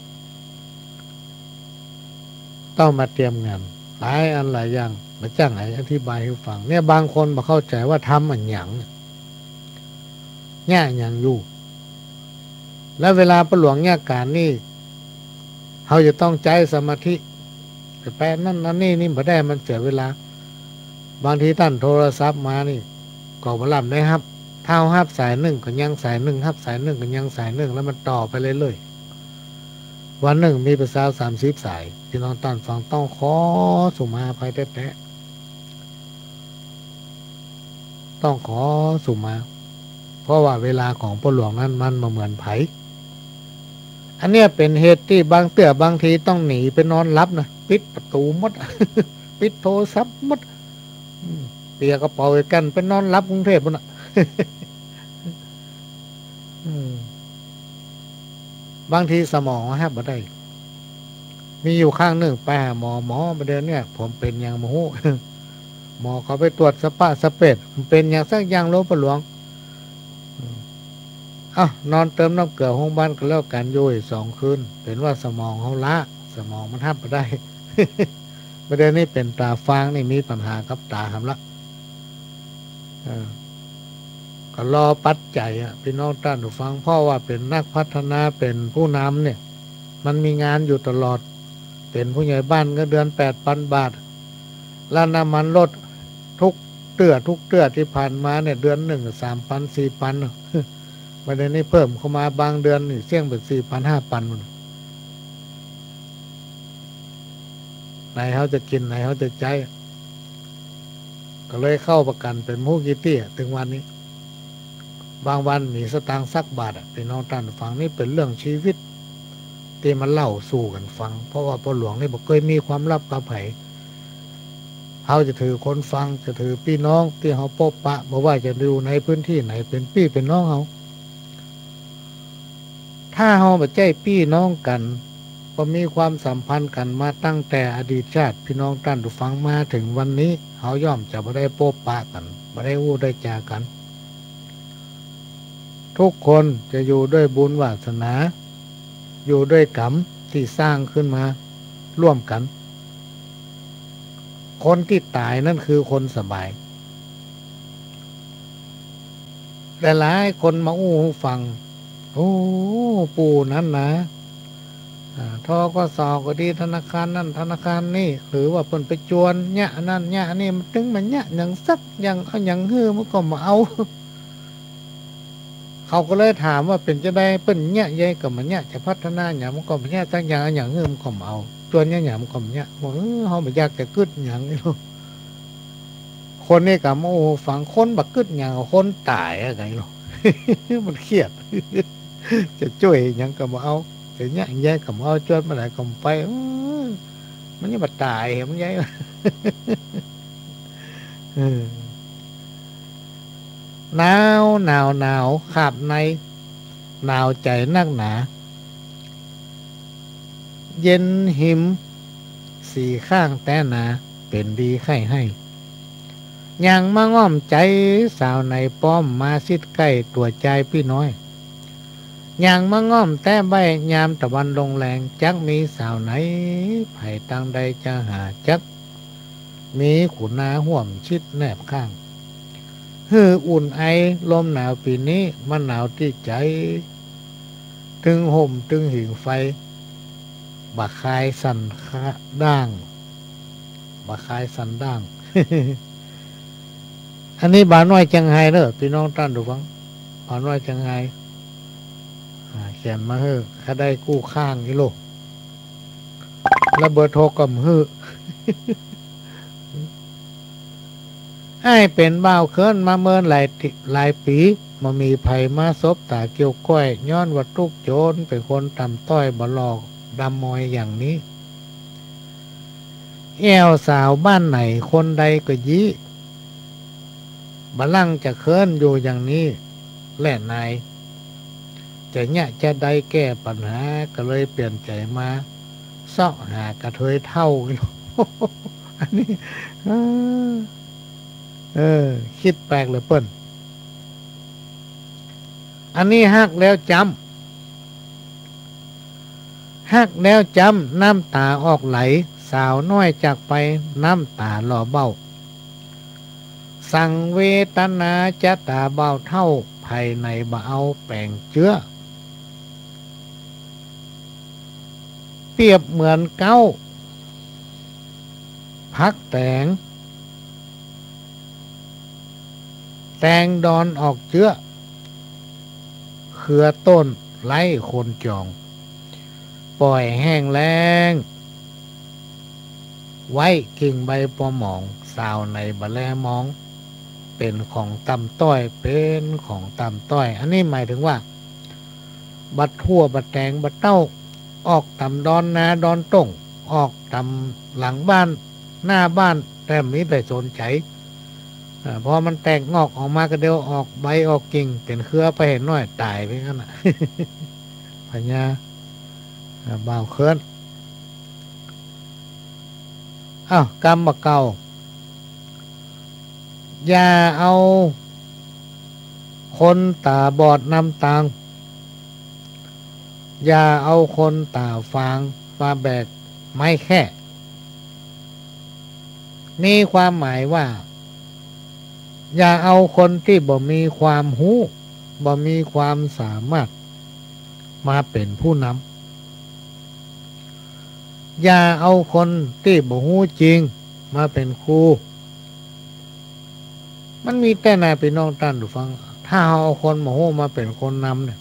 ต้องมาเตรียมงานหลายอันหลายอย่าง บ่าจ้างไหนอธิบายหื้อฟัง เนี่ย บางคนบ่เข้าใจ๋ว่าทำอะหยัง เยียะหยังอยู่ แล้วเวลาป้อหลวงเยียะก๋านนี่ เฮาจะต้องใจ๊สมาธิ ไปแปะนั่นอันนี้นี่บ่ได้ มันเสียเวลา บางทีต้านโทรศัพท์มานี่ ก็บ่ลำได้ฮับ ถ้าเฮาฮับสายนึ่งก็ยังสายนึ่ง ฮับสายนึ่งก็ยังสายนึ่ง แล้วมันต่อไปเรื่อยๆ วันนึ่งมีไปซาวสามสิบสาย พี่น้องต้านฟัง ต้องขอสุมาอภัยแต๊ๆ ต้องขอสุมา เพราะว่าเวลาของป้อหลวงนั้นมันบ่เหมือนใผ อันเนี้ยเป๋นเหตุตี้บางเตื้อบางทีต้องหนีไปนอนหลับนะ ปิดประตู๋หมด ปิดโทรศัพท์หมด อืม เปียะกระเป๋าไว้กั๋นไปนอนหลับกรุงเทพฯปู๊นน่ะ อืม บางทีสมองฮับบ่ได้ มีอยู่ครั้งนึ่งไปหาหมอ "หมอ บ่าเดี่ยวเนี้ยผมเป๋นหยังบ่ฮู้" หมอเขาไปตรวจสะปะสะเปด "บ่เป๋นหยังสักอย่างโลป้อหลวง" อืม "เอ้า นอนเติมน้ำเกลือโฮงบาลก็แล้วกั๋น อยู่อีกสองคืน เป๋นว่าสมองเฮาล้า สมองมันฮับบ่ได้" บ่าเดี่ยวนี้เป๋นต๋าฟางนี่มีปัญหากับต๋าหำละ เออ ก็รอปัจจัยอะ พี่น้องต้านผู้ฟัง เพราะว่าเป๋นนักพัฒนา เป๋นผู้นำเนี่ย มันมีงานอยู่ตลอด เป๋นผู้ใหญ่บ้านเงินเดือนแปดปันบาท แล้วน้ำมันรถทุกเตื้อ ทุกเตื้อตี้ผ่านมาเนี่ย เดือนนึ่งสามปันสี่ปัน บ่าเดี่ยวนี้เพิ่มเข้ามาบางเดือนนี่เสี้ยงเป๋นสี่ปันห้าปัน ไหนเฮาจะกิ๋น ไหนเฮาจะใจ๊ ก็เลยเข้าประกั๋นเป๋นบ่ฮู้กี่เตื้อ เถิงวันนี้ บางวันบ่มีสตางค์สักบาทอะ พี่น้องต้านผู้ฟัง นี่เป๋นเรื่องชีวิตตี้มาเล่าสู่กั๋นฟัง เพราะว่าป้อหลวงนี่บ่เกยมีความลับกับใผ เฮาจะถือคนฟัง จะถือปี้น้องตี้เฮาปบปะ บ่ว่าจะอยู่ในพื้นตี้ไหน เป๋นปี้เป๋นน้องเฮา ถ้าเฮาบ่ใจ้ปี้น้องกั๋น บ่มีความสัมพันธ์กั๋นมาตั้งแต่อดีตชาติ พี่น้องต้านผู้ฟัง มาเถิงวันนี้ เฮาย่อมจะบ่ได้ปบปะกั๋น บ่ได้อู้ได้จ๋ากั๋น ทุกคนจะอยู่ด้วยบุญวาสนา อยู่ด้วยก๋รรมตี้สร้างขึ้นมาร่วมกั๋น คนตี้ต๋ายนั้นคือคนสบาย หลายๆ คนมาอู้หื้อฟัง โอ้ ปู่นั้นนะ อ่า ธ.ก.ส. ก็ดี ธนาคารนั้นธนาคารนี้ หรือว่าเปิ้นไปจวนเยียะอันนั้นเยียะอันนี้ มันเถิงมาเยียะหยังสักอย่าง เอาหยังหื้อมันก็บ่เอา เขาก็เลยถามว่าเป๋นจาใด เปิ้นเยียะใยก็บ่เยียะ จะพัฒนาหยังมันก็บ่เยียะ สักอย่าง เอาหยังหื้อมันก็บ่เอา จวนเยียะหยังมันก็บ่เยียะ บอก เออ เฮาบ่อยากจะกึ๊ดหยัง คนนี้ก็มาอู้ฟัง คนบ่กึ๊ดหยัง คนต๋ายอะ ไงลูก มันเครียด จะจ้วยหยังก็บ่เอา จะเยียะใยก็บ่เอา จวนบ่าใดก็บ่ไป เออ มันยังบ่ต๋าย มันใย เออ หนาว หนาว หนาว คาบใน หนาวใจ๋นักหนา เย็นหิม สี่ข้างแต๊นา เป๋นดีใค่ให้ หยังมาง่อมใจ๋สาวไหน ป้อมมาชิดใก้ตั๋วจายปี้น้อย หยังมาง่อมแต๊ใบ้ ยามตะวันลงแลง จักมีสาวไหน ใผตางใดจะหา จักมีขุนนาฮ่วมชิดแนบข้าง หื้ออุ่นไอลมหนาวปี๋นี้ มันหนาวตี้ใจ๋ ตึงฮ่มตึงหิงไฟ บ่าคายสั่นด้าง บ่าคายสั่นด้าง อันนี้บ่าวน้อยเจียงไฮ้เน่อ ปี้น้องต้านผู้ฟัง บ่าวน้อยเจียงไฮ้ อ่า เขียนมาหื้อ ข้าได้กู้ข้างอีโล แล้วเบอร์โทรก็บ่หื้อ อ้ายเป๋นบ่าวเคิ้นมาเมินหลายติ หลายปี๋ บ่มีใผมาสบต๋าเกี่ยวก้อย ย้อนว่าตุ๊กโจร เป๋นคนต่ำต้อย บ่หล่อดำมอยอย่างนี้ แอ่วสาวบ้านไหนคนใดก็ยี้ บ่ลังจะเคิ้นอยู่อย่างนี้แหละนาย จะเยียะจาใดแก้ปัญหา ก็เลยเปลี่ยนใจ๋มาเซาะหากระเทยเฒ่า อันนี้ เออ เออ กึ๊ดแปลกเหลือเปิ้น อันนี้ฮักแล้วจ๊ำ ฮักแล้วจ๊ำ น้ำต๋าออกไหล สาวน้อยจากไป น้ำต๋าหล่อเบ้า สังเวทนาจะต๋าบ่าวเฒ่า ภายในบ่เอาแป๋งเจื้อ เปรียบเหมือนเก๊า ผักแต๋ง แตงดอนออกเจื้อ เครือต้นไร้คนจอง ป่อยแห้งแล้ง ไว้กิ่งใบปอหมอง สาวในบ่แลมอง เป๋นของต่ำต้อย เป๋นของต่ำต้อย อันนี้หมายถึงว่า บ่าถั่ว บ่าแตง บ่าเต้า ออกต๋ามดอนนาดอนต้ง ออกต๋ามหลังบ้าน หน้าบ้าน แต่บ่มีใผสนใจ๋ อ่า พอมันแตกงอกออกมาก็เดียว ออกใบออกกิ่ง เป๋นเครือไปเหียน้อย ต๋ายไปหั้นน่ะ พญา อ่า บ่าวเคิ้น อ้าว กำบ่าเก่า อย่าเอาคนต๋าบอดนำตาง อย่าเอาคนต๋าฟางมาแบกไม้แค่ มีความหมายว่า อย่าเอาคนตี้บ่มีความฮู้ บ่มีความสามารถ มาเป๋นผู้นำ อย่าเอาคนตี้บ่ฮู้จริงมาเป๋นครู มันมีแต๊นา ปี้น้องต้านผู้ฟัง ถ้าเฮาเอาคนบ่ฮู้มาเป๋นคนนำเนี่ย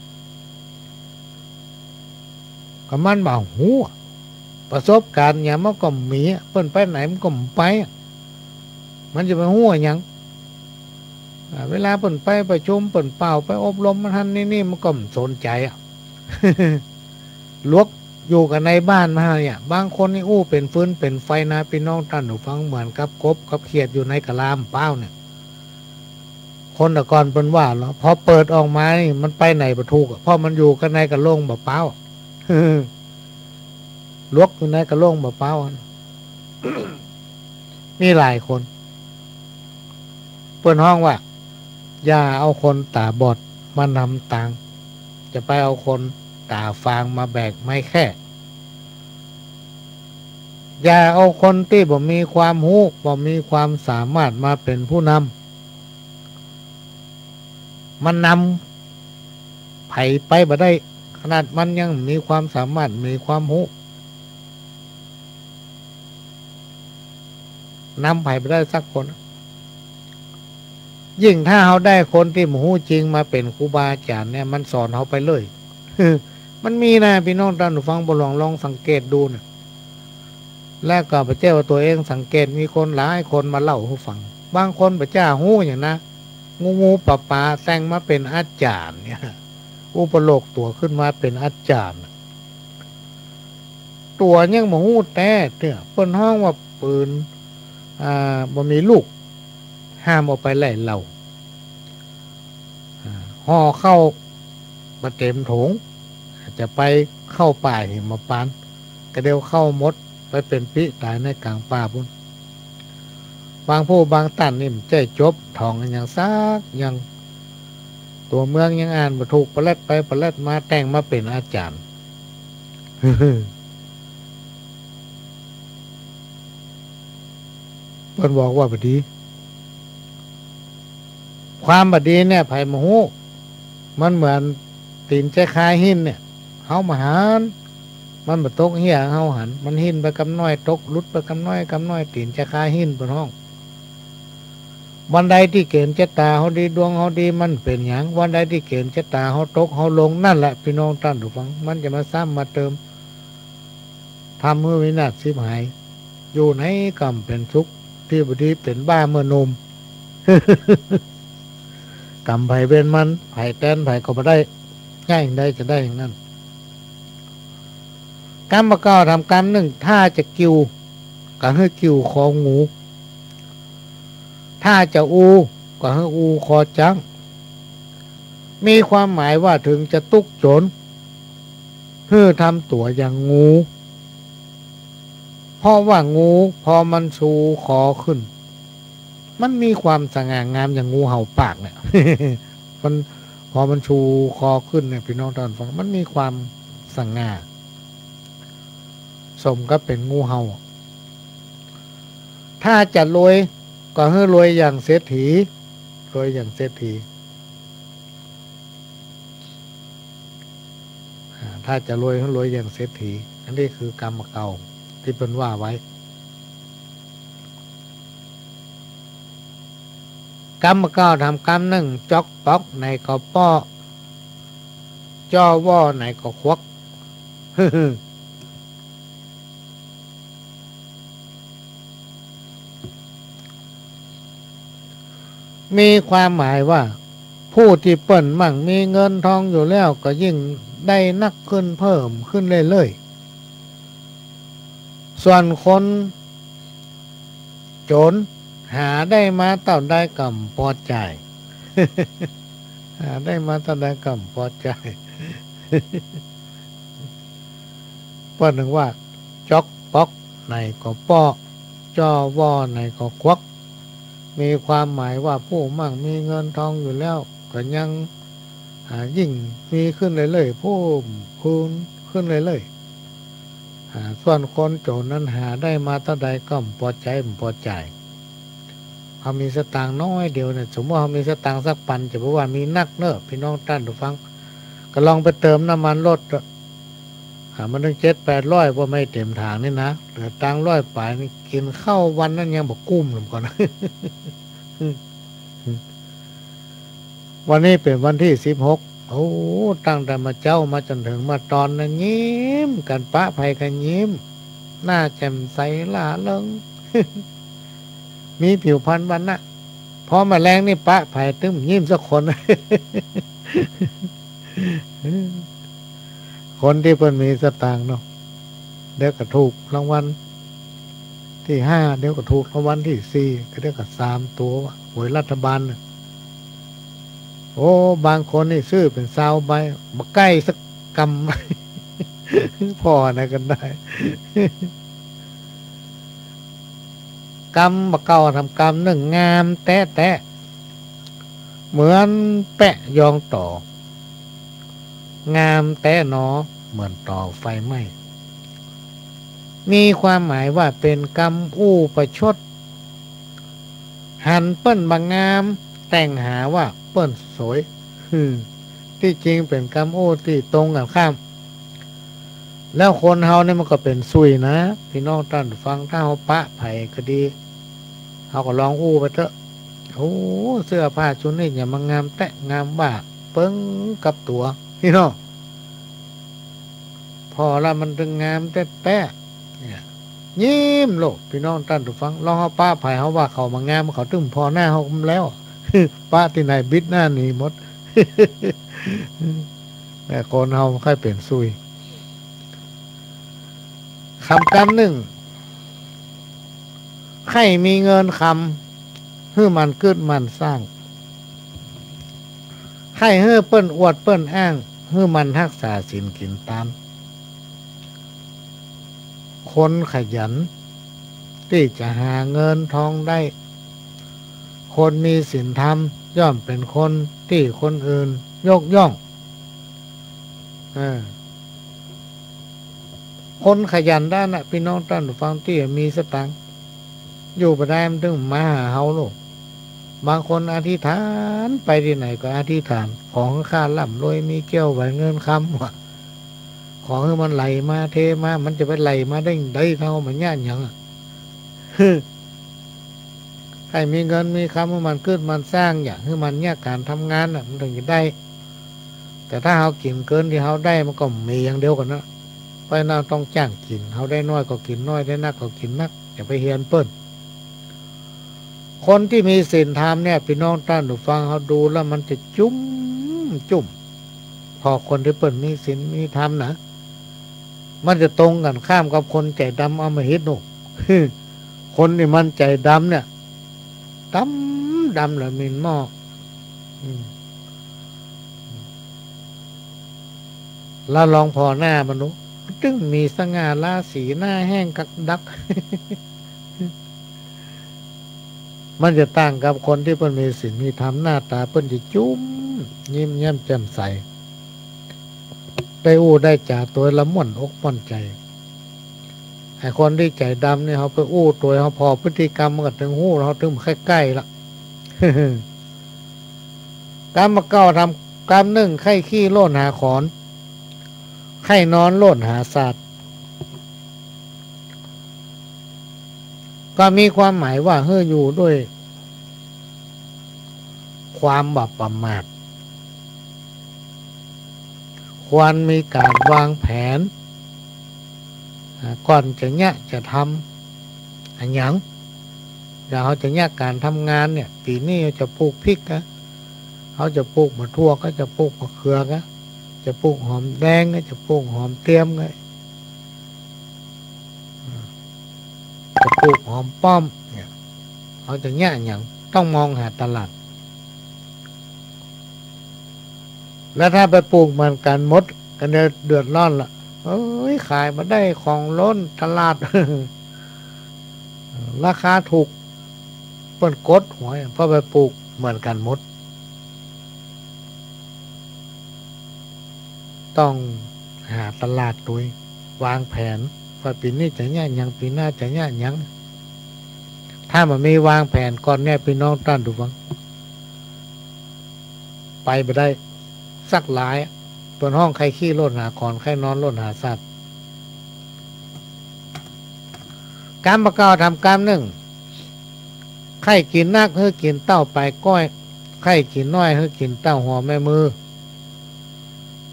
ก็มันบ่ฮู้อะ ประสบการณ์หยังมันก็บ่มีอะ เปิ้นไปไหนมันก็บ่ไปอะ มันจะไปฮู้อะหยัง อ่า เวลาเปิ้นไปประชุม เปิ้นเป่า ไปอบรมมันหั้นนี่นี่ มันก็บ่สนใจ๋อะ หลวกอยู่กั๋นในบ้านมันหั้นเนี่ย บางคนนี่อู้เป๋นฟืนเป๋นไฟนะ ปี้น้องต้านผู้ฟัง เหมือนกับกบกับเขียดอยู่ในกะลาบ่าป้าวเนี่ย คนแต่ก่อนเปิ้นว่าเนาะ พอเปิดออกมานี่มันไปไหนบ่ถูกอะ เพราะมันอยู่กั๋นในกะโหลงบ่าป้าว หลวกอยู่ในกะโหลงบ่าป้าวอะ มีหลายคน เปิ้นฮ้องว่า อย่าเอาคนต๋าบอดมานำตาง จะไปเอาคนต๋าฟางมาแบกไม้แค่ อย่าเอาคนตี้บ่มีความฮู้ บ่มีความสามารถมาเป๋นผู้นำ มันนำใผไปบ่ได้ ขนาดมันยังมีความสามารถ มีความฮู้ นำใผบ่ได้สักคน ยิ่งถ้าเฮาได้คนตี้บ่ฮู้จริงมาเป๋นครูบาอาจ๋ารย์เนี่ย มันสอนเฮาไปเลย มันมีนะ ปี้น้องต้านผู้ฟัง บ่หลวงลองสังเกตดูเนี่ย และก็บ่ใจ้ว่าตั๋วเองสังเกต มีคนหลายคนมาเล่าหื้อฟัง บางคนบ่จ้าฮู้หยังนะ งูๆป๋าๆ แต่งมาเป๋นอาจ๋ารย์เนี่ย อุปโลกน์ตั๋วขึ้นมาเป๋นอาจ๋ารย์ ตั๋วยังบ่ฮู้แต๊เตื้อ เปิ้นฮ้องว่าปืน อ่า บ่มีลูก ห้ามเอาไปไล่เหล่า อ่า ห่อข้าวบ่เต๋มโถง จะไปเข้าป่าหิมพานต์ กะเดียวข้าวหมด ไปเป๋นปิ๊ต๋ายในก๋างป่าปู๊น บางผู้บางต้านนี่บ่ใจ้จบ ถ่องหยังสักอย่าง ตั๋วเมืองยังอ่านบ่ถูก ปะแล็ดไปปะแล็ดมา แต่งมาเป๋นอาจ๋ารย์ เปิ้นบอกว่าบ่ดี ความบ่ดีเนี่ย ใผบ่ฮู้ มันเหมือนตี๋นใจ๊คาหินเนี่ย เฮาบ่หัน มันบ่ตกเฮี้ยหื้อเฮาหัน มันหิ้นไปกำน้อย ตกหลุดไปกำน้อยกำน้อย ตี๋นใจ๊คาหิน เปิ้นฮ้อง วันใดตี้เก๋ณฑ์จะต๋าเฮาดี ดวงเฮาดี มันเป๋นหยัง วันใดตี้เก๋ณฑ์จะต๋าเฮาตก เฮาลง นั่นแหละ ปี้น้องต้านผู้ฟัง มันจะมาซ้ำมาเติม ทำหื้อวินาศฉิบหาย อยู่ไหนก็บ่เป๋นสุข ตี้บ่ดีเป๋นบ้าเมื่อหนุ่ม ก๋รรมใผเวรมัน ใผแตนใผก็บ่ได้ ย้ายอย่างใดจะได้อย่างนั้น กำบ่าเก่า ถามกำนึ่ง ถ้าจะกิ่ว ก็หื้อกิ่วคองู ถ้าจะอู ก็หื้ออูคอจ๊าง มีความหมายว่าเถิงจะตุ๊กจน หื้อทำตั๋วอย่างงู เพราะว่างูพอมันชูคอขึ้น มันมีความสง่างามอย่างงูเห่าปากเนี่ย มัน พอมันชูคอขึ้นเนี่ย ปี้น้องต้านฟัง มันมีความสง่า สมกับเป๋นงูเห่า ถ้าจะรวยก็หื้อรวยอย่างเศรษฐี รวยอย่างเศรษฐี อ่า ถ้าจะรวยหื้อรวยอย่างเศรษฐี อันนี้คือกำบ่าเก่าตี้เปิ้นว่าไว้ กำบ่าเก่าทำกำนึ่ง จ๊อกป๊อกไหนก็เปาะ จ้อว่อไหนก็ควัก มีความหมายว่า ผู้ตี้เปิ้นมั่งมีเงินทองอยู่แล้วก็ยิ่งได้นักขึ้นเพิ่มขึ้นเรื่อยๆ ส่วนคนโจ๋นหาได้มาเต้าใดก็บ่ปอใจ๋ หาได้มาเต้าใดก็บ่ปอใจ๋ เปิ้นนึ่งว่า จ๊อกป๊อกไหนก็เปาะ จ้อว่อไหนก็ควัก มีความหมายว่าผู้มั่งมีเงินทองอยู่แล้วก็ยัง อ่า ยิ่งมีขึ้นเรื่อยๆ เพิ่มพูนขึ้นเรื่อยๆ อ่า ส่วนคนโจ๋นนั้นหาได้มาเต้าใดก็บ่ปอใจ๋ บ่ปอใจ๋ เฮามีสตางค์น้อยเดียวเนี่ย สมมุติเฮามีสตางค์สักปัน จะบ่ว่ามีนักเน่อ ปี้น้องต้านผู้ฟัง ก็ลองไปเติมน้ำมันรถเต๊อะ อ่า มันตั้งเจ็ดแปดร้อย บ่าไม่เต็มถังนี่นะ เหลือตังค์ร้อยป๋ายนี่ กิ๋นข้าววันนั้นยังบ่กุ้มเลยก่อน วันนี้เป๋นวันตี้สิบหก โอ้ ตั้งแต่เมื่อเจ๊ามาจ๋นเถิงเมื่อตอนนะ ยิ้มกั๋น ปะใผก็ยิ้ม หน้าแจ่มใสร่าเริง มีผิวพรรณวรรณะ พอมาแลงนี่ปะใผตึงยิ้มสักคน คนตี้เปิ้นมีสตางค์เนาะ เดี๋ยวก็ถูกรางวัลตี้ห้า เดี๋ยวก็ถูกรางวัลตี้สี่ ก็เดี๋ยวก็สามตั๋ว หวยรัฐบาลน่ะ โอ้ บางคนนี่ซื้อเป๋นซาวใบ บ่ใก้สักกำ ผ่อไหนกั๋นได้ กำบ่าเก่าทำกำนึ่ง งามแต๊ๆ เหมือนแปะยองต่อ งามแต๊หนอ เหมือนต่อไฟไหม้ มีความหมายว่าเป๋นกำอู้ประชด หันเปิ้นบ่างาม แต่งหาว่าเปิ้นสวย ตี้จริงเป๋นกำอู้ตี้ตรงกั๋นข้าม แล้วคนเฮานี่มันก็เป๋นสุยนะ ปี้น้องต้านผู้ฟัง ถ้าเฮาปะใผก็ดี เฮาก็ลองอู้ไปเต๊อะ โอ้ เสื้อผ้าชุดนี้หยังมางามแต๊ งามว่าเปิ้งกับตั๋ว ปี้น้อง ผ่อแล้วมันตึงงามแต๊ๆ เนี่ย ยิ้มโลด ปี้น้องต้านผู้ฟัง ลองเฮาปะใผ เฮาว่าเขาบ่างาม เขาตึงผ่อหน้าเฮาแล้ว ปะตี้ไหนบิดหน้าหนีหมด แต่คนเฮามันใค่เป๋นสุย คำกำนึ่ง ใค่มีเงินคำ หื้อหมั่นกึ๊ดหมั่นสร้าง ใค่หื้อเปิ้นอวดเปิ้นอ้าง หื้อหมั่นฮักษาศีลกิ๋นตาน คนขยันตี้จะหาเงินทองได้ คนมีศีลธรรมย่อมเป๋นคนตี้คนอื่นยกย่อง เออ คนขยันด้านน่ะ ปี้น้องต้านผู้ฟังตี้มีสตางค์ อยู่บ่ได้มันตึงมาหาเฮาโลด บางคนอธิษฐาน ไปตี้ไหนก็อธิษฐาน ขอหื้อข้าร่ำรวยมีแก้วแหวนเงินคำ ว่า ขอหื้อมันไหลมาเทมา มันจะไปไหลมาได้ใด ถ้าเฮาบ่ยากหยังอะ ใค่มีเงินมีคำ หื้อหมั่นกึ๊ดหมั่นสร้าง อย่าหื้อหมั่นเยียะก๋านทำงานน่ะ มันตึงจะได้ แต่ถ้าเฮากิ๋นเกินตี้เฮาได้ มันก็มีอย่างเดียวกั๋นนะ เพราะฉะนั้นต้องจ้างกิ๋น เฮาได้น้อยก็กิ๋นน้อย ได้นักก็กิ๋นนัก อย่าไปเหียนเปิ้น คนตี้มีศีลธรรมเนี่ย ปี้น้องต้านผู้ฟัง เฮาดูแล้วมันจะจุ้มจุ้ม ผ่อคนตี้เปิ้นมีศีลมีธรรมนะ มันจะตรงกั๋นข้ามกับคนใจ๋ดำอำมหิตนู่น คนตี้มันใจ๋ดำเนี่ย ดำดำละหมิ่นหม้อ อืม แล้วลองผ่อหน้ามันดู ตึงมีสง่าราศี หน้าแห้งกักดัก มันจะต่างกับคนตี้เปิ้นมีศีลมีธรรม หน้าต๋าเปิ้นจะจุ้ม ยิ้มแย้มแจ่มใส ได้อู้ได้จ๋าตั๋วละม่วนอกม่วนใจ๋ แต่คนตี้ใจ๋ดำนี่ เฮาไปอู้ตวย เฮาผ่อพฤติกรรมมันก็ตึงฮู้ เฮาตึงบ่ใค่ใก้ละ กำบ่าเก้า ทำกำนึ่ง ใค่ขี้โล่นหาขอน ใค่นอนโล่นหาสัตว์ ก็มีความหมายว่าหื้ออยู่ด้วยความบ่ประมาท ควรมีก๋านวางแผน อ่า ก่อนจะเยียะจะทำอะหยัง อย่างเฮาจะเยียะก๋านทำงานเนี่ย ปี๋นี้เฮาจะปลูกพริกกะ เฮาจะปลูกบ่าถั่วกะ จะปลูกบ่าเขือกะ จะปลูกหอมแดงกะ จะปลูกหอมเตียมกะ จะปลูกหอมป้อมเนี่ย เฮาจะเยียะหยัง ต้องมองหาตลาด แล้วถ้าไปปลูกเหมือนกั๋นหมด ก็เดือด เดือดร้อนละ เอ้ย ขายบ่ได้ ของล้นตลาด ราคาถูก เปิ้นกดหวย เพราะไปปลูกเหมือนกั๋นหมด ต้องหาตลาดตวย วางแผนว่าปี๋นี้จะเยียะหยัง ปี๋หน้าจะเยียะหยัง ถ้าบ่มีวางแผนก่อนเนี่ย ปี้น้องต้านผู้ฟัง ไปบ่ได้สักหลาย เปิ้นฮ้องใค่ขี้โล่นหาขอน ใค่นอนโล่นหาสัตว์ กำบ่าเก้า ทำกำนึ่ง ใค่กิ๋นนัก หื้อกิ๋นเต้าป๋ายก้อย ใค่กิ๋นน้อย หื้อกิ๋นเต้าหัวแม่มือ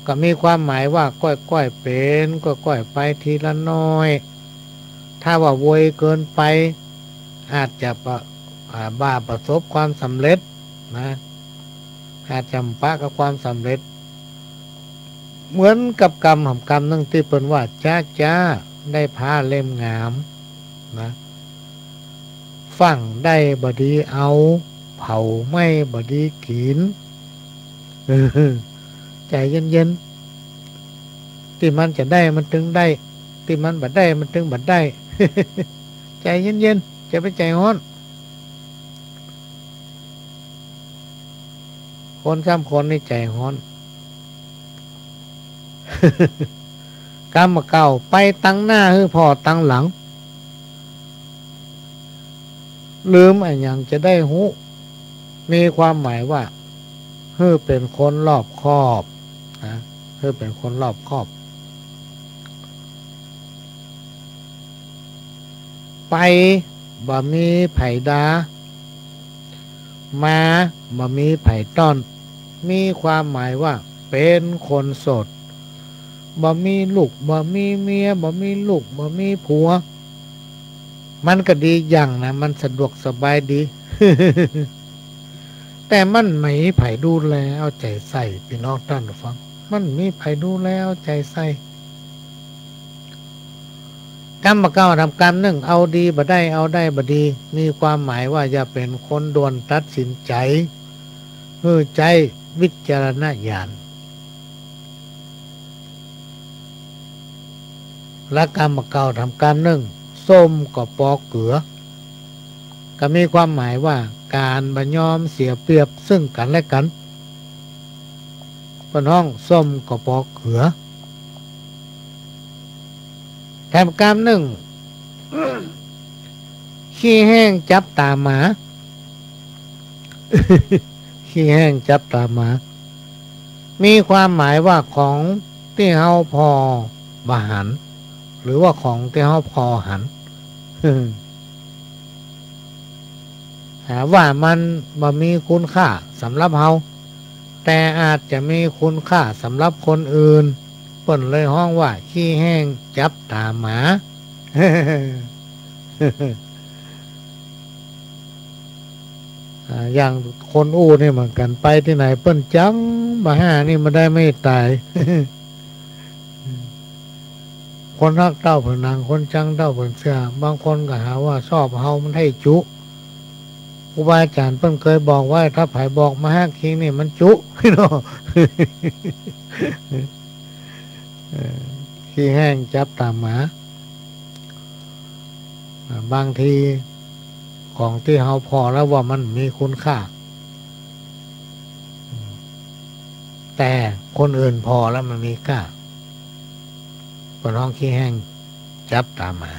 ก็มีความหมายว่าก้อยๆ เป๋น ก้อยๆ ไปทีละน้อย ถ้าว่าโวยเกินไป อาจจะปะ อ่า บ่ประสบความสำเร็จนะ อาจจะบ่ปะกับความสำเร็จ เหมือนกับกำหำกำนึ่งตี้เปิ้นว่า จ๊ะจ๊ะ ได้ผ้าเล่มงามนะ ฟั่งได้บ่ดีเอา เผาไหม้บ่ดีกิ๋น เออ ใจ๋เย็นๆ ตี้มันจะได้มันตึงได้ ตี้มันบ่ได้มันตึงบ่ได้ ใจ๋เย็นๆ จะไปใจ๋ฮ้อน คนสามคนนี่ใจ๋ฮ้อน กำบ่าเก้า ไปตังหน้าหื้อผ่อตังหลัง ลืมอะหยังจะได้ฮู้ มีความหมายว่า หื้อเป๋นคนรอบคอบนะ หื้อเป๋นคนรอบคอบ ไปบ่มีใผด่า มาบ่มีใผต้อน มีความหมายว่าเป๋นคนโสด บ่มีลูก บ่มีเมีย บ่มีลูก บ่มีผัว มันก็ดีอย่างนะ มันสะดวกสบายดี แต่มันบ่มีใผดูแลเอาใจ๋ใส่ ปี้น้องต้านผู้ฟัง มันบ่มีใผดูแลเอาใจ๋ใส่ กำบ่าเก้า ทำกำนึ่ง เอาดีบ่ได้ เอาได้บ่ดี มีความหมายว่าอย่าเป๋นคนด่วนตัดสินใจ๋ หื้อใจ๊วิจารณญาณ และกำบ่าเก้า ทำกำนึ่ง ส้มก็ปอเกือ ก็มีความหมายว่าก๋านบ่ยอมเสียเปรียบซึ่งกั๋นและกั๋น เปิ้นฮ้องส้มก็ปอเกือ แถมกำนึ่ง ขี้แห้งจับต๋าหมา ขี้แห้งจับต๋าหมา มีความหมายว่าของตี้เฮาผ่อบ่หัน หรือว่าของตี้เฮาผ่อหัน หาว่ามันบ่มีคุณค่าสำหรับเฮา แต่อาจจะมีคุณค่าสำหรับคนอื่น เปิ้นเลยฮ้องว่าขี้แห้งจับต๋าหมา อ่า อย่างคนอู้นี่เหมือนกั๋น ไปตี้ไหนเปิ้นจังบ่าห้านี่บ่ได้ไม่ต๋าย คนฮักเต้าเปิ้นหนัง คนจังเต้าเปิ้นเสื้อ บางคนก็หาว่าชอบเฮามันให้จุ ครูบาอาจ๋ารย์เปิ้นเกยบอกไว้ ถ้าใผบอกบ่ฮักคิงนี่มันจุ เนาะ เออ ขี้แห้งจับต๋าหมา อ่า บางทีของตี้เฮาผ่อแล้วว่ามันมีคุณค่า แต่คนอื่นผ่อแล้วมันมีค่า เปิ้นฮ้องขี้แห้งจับต๋าหมา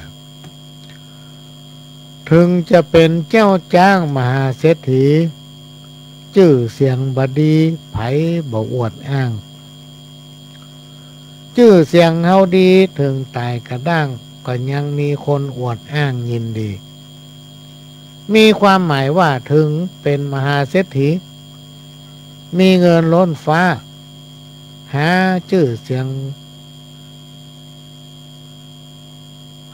เถิงจะเป๋นเจ้าจ๊างมหาเศรษฐี จื้อเสียงบ่ดี ใผบ่อวดอ้าง จื้อเสียงเฮาดี เถิงต๋ายกระด้าง ก็ยังมีคนอวดอ้างยินดี มีความหมายว่าเถิงเป๋นมหาเศรษฐี มีเงินล้นฟ้า หาจื้อเสียง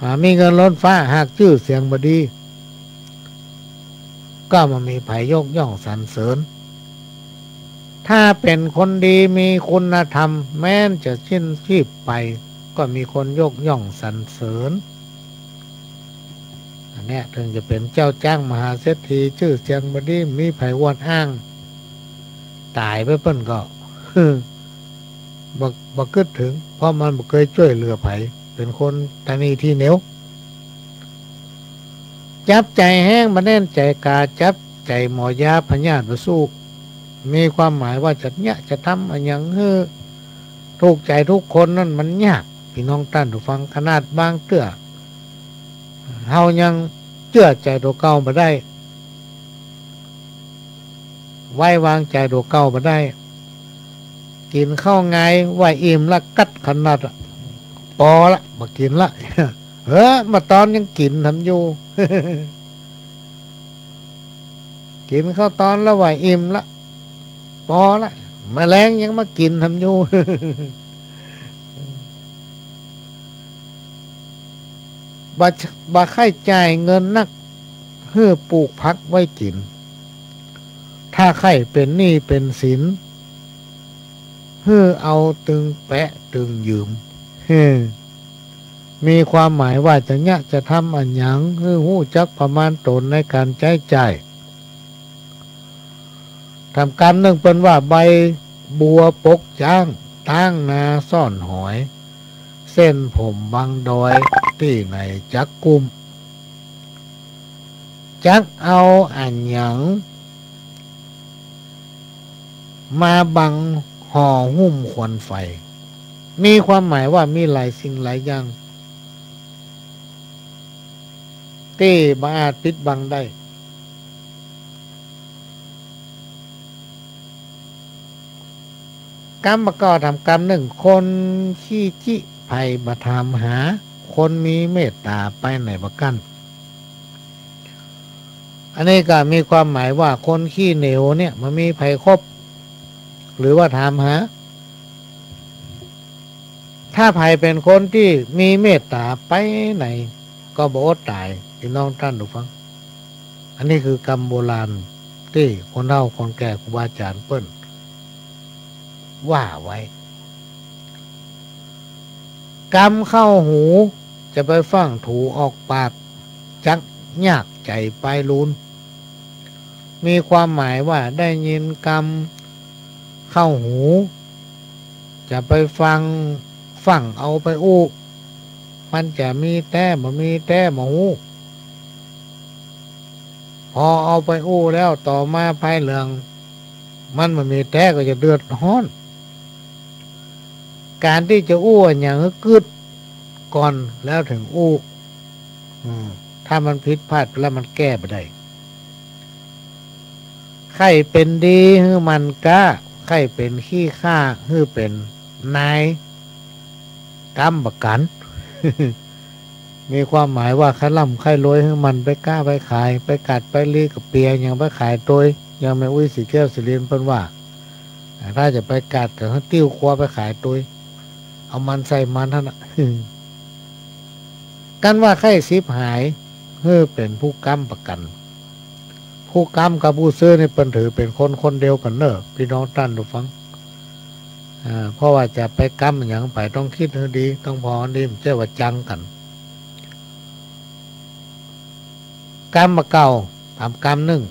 อ่า มีเงินล้นฟ้า หากจื้อเสียงบ่ดี ก็บ่มีใผยกย่องสรรเสริญ ถ้าเป๋นคนดีมีคุณธรรม แม้นจะสิ้นชีพไป ก็มีคนยกย่องสรรเสริญ อันเนี้ยเถิงจะเป๋นเจ้าจ๊างมหาเศรษฐี จื้อเสียงบ่ดี มีใผอวดอ้าง ต๋ายไปเปิ้นก็ บ่ บ่กึ๊ดเถิง เพราะมันบ่เกยจ้วยเหลือใผ เป๋นคนตระหนี่ตี้เหนียว จับใจ๋แฮงบ่แน่นใจ๋กา จับใจ๋หมอยาพยาธิบ่สู้ มีความหมายว่าจะเยียะจะทำอะหยังหื้อถูกใจ๋ทุกคนนั้นมันยาก ปี้น้องต้านผู้ฟัง ขนาดบางเตื้อ เฮายังเจื้อใจ๋ตั๋วเก่าบ่ได้ ไว้วางใจ๋ตั๋วเก่าบ่ได้ กิ๋นข้าวงายว่าอิ่มละ กัดขนาดอะ ปอละ บ่กิ๋นละ เฮ้อ เมื่อตอนยังกิ๋นทำอยู่ กิ๋นข้าวตอนแล้วว่าอิ่มละ ปอละ เมื่อแลงยังมากิ๋นทำอยู่ บ่ บ่ใค่จ่ายเงินนัก หื้อปลูกผักไว้กิ๋น ถ้าใค่เป๋นหนี้เป๋นสิน หื้อเอาตึงแปะตึงยืม หื้อ มีความหมายว่าจะเยียะจะทำอะหยัง หื้อฮู้จักประมาณต๋นในก๋านใจ๊จ่าย ถามกำนึ่งเปิ้นว่า ใบบัวปกจ๊าง ต๊างนาซ่อนหอย เส้นผมบังดอย ตี้ไหนจักกุม จักเอาอะหยัง มาบังห่อหุ้มควันไฟ มีความหมายว่ามีหลายสิ่งหลายอย่าง ตี้บ่อาจปิดบังได้ กำบ่าเก้าถามกำนึ่ง คนขี้จิใผบ่ถามหา คนมีเมตต๋าไปไหนบ่กั้น อันนี้ก็มีความหมายว่าคนขี้เหนียวเนี่ยบ่มีใผคบ หรือว่าถามหา ถ้าใผเป๋นคนตี้มีเมตต๋าไปไหนก็บ่อดต๋าย ปี้น้องต้านผู้ฟัง อันนี้คือกำโบราณตี้คนเฒ่าคนแก่ครูบาอาจ๋ารย์เปิ้นว่าไว้ กำเข้าหู จะไปฟั่งถูออกปาก จักยากใจ๋ปายลูน มีความหมายว่าได้ยินกำเข้าหู จะไปฟั่ง ฟั่งเอาไปอู้ มันจะมีแต๊บ่มีแต๊บ่ฮู้ พอเอาไปอู้แล้วต่อมาภายหลัง มันบ่มีแต๊ก็จะเดือดฮ้อน ก๋านตี้จะอู้อะหยังหื้อกึ๊ดก่อนแล้วเถิงอู้ อืม ถ้ามันผิดพลาดไปแล้วมันแก้บ่ได้ ใค่เป๋นดีหื้อหมั่นก๊า ใค่เป๋นขี้ข้าหื้อเป๋นนาย กำบ่ากั๋น มีความหมายว่าใค่ร่ำใค่รวยหื้อหมั่นไปก๊าไปขาย ไปก๋าดไปลีกับเปียหยังไปขายตวย อย่างแม่อุ๊ยศรีแก้วศรีรินเปิ้นว่า ถ้าจะไปก๋าดก็หื้อติ้วครัวไปขายตวย เอามันใส่มันหั้นน่ะ กันว่าใค่ฉิบหาย หื้อเป๋นผู้กำบ่ากั๋น ผู้กำกับผู้ซื้อนี่เปิ้นถือเป๋นคนคนเดียวกั๋นเน่อ ปี้น้องต้านผู้ฟัง อ่า เพราะว่าจะไปกำหยังไปต้องกึ๊ดหื้อดี ต้องผ่อหื้อดี บ่ใจ้ว่าจังกั๋น กำบ่าเก้าถามกำนึ่ง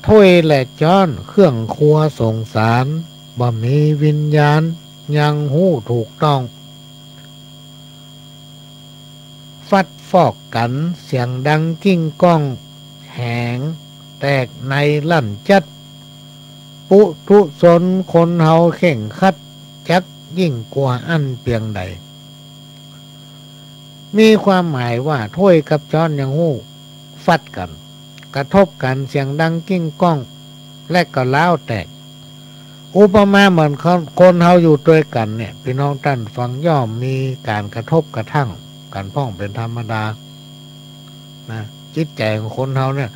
ถ้วยและจ๊อนเครื่องครัวสงสาร บ่มีวิญญาณยังฮู้ถูกต้อง ฟัดฟอกกั๋นเสียงดังกิ้งก้อง แหงแตกในลั่นจัด ปุถุชนคนเฮาเคร่งครัด จักยิ่งกว่าอั้นเปียงใด มีความหมายว่าถ้วยกับจ๊อนยังฮู้ฟัดกั๋น กระทบกั๋นเสียงดังกิ้งก้อง และก็ร้าวแตก อุปมาเหมือนคน คนเฮาอยู่ตวยกั๋นเนี่ย ปี้น้องต้านฟัง ย่อมมีก๋านกระทบกระทั่งกั๋นพ่องเป๋นธรรมดานะ จิตใจ๋ของคนเฮาเนี่ย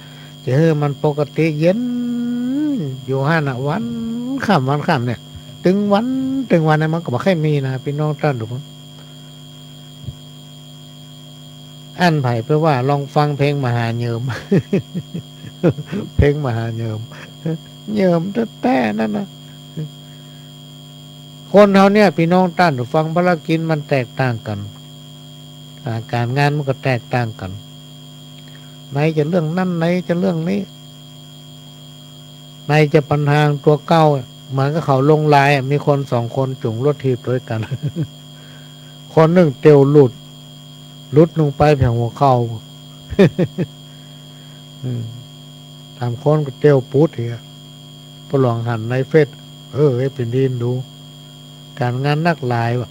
จะหื้อมันปกติเย็นอยู่หั้นน่ะ วันค่ำวันค่ำเนี่ย ตึงวันตึงวันเนี่ย มันก็บ่ใค่มีนะ ปี้น้องต้านดู อั้นไผเปิ้นว่าลองฟังเพลงมหาเหยิม เพลงมหาเหยิม เหยิมแต๊ๆ นั่นนะ คนเฮาเนี่ย ปี้น้องต้านฟัง ภารกิจมันแตกต่างกั๋น อ่า ก๋านงานมันก็แตกต่างกั๋น ไหนจะเรื่องนั้น ไหนจะเรื่องนี้ ไหนจะปัญหาตั๋วเก่า เหมือนกับเขาลงลายอะ มีคนสองคนจุ่งรถถีบตวยกั๋น คนนึ่งเตียวหลุด หลุดลงไปแผงหัวเข่า อืม สามคนก็เตียวปุ๊ดอีกอะ ป้อหลวงหันในเฟซ เออ เอ้ย เป๋นดีดู ก๋านงานนักหลายว่ะ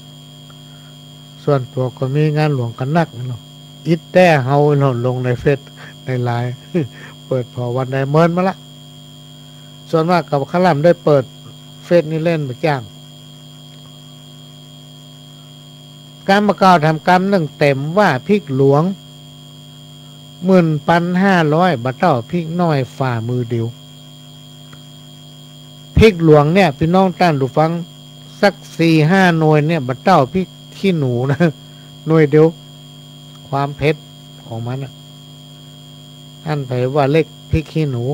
ส่วนตั๋วก็มีงานหลวงก็นักเนาะ อิดแต๊เฮาเนาะ ลงในเฟซในไลน์ เปิดผ่อวันใดเมินมาละ ส่วนมากก็บ่ค่อยลำได้เปิดเฟซนี่เล่นบ่จ้าง กำบ่เก่าแถมกำนึ่งเต็มว่าพริกหลวง หมื่นปันห้าร้อย บ่เต้าพริกน้อยฝ่ามือเดียว พริกหลวงเนี่ย ปี้น้องต้านผู้ฟัง สักสี่ห้าหน่วยเนี่ย บ่เต้าพริกขี้หนูนะ หน่วยเดียว ความเผ็ดของมันน่ะ อั้นไผว่าเล็กพริกขี้หนู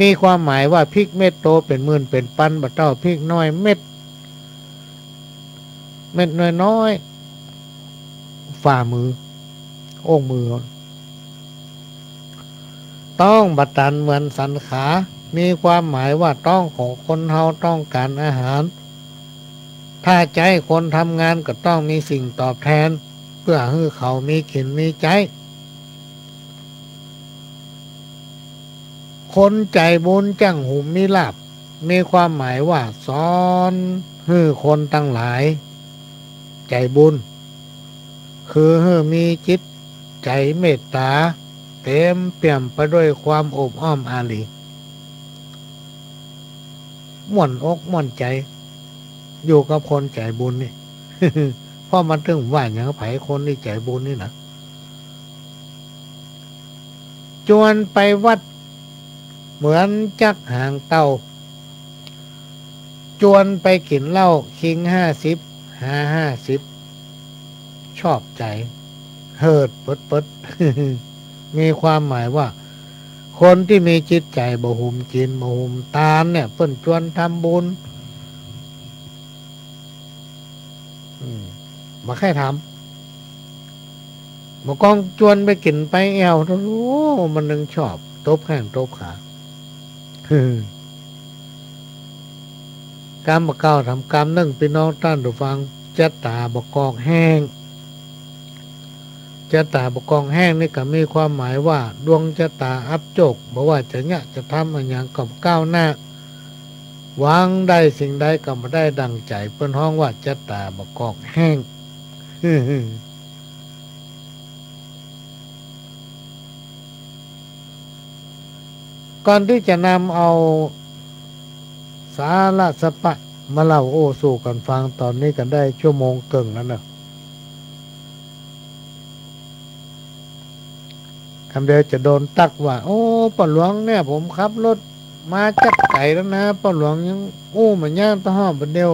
มีความหมายว่าพริกเม็ดโตเป๋นหมื่นเป๋นปัน บ่เต้าพริกน้อยเม็ด เม็ดน้อยๆ ฝ่ามือ โอ้งมือ ต๊องบ่ตันเหมือนสันขา มีความหมายว่าต๊องของคนเฮาต้องก๋านอาหาร ถ้าใจ๊คนทำงานก็ต้องมีสิ่งตอบแทน เปื้อหื้อเขามีกิ๋นมีใจ๊ คนใจ๋บุญจั้งหุมมีลาภ มีความหมายว่าสอนหื้อคนตังหลายใจ๋บุญ คือหื้อมีจิตใจ๋เมตต๋า เต๋มเปี่ยมไปด้วยความอบอ้อมอารี ม่วนอกม่วนใจ๋ อยู่กับคนใจ๋บุญนี่ เพราะมันตึงว่าหยังไผ คนตี้ใจ๋บุญนี่นะ จวนไปวัดเหมือนจักหางเต้า จวนไปกิ๋นเหล้าคิงห้าสิบ หาห้าสิบ ชอบใจ๋ เหิดเปิดๆ มีความหมายว่า คนตี้มีจิตใจ๋บ่หุมกิ๋นบ่หุมตานเนี่ย เปิ้นจวนทำบุญ อืม บ่ใค่ทำ บ่กองจวนไปกิ๋นไปแอ่ว โอ้ มันนึ่งชอบ ตบแข้งตบขา กำบ่เก่าแถมกำนึ่ง ปี้น้องต้านผู้ฟัง จะต๋าบ่กอกแห้ง จะต๋าบ่กอกแห้งนี่ก็มีความหมายว่า ดวงจะต๋าอับโจก บ่ว่าจะเยียะจะทำอะหยังก็บ่ก้าวหน้า หวังได้สิ่งใดก็บ่ได้ดั่งใจ๋ เปิ้นฮ้องว่าจะต๋าบ่กอกแห้ง ก่อนตี้จะนำเอาสาระสะปะมาเล่าโอ้สู่กั๋นฟัง ต๋อนนี้ก็ได้ชั่วโมงเกิ่งแล้วเนาะ กำเดียวจะโดนตั๊กว่า โอ้ ป้อหลวงเนี่ย ผมขับรถมาจั๊กไก๋แล้วนะ ป้อหลวงยังอู้บ่ายังตะฮ่อบ่าเดียว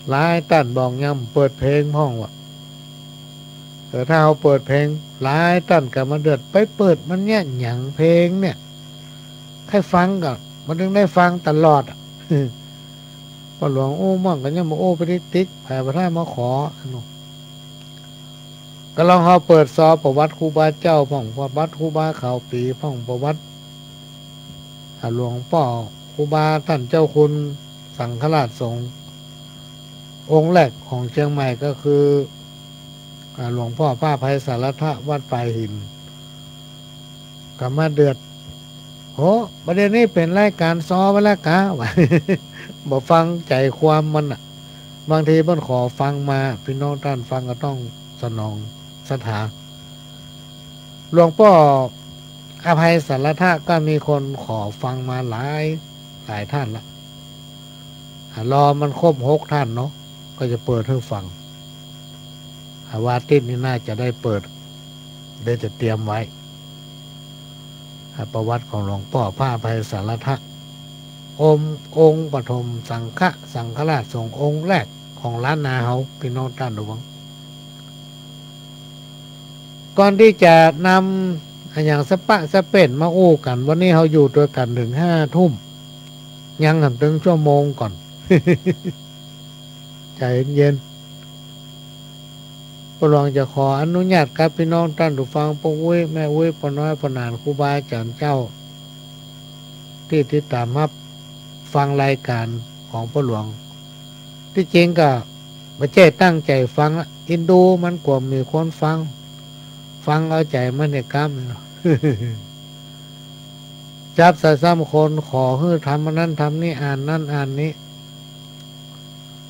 หลายต้านบอกยังเปิดเพลงพ่องว่ะ เออ ถ้าเฮาเปิดเพลง หลายต้านก็มาเดือด ไปเปิดมันเยียะหยังเพลงเนี่ย ใค่ฟังก็ มันตึงได้ฟังตลอดอะ ป้อหลวงอู้มั่งก็ยังบ่อู้ไปติ๊กๆ ไผบ่าถ้ามาขอ อันนู้น ก็ลองเฮาเปิดซอประวัติครูบาเจ้าพ่อง ประวัติครูบาขาวปีพ่อง ประวัติ อ่า หลวงป้อครูบาต้านเจ้าคุณสังฆราชสงฆ์ องค์แรกของเจียงใหม่ก็คือ อ่า หลวงป้อพระอภัยสารถะวัดปายหิน ก็มาเดือด โอ้ ประเดี๋ยวนี้เป๋นรายก๋านซอไปแล้วกา บ่ฟังใจ๋ความมันน่ะ บางทีเปิ้นขอฟังมา ปี้น้องต้านฟังก็ต้องสนองศรัทธา หลวงป้ออภัยสารถะก็มีคนขอฟังมาหลาย หลายต้านละ อ่ะ รอมันครบหกต้านเนาะ ก็จะเปิดหื้อฟัง อ่ะ วันอาทิตย์นี้น่าจะได้เปิด เดี๋ยวจะเตรียมไว้ อ่ะ ประวัติของหลวงป้อพระอภัยสารถะ องค์ องค์ปฐมสังฆะ สังฆราชสงฆ์องค์แรกของล้านนาเฮา ปี้น้องต้านระวัง ก่อนตี้จะนำอะหยังสะปะสะเป๋นมาอู้กั๋น วันนี้เฮาอยู่ตวยกั๋นเถิงห้าทุ่ม ยังหันเถิงชั่วโมงก่อน ใจ๋เย็นๆ ป้อหลวงจะขออนุญาตกับปี้น้องต้านผู้ฟัง ป้ออุ๊ย แม่อุ๊ย ป้อน้อย ป้อหนาน ครูบาอาจ๋ารย์เจ้า ตี้ติดต๋ามฮับฟังรายก๋านของป้อหลวง ตี้จริงก็บ่ใจ้ตั้งใจ๋ฟังละ อินดูมันกั๋วมีคนฟัง ฟังเอาใจ๋มันเนี่ยกำ จับใส่ซ้ำคนขอหื้อทำอันนั้นทำนี่ อ่านนั้นอ่านนี้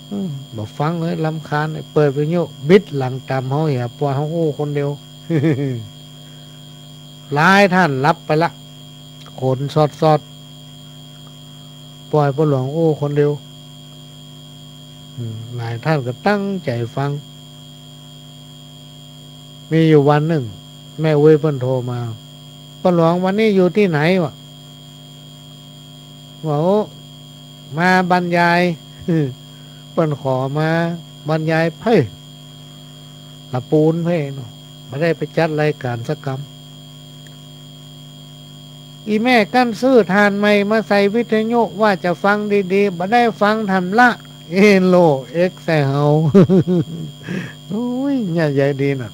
อืม บ่ฟังเลย รำคาญ เปิดวิทยุบิดหลังต๋ามเฮาเหีย ปล่อยเฮาอู้คนเดียว หลายต้านหลับไปละ ขนสอดๆ ปล่อยป้อหลวงอู้คนเดียว อืม หลายต้านก็ตั้งใจ๋ฟัง มีอยู่วันนึ่ง แม่อุ๊ยเปิ้นโทรมา ป้อหลวงวันนี้อยู่ตี้ไหนวะ ว่า โอ้ มาบรรยาย เปิ้นขอมาบรรยายเพ่ย ละปูนเพ่ยเนาะ บ่ได้ไปจัดรายก๋านสักกำ อีแม่กั้นซื้อถ่านใหม่มาใส่วิทยุว่าจะฟังดีๆ บ่ได้ฟังถ่านละ เอโลเอ็กใส่เฮา โอ้ย เนี่ยใหญ่ดีน่ะ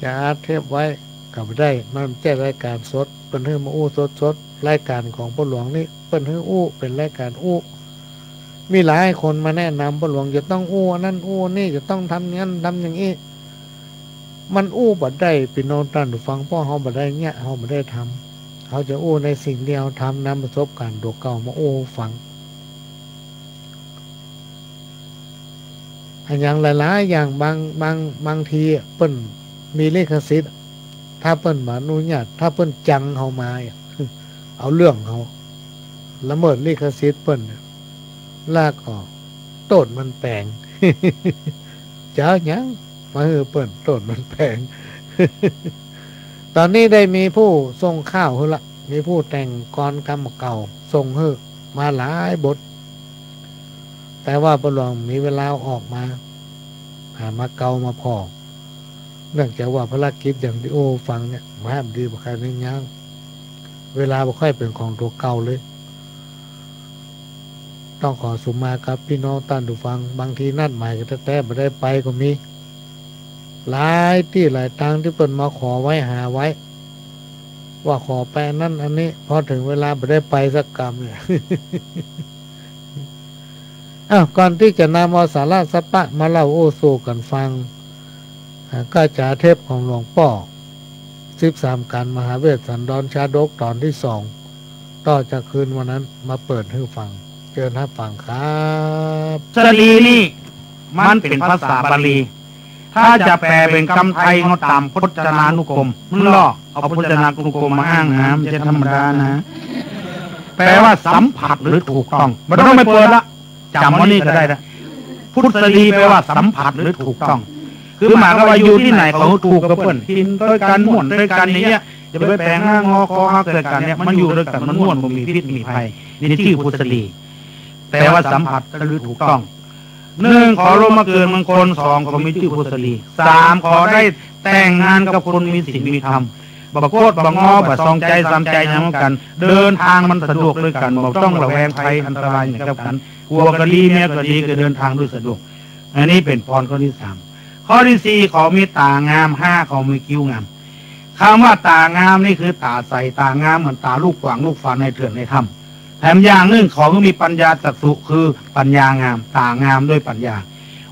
จะอัดเทปไว้ก็บ่ได้ มันบ่ใจ้รายก๋านสด เปิ้นหื้อมาอู้สดๆ รายก๋านของป้อหลวงนี่ เปิ้นหื้ออู้ เป๋นรายก๋านอู้ มีหลายคนมาแนะนำป้อหลวง จะต้องอู้อันนั้นอู้อันนี้ จะต้องทำอย่างนั้นทำอย่างอี้ มันอู้บ่ได้ ปี้น้องต้านผู้ฟัง เพราะเฮาบ่ได้เยียะ เฮาบ่ได้ทำ เฮาจะอู้ในสิ่งตี้เฮาทำ นำประสบก๋ารณ์ตั๋วเก่ามาอู้ฟัง อะหยังหลายๆ อย่าง บาง บาง บางทีอะ เปิ้นมีลิขสิทธิ์ ถ้าเปิ้นบ่อนุญาต ถ้าเปิ้นจังเฮามาอะ เอาเรื่องเฮา ละเมิดลิขสิทธิ์เปิ้นเนี่ย แล้วก็โต้ษมันแปง จะเอาหยังมาหื้อเปิ้น โต้ษมันแปง ต๋อนนี้ได้มีผู้ส่งข่าวหื้อละ มีผู้แต่งกลอนกำเก่าส่งหื้อมาหลายบท แต่ว่าป้อหลวงมีเวลาออกมา หามาเกามาผ่อ เนื่องจากว่าภารกิจอย่างตี้อู้ฟังเนี่ย บ่ฮั่นดีบ่ใค่ได้ย้าง เวลาบ่ค่อยเป๋นของตั๋วเก่าเลย ต้องขอสุมากับปี้น้องต้านผู้ฟัง บางทีนัดหมายกั๋นแต๊ๆ บ่ได้ไปก็มี หลายตี้หลายตางตี้เปิ้นมาขอไว้หาไว้ ว่าขอไปอันนั้นอันนี้ พอเถิงเวลาบ่ได้ไปสักกำเนี่ย อ้าว ก่อนตี้จะนำเอาสาระสะปะมาเล่าอู้สู่กั๋นฟัง อ่า ก็จะเอาเทปของหลวงป้อ สิบสามกัณฑ์มหาเวสสันดรชาดกต๋อนตี้สอง ต่อจากคืนวันนั้นมาเปิดหื้อฟัง เจิญฮับฟังครับ สะดีนี่มันเป๋นภาษาบาลี ถ้าจะแปลเป๋นกำไทยก็ต๋ามพจนานุกรม มึงลอ เอาพจนานุกรมมาอ้างนะ มันจะธรรมดานะ แปลว่าสัมผัสหรือถูกต้อง บ่ต้องไปเปิดละ จ๋ำเอานี่ก็ได้นะ พุทธดีแปลว่าสัมผัสหรือถูกต้อง คือหมายความว่าอยู่ตี้ไหนก็ถูกกับเปิ้น กิ๋นตวยกั๋น ม่วนตวยกั๋นอย่างเงี้ย อย่าไปแป๋งหน้างอคอหักใส่กั๋นเนี่ย มันอยู่ตวยกั๋น มันม่วน บ่มีพิษมีภัย นี่จื้อพุทธดี แปลว่าสัมผัสหรือถูกต้อง หนึ่ง ขอลงมาเกิดเมืองคน สอง ขอมีจื้อพุทธดี สาม ขอได้แต่งงานกับคนมีศีลมีธรรม บ่โกรธบ่งอ บ่สองใจ๋สามใจ๋หยังกั๋น เดินทางมันสะดวกตวยกั๋น บ่ต้องระแวงภัยอันตรายอย่างเดียวกั๋น ผัวก็ดี เมียก็ดี ก็เดินทางโดยสะดวก อันนี้เป๋นพรข้อตี้สาม ข้อตี้สี่ ขอมีต๋างาม ห้า ขอมีคิ้วงาม กำว่าต๋างามนี่คือต๋าใส ต๋างามเหมือนต๋าลูกขวางลูกฟันในเถื่อนในถ้ำ แถมอย่างนึ่ง ขอหื้อมีปัญญาจักษุ คือปัญญางาม ต๋างามด้วยปัญญา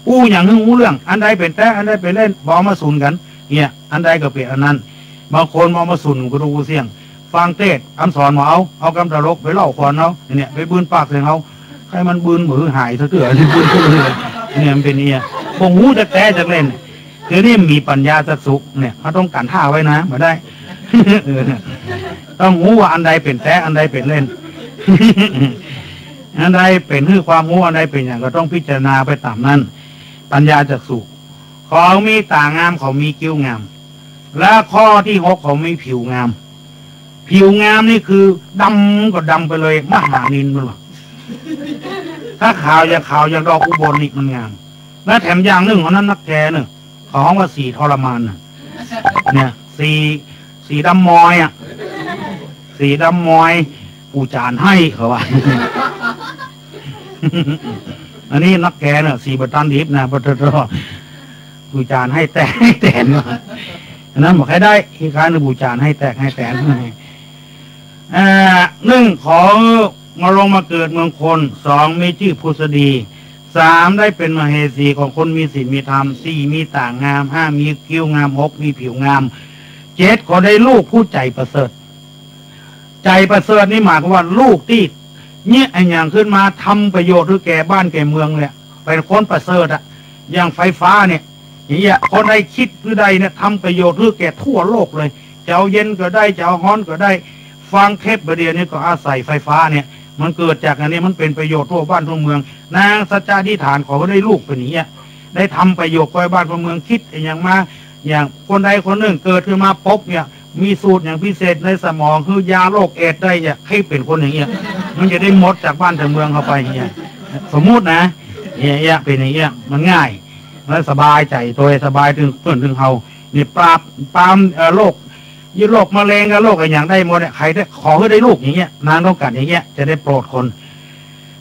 อู้หยังหื้อฮู้เรื่อง อันใดเป๋นแต๊ อันใดเป๋นเล่น บ่เอามาสุนกั๋น เนี่ย อันใดก็เป๋นอันนั้น บางคนเอามาสุนกระดูกเสี้ยง ฟังเตสน์ กำสอนบ่เอา เอากำตลกไปเล่าขวัญเอา เนี่ย ไปบืนปากใส่เขา ใค่มันบืนบ่หื้อหายสักเตื้อ นี่บืนทุกข์เลย เนี่ย มันเป๋นอย่างเงี้ย บ่ฮู้จักแต๊จักเล่น เดี๋ยวนี้มีปัญญาจักษุ เนี่ย เฮาต้องกั๋นท่าไว้นะ บ่ได้ เออ ต้องฮู้ว่าอันใดเป๋นแต๊ อันใดเป๋นเล่น อันใดเป๋นหื้อความฮู้ อันใดเป๋นหยังก็ต้องพิจารณาไปต๋ามนั้น ปัญญาจักษุ ของมีต๋างาม ของมีคิ้วงาม และข้อตี้หก ของมีผิวงาม ผิวงามนี่คือดำก็ดำไปเลย มหานิลมันว่า ถ้าขาวอย่างขาวอย่างดอกอุบลนี่มันงาม และแถมอย่างนึ่ง อันนั้นนักแกเน่อ เขาฮ้องว่าสีทรมานน่ะ เนี่ย สี สีดำมอยอะ สีดำมอย ปู่จ๋ารย์ให้เขาว่า อันนี้นักแกเน่อ สีบ่ตันดิบนะ ปะโถ ปู่จ๋ารย์ให้แตก ให้แตนว่า อันนั้นบ่ใค่ได้ คล้ายๆ ปู่จ๋ารย์ให้แตก ให้แตน อ่า นึ่ง ขอมาลงมาเกิดเมืองคน สอง มีจื้อผุสดี สาม ได้เป๋นมเหสีของคนมีศีลมีธรรม สี่ มีต๋างาม ห้า มีคิ้วงาม หก มีผิวงาม เจ็ด ขอได้ลูกผู้ใจ๋ประเสริฐ ใจ๋ประเสริฐนี่หมายความว่าลูกตี้เยียะอะหยังขึ้นมาทำประโยชน์หื้อแก่บ้านแก่เมืองเนี่ย เป๋นคนประเสริฐอะ อย่างไฟฟ้าเนี่ย อย่างเงี้ย คนใดกึ๊ดหื้อได้เนี่ย ทำประโยชน์หื้อแก่ทั่วโลกเลย จะเอาเย็นก็ได้ จะเอาฮ้อนก็ได้ ฟังเทปน์บ่าเดี่ยวนี้ก็อาศัยไฟฟ้าเนี่ย มันเกิดจากอันนี้ มันเป๋นประโยชน์ทั่วบ้านทั่วเมือง นางสัจจะอธิษฐานขอหื้อได้ลูกเป๋นอย่างเงี้ย ได้ทำประโยชน์ก้อยบ้านก้อยเมือง กึ๊ดอะหยังมา อย่างคนใดคนนึ่งเกิดขึ้นมาปุ๊บเนี่ย มีสูตรอย่างพิเศษในสมอง คือยาโรคเอดส์ได้เนี่ย ใค่เป๋นคนอย่างเงี้ย มันจะได้หมดจากบ้านจากเมืองเข้าไปเนี่ย สมมุตินะ เนี่ย เนี่ย เป๋นอย่างเงี้ย มันง่าย แล้วสบายใจ๋โตย สบายเถิงเปิ้นเถิงเฮา นี่ปราบปราม เอ่อ โรค ยึดโรคมะเร็งกับโรคอะหยังได้หมดเนี่ย ใผได้ ขอหื้อได้ลูกอย่างเงี้ย นางต้องกั๋นอย่างเงี้ย จะได้โปรดคน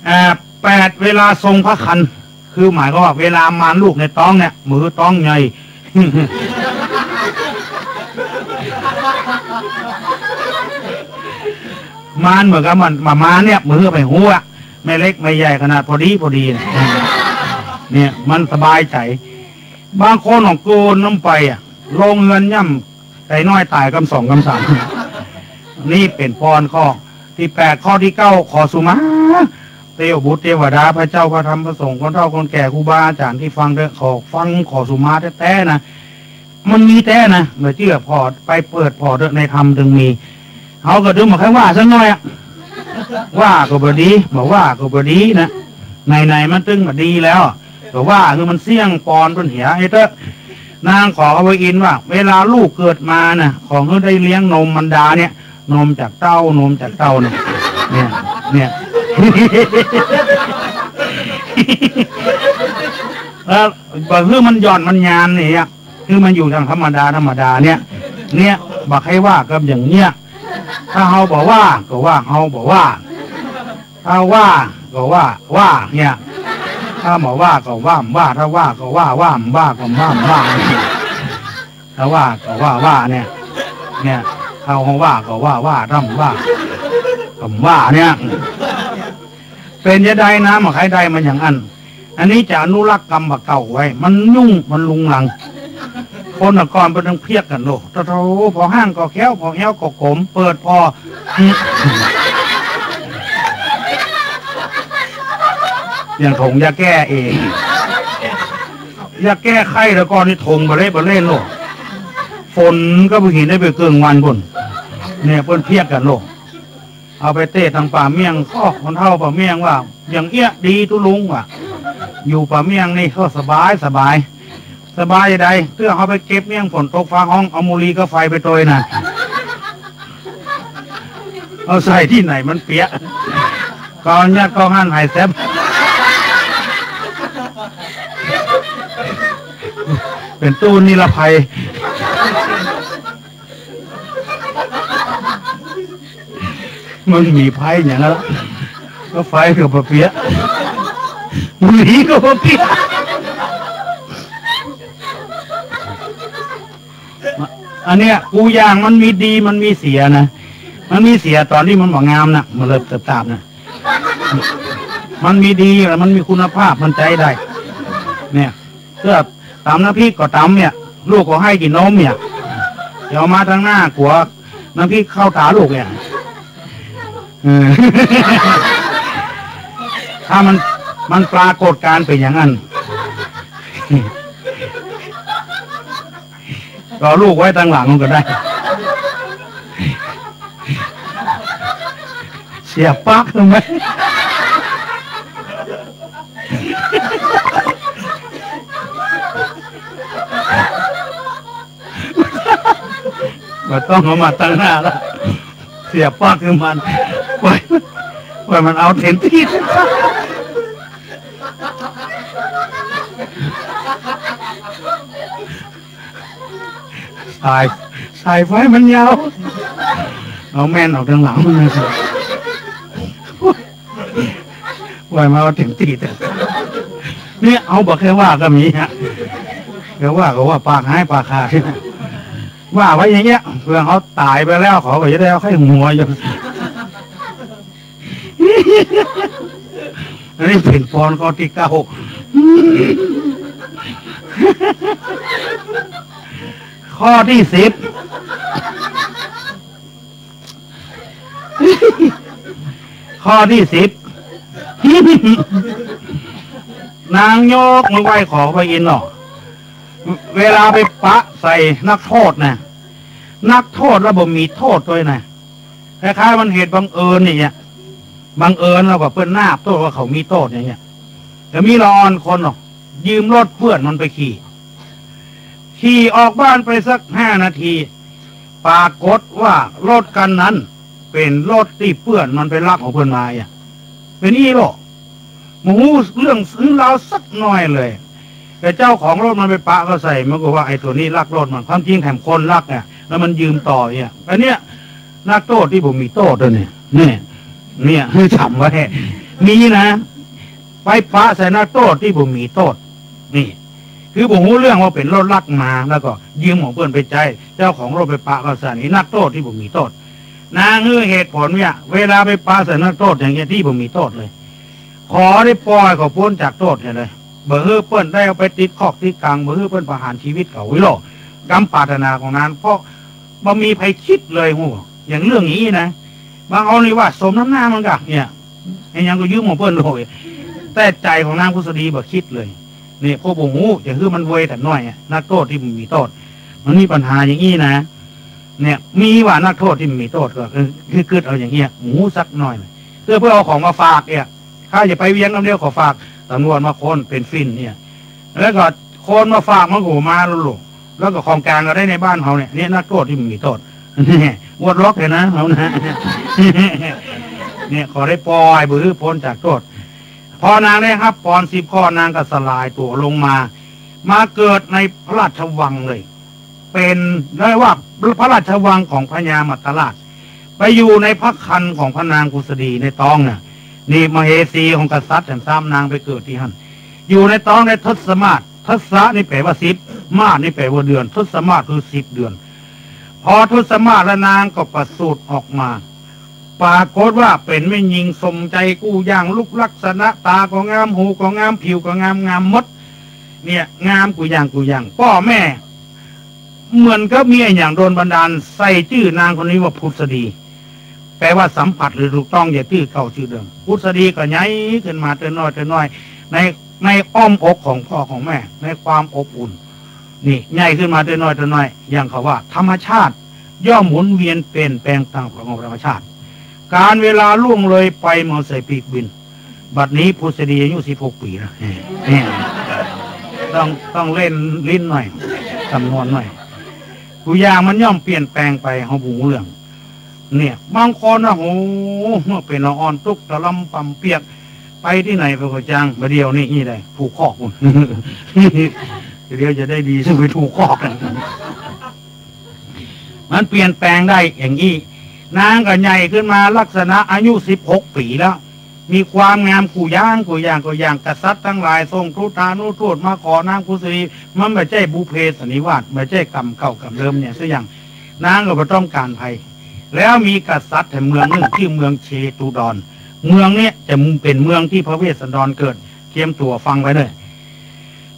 อ่า แปด เวลาทรงพระครรภ์ คือหมายความว่าเวลามารลูกในต๊องเนี่ย บ่หื้อต๊องใหญ่ มารเหมือนกับมัน มารเนี่ย บ่หื้อไปฮู้อะ แม่เล็กแม่ใหญ่ขนาดพอดีพอดีเนี่ย เนี่ย มันสบายใจ๋ บางคนของกูนำไปอะ ลงเฮือนย่ำ ไก่น้อยต๋ายกำสองกำสาม นี่เป๋นปอนข้อตี้แปด ข้อตี้เก้า ขอสุมา เตวบุตรเตวดา พระเจ้า พระธรรม พระสงฆ์ คนเฒ่าคนแก่ ครูบาอาจ๋ารย์ตี้ฟังเต๊อะ ขอฟัง ขอสุมาแต๊ๆ นะ มันมีแต๊นะ บ่เจื้อผ่อ ไปเปิดผ่อเต๊อะ ในธรรมเถิงมี เฮาก็เถิงบ่ใค่ว่าสักหน้อยอะ ว่าก็บ่ดี บ่ว่าก็บ่ดีนะ ไหนๆ มันเถิงบ่ดีแล้ว ก็ว่าหื้อมันเสี้ยงปอนเปิ้นเหียไอ้เต๊อะ นางขอพระอินทร์ว่า เวลาลูกเกิดมาน่ะ ขอหื้อได้เลี้ยงนมมารดาเนี่ย นมจากเต้า นมจากเต้าเนี่ย เนี่ย เนี่ย แล้วบ่หื้อมันหย่อนมันยานเนี่ย คือมันอยู่อย่างธรรมดา ธรรมดาเนี่ย เนี่ย บ่ใค่ว่ากับอย่างเนี้ย ถ้าเฮาบ่ว่าก็ว่าเฮาบ่ว่า ถ้าว่าก็ว่า ว่าเนี่ย ถ้าบ่ว่าก็ว่าบ่ว่า ถ้าว่าก็ว่า ว่าบ่ว่าก็ว่าบ่ว่า ถ้าว่าก็ว่า ว่าเนี่ย เนี่ย ถ้าเฮาว่าก็ว่า ว่า ถ้าบ่ว่าก็บ่ว่าเนี่ย เป๋นจะใดนะ บ่ใค่ได้มันอย่างอั้น อันนี้จะอนุรักษ์กรรมบ่าเก่าไว้ มันยุ่ง มันรุงรัง คนแต่ก่อนเปิ้นต้องเพียกกั๋นโลด โธ่ๆ ผ่อฮ้างก็แคล้ว ผ่อแฮวก็ขม เปิดผ่อ อย่างถุงยาแก้เอง ยาแก้ไข้แต่ก่อนนี่ถุงบ่าเล่บ่าเล่นโลด ฝนก็บ่เห็นได้ไปเกิ่งวันปุ้น เนี่ย เปิ้นเพียกกั๋นโลด เอาไปเตสน์ตางป่าเมี่ยง ก็คนเฒ่าป่าเมี่ยงว่า อย่างเอี้ยดีตุ๊ลุงว่ะ อยู่ป่าเมี่ยงนี่ก็สบาย สบาย สบายใด เตื้อเฮาไปเก็บเมี่ยง ฝนตกฟ้าฮ้อง เอามูลีกับไฟไปตวยน่ะ เอาใส่ตี้ไหนมันเปียก ก็เอายัดเข้าหั้นหายแซบ เป๋นตู้นิรภัย มันมีไฟอย่างนั้นละ ก็ไฟก็บ่เปียก มูลีก็บ่เปียก อันเนี้ย กูอย่างมันมีดี มันมีเสียนะ มันมีเสียต๋อนตี้มันบ่งามน่ะ มันเริ่มเติบตามน่ะ มันมีดี มันมีคุณภาพ มันใจ๊ได้ เนี่ย เตื้อต๋ำน้ำพริกก็ต๋ำเนี่ย ลูกก็ไห้กิ๋นนมเนี่ย เดี๋ยวมาตางหน้ากั๋วน้ำพริกเข้าต๋าลูกเนี่ย เออ ถ้ามัน มันปรากฏการณ์เป๋นอย่างนั้น ก็เอาลูกไว้ตางหลังก็ได้ เสียปั๊กทำไม บ่ต้องเอามาตางหน้าละ เสียปั๊กคือมัน ป่อย ป่อยมันเอาเต็มตี้ สาย สายไฟมันยาว เอาแม่นออกตางหลังมันนะ ว่ามาว่าเต็มตี้เถอะ เนี่ย เอาบ่แค่ว่าก็มีฮะ แค่ว่าก็ว่าปากหายปากขาด ว่าไว้อย่างเงี้ย เผื่อเขาต๋ายไปแล้วเขาก็จะได้เอาไข้หัวอยู่ อันนี้เป๋นปอนข้อตี้เก้า ข้อตี้สิบ ข้อตี้สิบ นางยกมือไหว้ขอพระอินทร์เนาะ เวลาไปปะใส่นักโทษนะ นักโทษแล้วบ่มีโทษด้วยนะ คล้ายๆ มันเหตุบังเอิญอย่างเงี้ย บังเอิญแล้วก็เปิ้นนาบโต้ษว่าเขามีโต้ษอย่างเงี้ย แต่มีละอ่อนคนเนาะ ยืมรถเปื้อนมันไปขี่ ขี่ออกบ้านไปสักห้านาที ปรากฏว่ารถคันนั้นเป๋นรถตี้เปื้อนมันไปลักของเปิ้นมาอ่ะ เป๋นอี้ลอ บ่ฮู้เรื่องหื้อราวสักหน้อยเลย แต่เจ้าของรถมันไปปะเข้าใส่ มันก็ว่าไอ้ตั๋วนี้ลักรถมัน ความจริงแถมคนลักเนี่ย แล้วมันยืมต่อเนี่ย อันเนี้ย นักโต้ษตี้บ่มีโต้ษตัวเนี่ย เนี่ย เนี่ย หื้อจ๋ำไว้ มีนะ ไปปะใส่นักโต้ษตี้บ่มีโต้ษ นี่ คือบ่ฮู้เรื่องว่าเป๋นรถลักมา แล้วก็ยืมของเปิ้นไปใจ๊ เจ้าของรถไปปะเข้าใส่ นี่นักโต้ษตี้บ่มีโต้ษ นางหื้อเหตุผลเนี่ย เวลาไปปะใส่นักโต้ษอย่างเงี้ยตี้บ่มีโต้ษเลย ขอได้ป่อยเขาป๊นจากโต้ษเนี่ยเลย บ่หื้อเปิ้นได้เอาไปติดคอกติดกัง บ่หื้อเปิ้นประหารชีวิตเขา วิโรจน์ กำปรารถนาของนาง เพราะบ่มีใผกึ๊ดเลย ฮู้ อย่างเรื่องนี้นะ บางเอานี่ว่าสมน้ำหน้ามันกะ เนี่ย ไอ้หยังก็ยืมของเปิ้นโลย แต่ใจ๋ของนางผุษดีบ่กึ๊ดเลย เนี่ย พวกบ่ฮู้ จะหื้อมันเวยแต่น้อยอะ นักโต้ษตี้บ่มีโต้ษ มันมีปัญหาอย่างนี้นะ เนี่ย มีว่านักโต้ษตี้บ่มีโต้ษก็ เออ คือกึ๊ดเอาอย่างเงี้ย บ่ฮู้สักหน้อยเลย เตื้อเปิ้นเอาของมาฝากเนี่ย ข้าจะไปเวียงกำเดียวขอฝาก ตำรวจมาค้นเป๋นฝิ่นเนี่ย แล้วก็คนมาฝากมันก็บ่มาแล้วลูก แล้วก็ของกลางก็ได้ในบ้านเฮาเนี่ย เนี่ยนักโต้ษตี้บ่มีโต้ษ อวดล็อกเลยนะเฮานะ เนี่ยขอได้ป่อยบ่หื้อป๊นจากโต้ษ พอนางได้ฮับปอนสิบข้อนางก็สลายตั๋วลงมา มาเกิดในพระราชวังเลย เป๋น เรียกว่าพระราชวังของพญามัตตราช ไปอยู่ในพระครรภ์ของพระนางผุษดีในต๊องน่ะ นี่มเหสีของกษัตริย์แถมสามนางไปเกิดตี้หั้น อยู่ในต๊องได้ทศมาส ทศะนี่แปลว่าสิบ มาสนี่แปลว่าเดือน ทศมาสคือสิบเดือน พอทศมาสแล้วนางก็ประสูติออกมา ปรากฏว่าเป๋นแม่ญิงสมใจ๋กู้อย่าง ลุกลักษณะตาก็งาม หูก็งาม ผิวก็งาม งามหมด เนี่ย งามกู้อย่างกู้อย่าง ป้อแม่ เหมือนกับมีอะหยังโดนบันดาล ใส่จื้อนางคนนี้ว่าผุษดี แปลว่าสัมผัสหรือถูกต้องอย่าจื้อเก่าจื้อเดิม ผุษดีก็ใหญ่ขึ้นมาเตื้อน้อยเตื้อน้อย ใน ในอ้อมอกของป้อของแม่ ในความอบอุ่น นี่ ใหญ่ขึ้นมาเตื้อน้อยเตื้อน้อย อย่างเขาว่าธรรมชาติย่อมหมุนเวียนเปลี่ยนแปลงตามกฎของธรรมชาติ กาลเวลาล่วงเลยไปเหมือนสายปีกบิน บัดนี้ผุษดีอายุสิบหกปี๋แล้ว เนี่ย ต้อง ต้องเล่นลิ้นหน่อย จำนวนหน่อย กู้อย่างมันย่อมเปลี่ยนแปลงไป เฮาบ่ฮู้เรื่อง เนี่ย บางคนนะ โห เมื่อเป๋นละอ่อนตุ๊กตะลำป่ำเปียก ไปตี้ไหนไปก็จ้าง บ่าเดี่ยวนี้อี้ใด ผูกคอกปู๊น เดี๋ยวจะได้ดีซึ่งไปผูกคอก มันเปลี่ยนแปลงได้อย่างอี้ นางก็ใหญ่ขึ้นมาลักษณะอายุสิบหกปี๋แล้ว มีความงามกู้อย่างกู้อย่างกู้อย่าง กษัตริย์ตังหลายส่งทูตานุทูตมาขอนางผุษดี มันบ่ใจ้บุพเพสันนิวาส บ่ใจ้กรรมเก่ากรรมเดิมเนี่ยสักอย่าง นางก็บ่ต้องก๋านใผ แล้วมีกษัตริย์แห่งเมืองนึ่งจื้อเมืองเชตุดร เมืองเนี้ยจะเป๋นเมืองตี้พระเวสสันดรเกิด เตรียมตั๋วฟังไว้เน่อ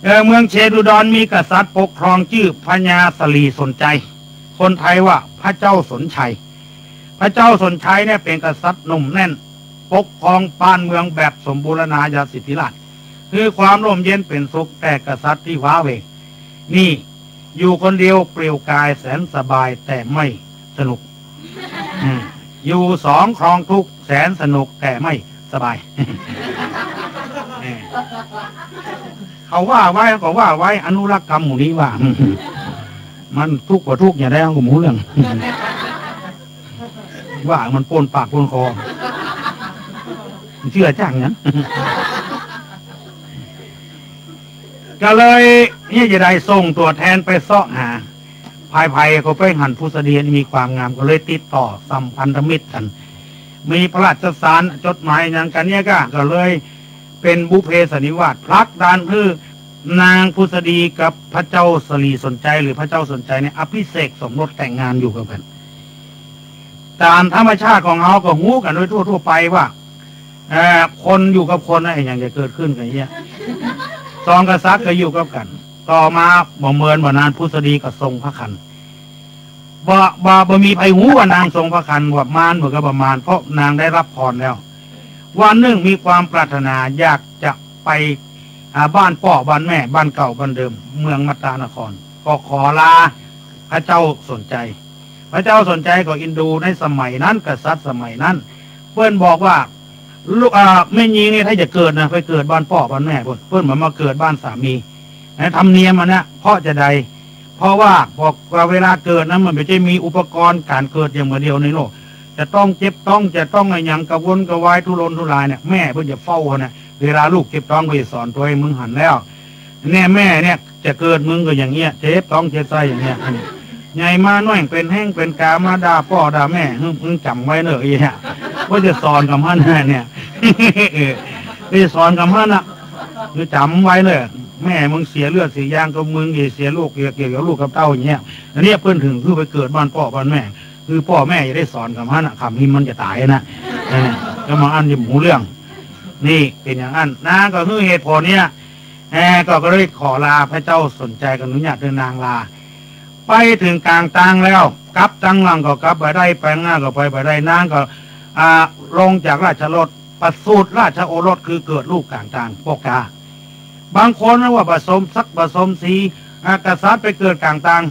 เออ เมืองเชตุดรมีกษัตริย์ปกครองจื้อพญาสลีสนใจ คนไทยว่าพระเจ้าสนชัย พระเจ้าสนชัยเนี่ยเป๋นกษัตริย์หนุ่มแน่น ปกครองบ้านเมืองแบบสมบูรณาญาสิทธิราชย์ คือความร่มเย็นเป๋นสุข แต่กษัตริย์ตี้ว้าเหว่ นี่ อยู่คนเดียวเปลี่ยวกายแสนสบายแต่ไม่สนุก อืม อยู่สองครองทุกข์แสนสนุกแต่ไม่สบาย เออ เขาว่าไว้ ก็ว่าไว้ อนุรักษ์กำหมู่นี้ว่า มันทุกข์กว่าทุกข์อย่าได้ ก็บ่ฮู้เรื่อง ว่ามันป้นปากป้นคอ เจื้อจั้งเนี่ย ก็เลยเนี่ยจะได้ส่งตั๋วแทนไปเซาะหา ใผๆ ก็ไปหันผุสดีมีความงาม ก็เลยติดต่อสัมพันธมิตรกั๋น มีพระราชสารจดหมายหยังกั๋นเนี่ยก็ ก็เลยเป๋นบุพเพสันนิวาส ผลักดันหื้อนางผุสดีกับพระเจ้าสลีสนชัย หรือพระเจ้าสนชัยเนี่ยอภิเษกสมรสแต่งงานอยู่กับกั๋น ต๋ามธรรมชาติของเฮาก็ฮู้กั๋นโดยทั่วๆ ไปว่า เอ่อ คนอยู่กับคนนะ อะหยังจะเกิดขึ้นกั๋นเนี่ย สองกษัตริย์ก็อยู่กับกั๋น ต่อมาบ่เมินบ่นานผุสดีก็ทรงพระครรภ์ บ่ บ่ บ่มีใผฮู้ว่านางทรงพระครรภ์ ว่ามานเหมือนกับบ่มาน เพราะนางได้รับพรแล้ว วันหนึ่งมีความปรารถนาอยากจะไป อ่า บ้านป้อบ้านแม่ บ้านเก่าบ้านเดิม เมืองมัตตานคร ก็ขอลาพระเจ้าสนชัย พระเจ้าสนชัยก็อินดูในสมัยนั้น กษัตริย์สมัยนั้น เปิ้นบอกว่า ลูก อ่า แม่ญิงนี่ถ้าจะเกิดนะ ไปเกิดบ้านป้อบ้านแม่เปิ้น เปิ้นบ่มาเกิดบ้านสามี นะ ธรรมเนียมอันเนี้ย เพราะจะใด เพราะว่าบอกว่าเวลาเกิดนะ มันบ่ใจ้มีอุปกรณ์ก๋านเกิดอย่างเดียวในโลก จะต้องเจ็บต๊อง จะต้องอะหยังกระวนกระวายทุรนทุรายเนี่ย แม่เปิ้นจะเฝ้านะ เวลาลูกเจ็บต๊องเปิ้นจะสอนตั๋วหื้อมึงหันแล้ว เนี่ยแม่เนี่ยจะเกิดมึงก็อย่างเงี้ย เจ็บต๊องเจ็บไส้อย่างเงี้ย ใหญ่มาน้อยเป๋นแฮงเป๋นกามาด่าป้อด่าแม่ มึงจ๋ำไว้เน่อ อีเนี่ย เปิ้นจะสอนกำหั้นเนี่ย เออ เปิ้นจะสอนกำหั้นน่ะ มึงจ๋ำไว้เน่อ แม่มึงเสียเลือดเสียยางกับมึง อย่าเสียลูก อย่าเกี่ยวกับลูกกับเต้าอย่างเงี้ย อันเนี้ยเปิ้นถึงหื้อไปเกิดบ้านป้อบ้านแม่ คือป้อแม่จะได้สอนกำหั้นน่ะ กำนี้มันจะต๋ายนะ เออ แล้วบางอันจะบ่ฮู้เรื่อง นี่เป๋นอย่างอั้น นางก็หื้อเหตุผลเนี่ย เออ ก็ ก็เลยขอลา พระเจ้าสนชัยก็อนุญาตหื้อนางลา ไปเถิงก๋างตางแล้ว กลับตังหลังก็กลับบ่ได้ ไปหน้าก็ไปบ่ได้ นางก็ อ่า ลงจากราชรถ ประสูติราชโอรส คือเกิดลูกก๋างตาง ป้อกา บางคนว่าผสมศักดิ์ผสมสี อ่า กษัตริย์ไปเกิดก๋างตาง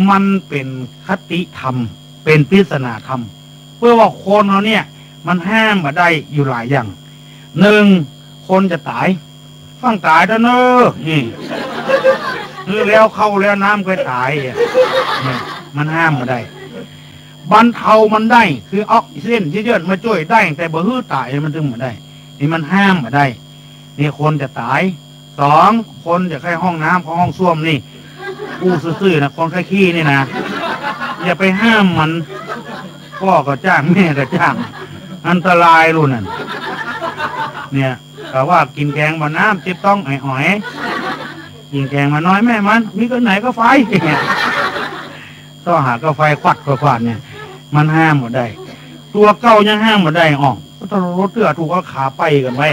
มันเป๋นคติธรรม เป๋นปริศนาธรรม เปื้อว่าคนเฮาเนี่ย มันห้ามบ่ได้อยู่หลายอย่าง หนึ่ง คนจะต๋าย ฟั่งต๋ายเต๊อะเน่อ นี่ คือแล้วข้าวแล้วน้ำก็ต๋ายอะ นี่ มันห้ามบ่ได้ บรรเทามันได้ คือออกซิเจนเยอะๆ มาจ้วยได้ แต่บ่หื้อต๋ายมันถึงบ่ได้ นี่มันห้ามบ่ได้ นี่คนจะต๋าย สอง คนจะใค่ห้องน้ำ เข้าห้องส้วมนี่ อู้ซื่อๆ นะ คนใค่ขี้นี่นะ อย่าไปห้ามมัน ป้อก็จ้าง แม่ก็จ้าง อันตรายลูกนั่น เนี่ย ก็ว่ากิ๋นแกงบ่าน้ำ เจ็บต๊องอ๋อยๆ กิ๋นแกงบ่าน้อยแม่มัน มีก้อนไหนก็ไฟ เนี่ย ต้องหาก้อนไฟควัดควัดเนี่ย มันห้ามบ่ได้ ตั๋วเก่ายังห้ามบ่ได้ อ้อ ก็ต้องลดเตื้อถูกเอาขาไปกั๋นไว้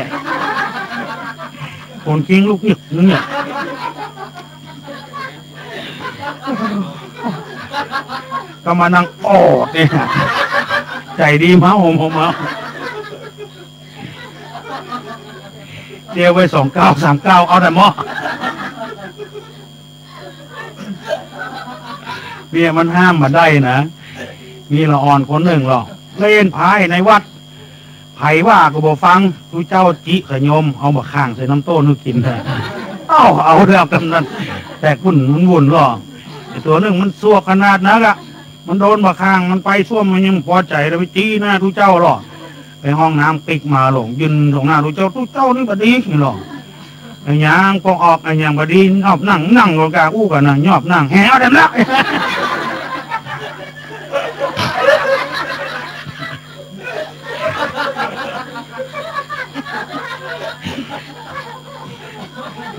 คนคิงลุกเนี่ย นึงเนี่ย ก็มานั่งออดเนี่ย ใจ๋ดีเมา เมา เมา เตียวไปสองก้าวสามก้าว เอาแต่หม้อ เนี่ยมันห้ามบ่ได้นะ มีละอ่อนคนนึ่งหรอก เล่นไพ่ในวัด ใผว่าก็บ่ฟัง ตุ๊เจ้าจิขะโยม เอาบ่าข่างใส่น้ำโต้นหื้อกิ๋น เอ้า เอาแล้วกำนั้น แต่กุ่นมันวุ่นหรอก ไอ้ตั๋วนึ่งมันซั่วขนาดนักอะ มันโดนบ่าข่าง มันไปส้วมมันยังบ่ปอใจ๋เลย ไปจี้หน้าตุ๊เจ้าหรอก ไปห้องน้ำปิ๊กมาหลง ยืนตรงหน้าตุ๊เจ้า ตุ๊เจ้านี่บ่ดีหรอก อะหยังปองออก อะหยังบ่ดี ยอบนั่ง นั่งก็กล้าอู้กั๋นนะ ยอบนั่ง แหวเต็มละ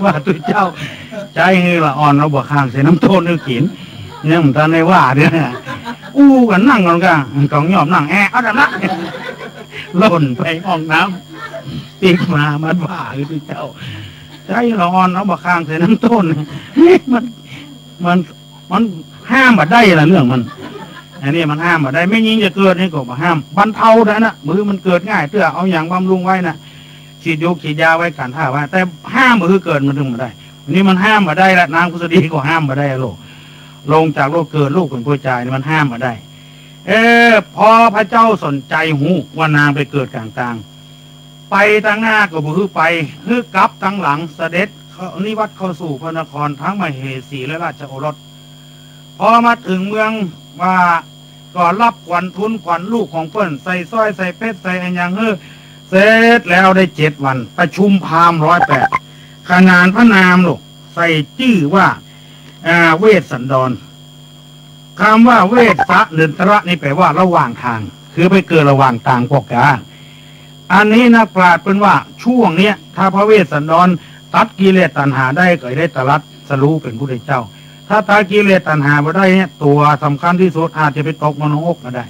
ว่าตุ๊เจ้า ใจ๊หื้อละอ่อนเอาบ่าข่างใส่น้ำโต้นหื้อกิ๋น ยังบ่ทันได้ว่าเตื้อ อู้กั๋นนั่งกั๋นกะ ก็ยอบนั่ง แหวเต็มละ ล่นไปห้องน้ำ ปิ๊กมา มันว่าหื้อตุ๊เจ้า ใจ๊ละอ่อนเอาบ่าข่างใส่น้ำโต้น มัน มัน มันห้ามบ่ได้ละเรื่องมัน อันนี้มันห้ามบ่ได้ แม่ญิงจะเกิดนี่ก็บ่ห้าม บรรเทาได้นะ บ่หื้อมันเกิดง่ายเตื้อ เอาหยังบำรุงไว้นะ ฉีดยา ฉีดยาไว้ กั๋นถ้าไว้ แต่ห้ามบ่หื้อเกิดมันถึงบ่ได้ อันนี้มันห้ามบ่ได้ละ นางผุสดีก็ห้ามบ่ได้ละลูก ลงจากโลกเกิดลูกเป๋นผู้จายนี่มันห้ามบ่ได้ เออ พอพระเจ้าสนชัยฮู้ว่านางไปเกิดก๋างตาง ไปตางหน้าก็บ่หื้อไป หื้อกลับตางหลัง เสด็จเข้า นิวัตเข้าสู่พระนครทั้งมเหสีและราชโอรส พอมาเถิงเมืองว่า ก็ฮับขวัญทูลขวัญลูกของเปิ้น ใส่สร้อยใส่เพชรใส่อะหยังหื้อ เสร็จแล้วได้เจ็ดวัน ประชุมพราหมณ์ร้อยแปด ขนานพระนามลูก ใส่จื้อว่า อ่า เวสสันดร กำว่าเวสสันดรนี่แปลว่าระหว่างตาง คือไปเกิดระหว่างตางพวกกา อันนี้นักปราชญ์เปิ้นว่าช่วงเนี้ย ถ้าพระเวสสันดรตัดกิเลสตัณหาได้ก็ได้ตรัสรู้เป๋นพุทธเจ้า ถ้าตัดกิเลสตัณหาบ่ได้เนี่ย ตั๋วสำคัญตี้สุดอาจจะไปตกนรกก็ได้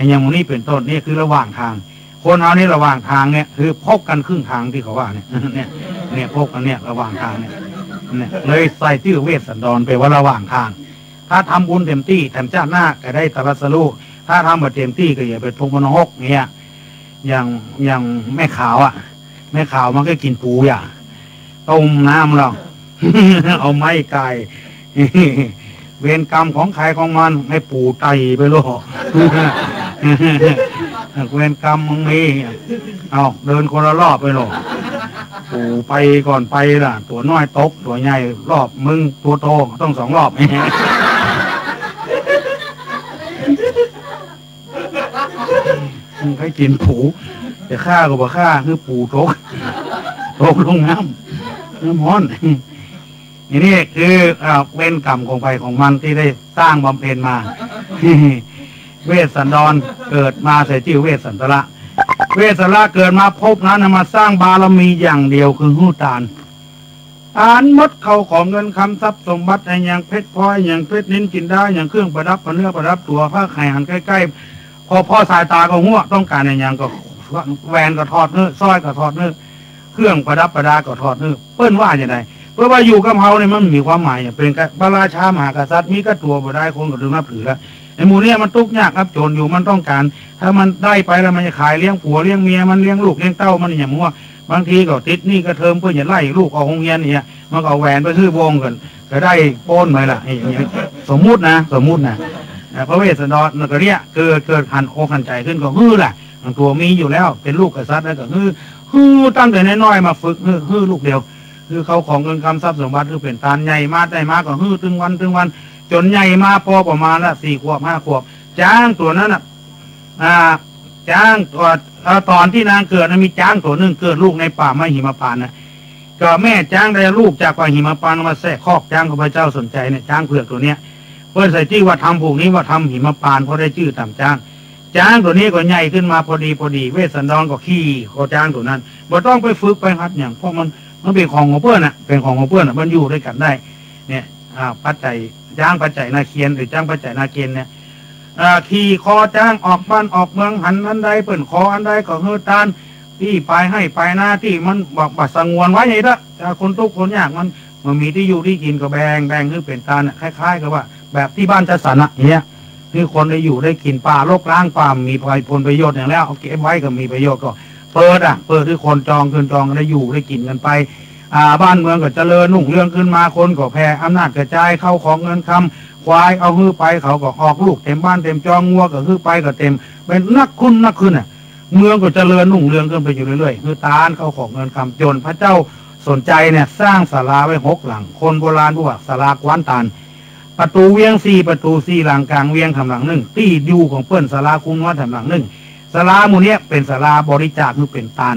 อย่างหมู่นี้เป๋นต้น นี่คือระหว่างตาง คนเฮานี่ระหว่างตางเนี่ย คือพบกั๋นครึ่งตางตี้เขาว่าเนี่ย เนี่ย เนี่ยพบกั๋นเนี่ยระหว่างตางเนี่ย เนี่ย เลยใส่จื้อเวสสันดร แปลว่าระหว่างตาง ถ้าทำบุญเต๋มตี้ แถมจาติหน้าก็ได้ตรัสรู้ ถ้าทำบ่เต๋มตี้ก็อย่าไปตกนรกเนี่ย อย่าง อย่างแม่ขาวอะ แม่ขาวมันก็กิ๋นปู๋อย่า ต้มน้ำแล้ว เอาไม้ไก่ เวรกรรมของใครของมัน ให้ปู๋ไต่ไปโลด เวรกรรมมึงมี เอาเดินคนละรอบไปโลด ปู๋ไปก่อนไปล่ะ ตั๋วน้อยตก ตั๋วใหญ่รอบ มึงตั๋วโตต้องสองรอบ มึงใค่กิ๋นปู๋ จะฆ่าก็บ่ฆ่า หื้อปู๋ตก ตกลงน้ำ น้ำฮ้อน อันนี้คือ อ่า เวรกรรมของใผของมันตี้ได้สร้างบำเพ็ญมา เวสสันดรเกิดมาใส่จื้อเวสสันดระ เวสสันดระเกิดมาภพนั้นน่ะมาสร้างบารมีอย่างเดียวคือหื้อตาน ตานหมด เข้าของเงินคำทรัพย์สมบัติอะหยัง เพชรพลอยอะหยัง เพชรนิลจินดาอะหยัง เครื่องประดับประเนื้อประดับตั๋ว พระไขหันใก้ๆ พอ พอสายต๋าก็ฮู้ ต้องก๋านอะหยังก็ แหวนก็ถอดหื้อ สร้อยก็ถอดหื้อ เครื่องประดับประดาก็ถอดหื้อ เปิ้นว่าจะได เปิ้นว่าอยู่กับเฮานี่มันมีความหมายอะ เป๋นกะ พระราชามหากษัตริย์ มีก้าตั๋วบ่ได้ คนก็บ่นับถือละ ไอ้หมู่เนี่ยมันตุ๊กยากอับจ๋นอยู่ มันต้องก๋าน ถ้ามันได้ไปแล้วมันจะขายเลี้ยงผัวเลี้ยงเมียมัน เลี้ยงลูกเลี้ยงเต้ามัน อย่างหมู่ว่า บางทีก็ติดหนี้กระเทิม เปิ้นจะไล่ลูกออกโฮงเฮียนเนี่ย มันก็เอาแหวนไปหื้อวงกั๋น ก็ได้ป๊นไปละ อย่างเงี้ย สมมุตินะ สมมุตินะ อ่า พระเวสสันดรก็เนี่ย เกิด เกิดหันอกหันใจ๋ขึ้นก็หื้อละ ตั๋วมีอยู่แล้ว เป๋นลูกกษัตริย์แล้วก็หื้อ หื้อตั้งแต่น้อยๆ มาฝึกหื้อ หื้อลูกเดียว หื้อเข้าของเงินคำทรัพย์สมบัติ หื้อเป๋นตาน ใหญ่มาได้มาก็หื้อตึงวันตึงวัน จ๋นใหญ่มาปอประมาณละสี่ขวบห้าขวบ จ๊างตั๋วนั้นน่ะ อ่า จ๊างตั๋ว เอ่อ ต๋อนตี้นางเกิดน่ะมีจ๊างตั๋วนึ่งเกิดลูกในป่ามหิมพานต์น่ะ ก็แม่จ๊างได้ลูกจากป่าหิมพานต์มาแทรกคอกจ๊างของพระเจ้าสนชัยเนี่ย จ๊างเผือกตั๋วเนี้ย เปิ้นใส่จื้อว่าธรรมผูกนี้ว่าธรรมหิมพานต์ เพราะได้จื้อต๋ามจ๊าง จ๊างตั๋วนี้ก็ใหญ่ขึ้นมาพอดีพอดี เวสสันดรก็ขี่คอจ๊างตั๋วนั้น บ่ต้องไปฝึกไปหัดหยัง เพราะมัน มันเป๋นของของเปิ้นน่ะ เป๋นของของเปิ้นน่ะ มันอยู่ตวยกั๋นได้ เนี่ย อ่า ปัจจัย จ๊างปัจจัยนาเคียน หรือจ๊างปัจจัยนาเคียนเนี่ย อ่า ขี่คอจ๊างออกบ้านออกเมือง หันอันใดเปิ้นขออันใดก็หื้อตาน ตี้ปายไฮ่ปายนาตี้มันบ่ บ่สงวนไว้นี่เต๊อะ อ่า คนตุ๊กข์คนยากมัน มันมีตี้อยู่ตี้กิ๋นก็แบ่ง แบ่งหื้อเป๋นตานน่ะ คล้ายๆ กับว่าแบบตี้บ้านจัดสรรน่ะ อย่างเงี้ย หื้อคนได้อยู่ได้กิ๋น ป่ารกร้าง ป่าบ่มีผลประโยชน์หยังแล้ว เอาเก็บไว้ก็มีประโยชน์ ก็เปิดอะ เปิดหื้อคนจองขึ้น จองได้อยู่ได้กิ๋นกั๋นไป อ่า บ้านเมืองก็เจริญรุ่งเรืองขึ้นมา คนก็แผ่ อำนาจกระจาย เข้าของเงินคำ ควายเอาหื้อไป เขาก็ออกลูกเต๋มบ้านเต๋มจอง งัวก็หื้อไปก็เต๋ม เป๋นนักขึ้นนักขึ้นน่ะ เมืองก็เจริญรุ่งเรืองขึ้นไปอยู่เรื่อยๆ หื้อตานเข้าของเงินคำ จ๋นพระเจ้าสนชัยเนี่ยสร้างศาลาไว้หกหลัง คนโบราณบอกว่าศาลากว้านตาน ประตู๋เวียงสี่ประตู๋ สี่หลัง ก๋างเวียงแถมหลังนึ่ง ตี้อยู่ของเปิ้น ศาลาคูนวลแถมหลังนึ่ง ศาลาหมู่เนี้ยเป๋นศาลาบริจาคหื้อเป๋นตาน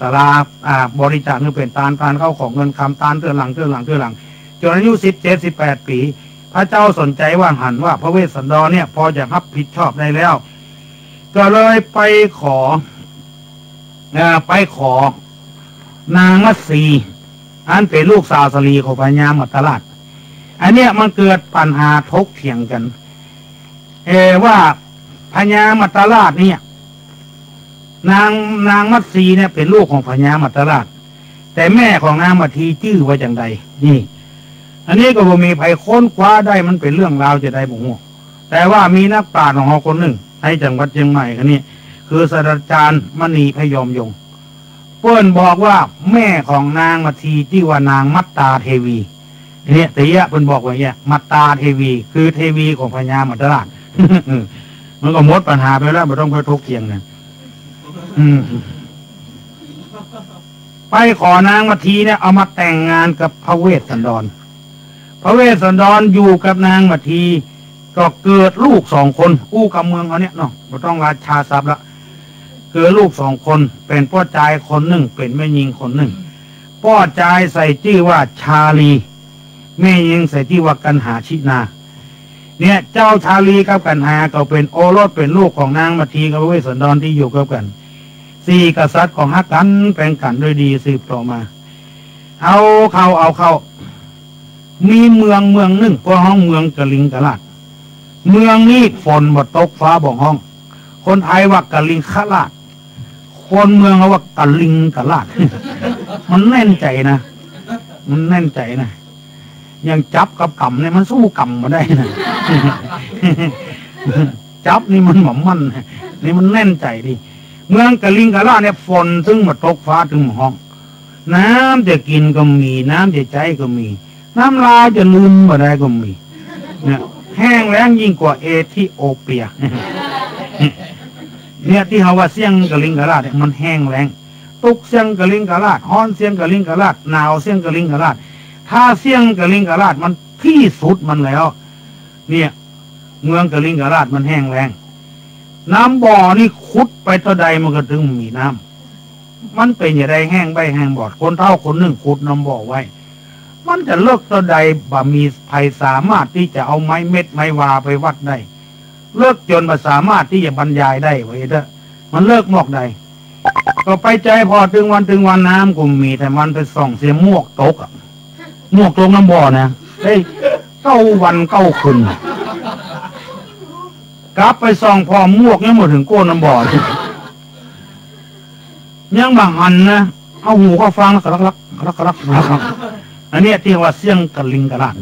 ศาลา อ่า บริจาคหื้อเป๋นตาน ตานเข้าของเงินคำ ตานเตื้อหลัง เตื้อหลัง เตื้อหลัง จ๋นอายุสิบเจ็ด สิบแปดปี๋ พระเจ้าสนชัยว่าหันว่าพระเวสสันดรเนี่ยพอจะฮับผิดชอบได้แล้ว ก็เลยไปขอ เอ่อ ไปขอ นางมัตสี อันเป๋นลูกสาวสะหลีของพญามัตตราช อันเนี้ยมันเกิดปัญหาถกเถียงกั๋น เอ่อ ว่าพญามัตตราชเนี่ย นาง นางมัตสีเนี่ยเป๋นลูกของพญามัตตราช แต่แม่ของนางมัตสีจื้อว่าจั๋งใด นี่ อันนี้ก็บ่มีใผค้นคว้าได้มันเป๋นเรื่องราวจาใดบ่ฮู้ แต่ว่ามีนักปราชญ์ของเฮาคนนึ่งในจังหวัดเจียงใหม่คนนี้ คือศาสตราจารย์มณีพยอมยงค์ เปิ้นบอกว่าแม่ของนางมัททีจื้อว่านางมัตตาเทวี เนี่ย แต่เยียะเปิ้นบอกว่าเยียะ มัตตาเทวี คือเทวีของพญามัตตราช มันก็หมดปัญหาไปแล้ว บ่ต้องไปถกเถียงนะ อืม ไปขอนางมัททีเนี่ยเอามาแต่งงานกับพระเวสสันดร พระเวสสันดรอยู่กับนางมัทที ก็เกิดลูกสองคน อู้กำเมืองเฮาเนี่ยเนาะ บ่ต้องราชาศัพท์ละ เกิดลูกสองคน เป๋นป้อจายคนนึ่ง เป๋นแม่ญิงคนนึ่ง ป้อจายใส่จื้อว่าชาลี แม่ญิงใส่จื้อว่ากัณหาชินา เนี่ย เจ้าชาลีกับกัณหาก็เป๋นโอรส เป๋นลูกของนางมัททีกับพระเวสสันดรตี้อยู่กับกั๋น สี่กษัตริย์ก็ฮักกั๋นแปงกั๋นด้วยดีสืบต่อมา เอาเข้า เอาเข้า มีเมืองเมืองนึ่ง ก็ฮ้องเมืองกลิงกราช เมืองนี้ฝนบ่ตกฟ้าบ่ฮ้อง คนไทยว่ากลิงคราช คนเมืองเฮาว่ากลิงกราช มันแน่นใจ๋นะ มันแน่นใจ๋นะ อย่างจั๊บกับก๋ำเนี่ยมันสู้ก๋ำบ่ได้นะ จั๊บนี่มันบ่มั่น นี่มันแน่นใจ๋ดี เมืองกลิงกราชเนี่ยฝนตึงบ่ตกฟ้าตึงบ่ฮ้อง น้ำจะกิ๋นก็มี น้ำจะใจ๊ก็มี น้ำลาจะลืมบ่ได้ก็มี เนี่ย แห้งแล้งยิ่งกว่าเอธิโอเปีย เนี่ย ตี้เฮาว่าเสี้ยงกลิงกราชเนี่ยมันแห้งแล้ง ตุ๊กเสี้ยงกลิงกราช ฮ้อนเสี้ยงกลิงกราช หนาวเสี้ยงกลิงกราช ถ้าเสี้ยงกลิงกราชมันตี้สุดมันแล้ว เนี่ย เมืองกลิงกราชมันแห้งแล้ง น้ำบ่อนี่ขุดไปเต้าใดมันก็ตึงมีน้ำ มันเป๋นจาใดแห้งใบ้แห้งบอด คนเฒ่าคนนึ่งขุดน้ำบ่อไว้ มันจะเลิกเต้าใดบ่มีใผสามารถตี้จะเอาไม้เม็ดไม้วาไปวัดได้ เลิกจ๋นบ่สามารถตี้จะบรรยายได้ว่าเถอะ มันเลิกหมอกใด ก็ไปใจ๋ผ่อตึงวันตึงวัน น้ำก็มี แต่วันไปส่องเสียหมวกตกอะ หมวกตกน้ำบ่อนะ ได้เก้าวันเก้าคืน กลับไปส่องผ่อหมวกยังบ่เถิงก้นน้ำบ่อ ยังบ่หันนะ เอาหูเข้าฟัง กะลักลัก กะลักลัก กะลักลัก อันเนี้ยตี้ว่าเสี้ยงกลิงกราช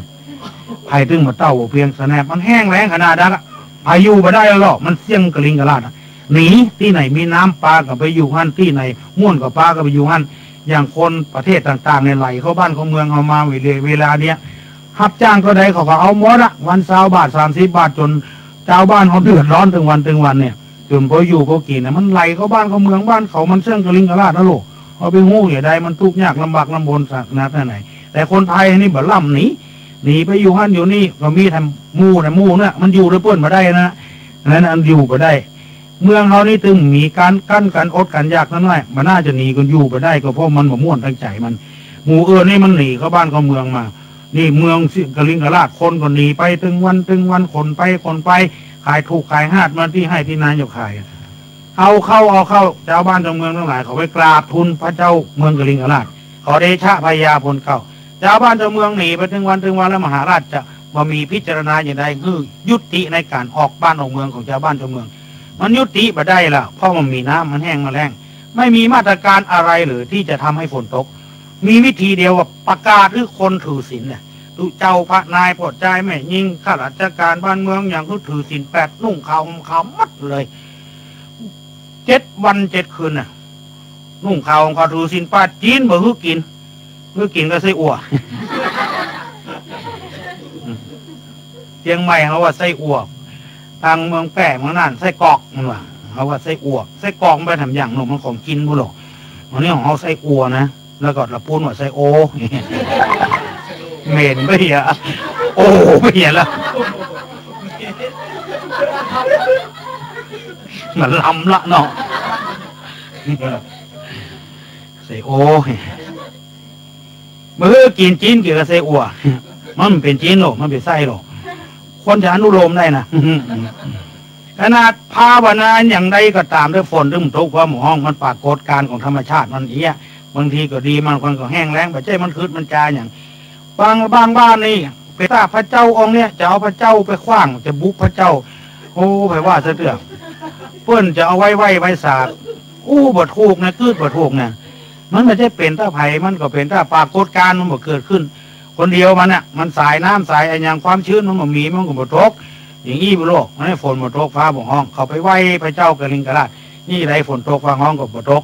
ใผตึงบ่เต้าบ่เปียงสะแนบ มันแห้งแล้งขนาดนั้นอะ ใผอยู่บ่ได้แล้วหรอก มันเสี้ยงกลิงกราชอะ หนี ตี้ไหนมีน้ำปาก็ไปอยู่หั้น ตี้ไหนม่วนก็ปาก็ไปอยู่หั้น อย่างคนประเทศต่างๆเนี่ยไหลเข้าบ้านเข้าเมืองเฮามาเวลา เวลาเนี้ย ฮับจ้างเต้าใดเขาก็เอาหมดอะ วันซาวบาท สามสิบบาท จ๋นจาวบ้านเฮาเดือดร้อนตึงวันตึงวันเนี่ย จ๋นพออยู่พอกิ๋นนะ มันไหลเข้าบ้านเข้าเมืองบ้านเขา มันเสี้ยงกลิงกราชนะลูก เอาไปฮู้จาใดมันตุ๊กยากลำบากลำบนสักขนาดไหน แต่คนไทยนี่บ่ล่ำหนี หนีไปอยู่หั้นอยู่นี่ ก็มีแต่หมู่นะ หมู่เนี่ยมันอยู่ด้วยเปิ้นบ่ได้นะ นั้นอันอยู่บ่ได้ เมืองเฮานี่ตึงมีก๋านกั้นก๋านอดก๋านอยากน้อยๆ บ่น่าจะหนี ก็อยู่บ่ได้ ก็เพราะมันบ่ม่วนตึงใจ๋มัน หมู่อื่นนี่มันหนีเข้าบ้านเข้าเมืองมา นี่เมืองกลิงกราช คนก็หนีไปตึงวันตึงวัน ขนไปขนไป ขายถูกข์ขายฮาดมาตี้ไฮ่ตี้นาอยู่ขาย เอาเข้า เอาเข้า จาวบ้านจาวเมืองตังหลายเขาไปกราบทูลพระเจ้าเมืองกลิงกราช ขอเดชะพญาโปรดเกล้า จาวบ้านจาวเมืองหนีไปตึงวันตึงวัน แล้วมหาราชจะบ่มีพิจารณาจาใดหื้อยุติในก๋านออกบ้านออกเมืองของจาวบ้านจาวเมือง มันยุติบ่ได้ละ เพราะมันมีน้ำ มันแห้งมันแล้ง ไม่มีมาตรการอะไรเลยตี้จะทำให้ฝนตก มีวิธีเดียวว่าประกาศหื้อคนถือศีลเนี่ย ตุ๊เจ้าพระนายป้อจายแม่ญิงข้าราชก๋านบ้านเมืองอย่างหื้อถือศีลแปด นุ่งขาวห่มขาวหมดเลย เจ็ดวันเจ็ดคืนน่ะ นุ่งขาวห่มขาวถือศีลแปด จีนบ่หื้อกิ๋น หื้อกิ๋นก็ไส้อั่ว เจียงใหม่เขาว่าไส้อั่ว ตางเมืองแป้เมืองน่านไส้กรอกมันว่า เขาว่าไส้อั่ว ไส้กรอกมันไปทำหยังหนอ มันของกิ๋นบ่หรอ อันนี้ของเฮาไส้อั่วนะ แล้วก็ละปูนว่าไส้โอ เหม็นไปเหีย โอไปเหียละ มันล้ำละเนาะ ไส้โอ บ่หื้อกิ๋นจีน กิ๋นกับไส้อั่ว มันเป๋นจีนหรอ มันเป๋นไส้หรอ ควรจะอนุโลมได้นะ ขนาดภาวนาอย่างใดก็ต๋าม แต่ฝนตึงตกฟ้าบ่ฮ้อง มันปรากฏก๋ารณ์ของธรรมชาติมันเอี้ย บางทีก็ดี บางครั้งก็แห้งแล้ง บ่ใจ้มันขึดมันจาหยัง บาง บางบ้านนี่ เป๋นต้าพระเจ้าองค์เนี่ย จะเอาพระเจ้าไปขว้าง จะบุกพระเจ้า โอ้ ใผว่าซะเตื้อ เปิ้นจะเอาไว้ไหว้ ไหว้สา อู้ บ่ถูกนะ กึ๊ดบ่ถูกนะ มันบ่ใจ้เป๋นต้าใผ มันก็เป๋นต้าปรากฏก๋ารณ์มันบ่เกิดขึ้น คนเดียวมันน่ะ มันสายน้ำสายอะหยัง ความชื้นมันบ่มี มันก็บ่ตก อย่างอี้บ่โลก มันให้ฝนบ่ตก ฟ้าบ่ฮ้อง เขาไปไหว้พระเจ้ากลิงกราช นี่ได้ฝนตกฟ้าฮ้องก็บ่ตก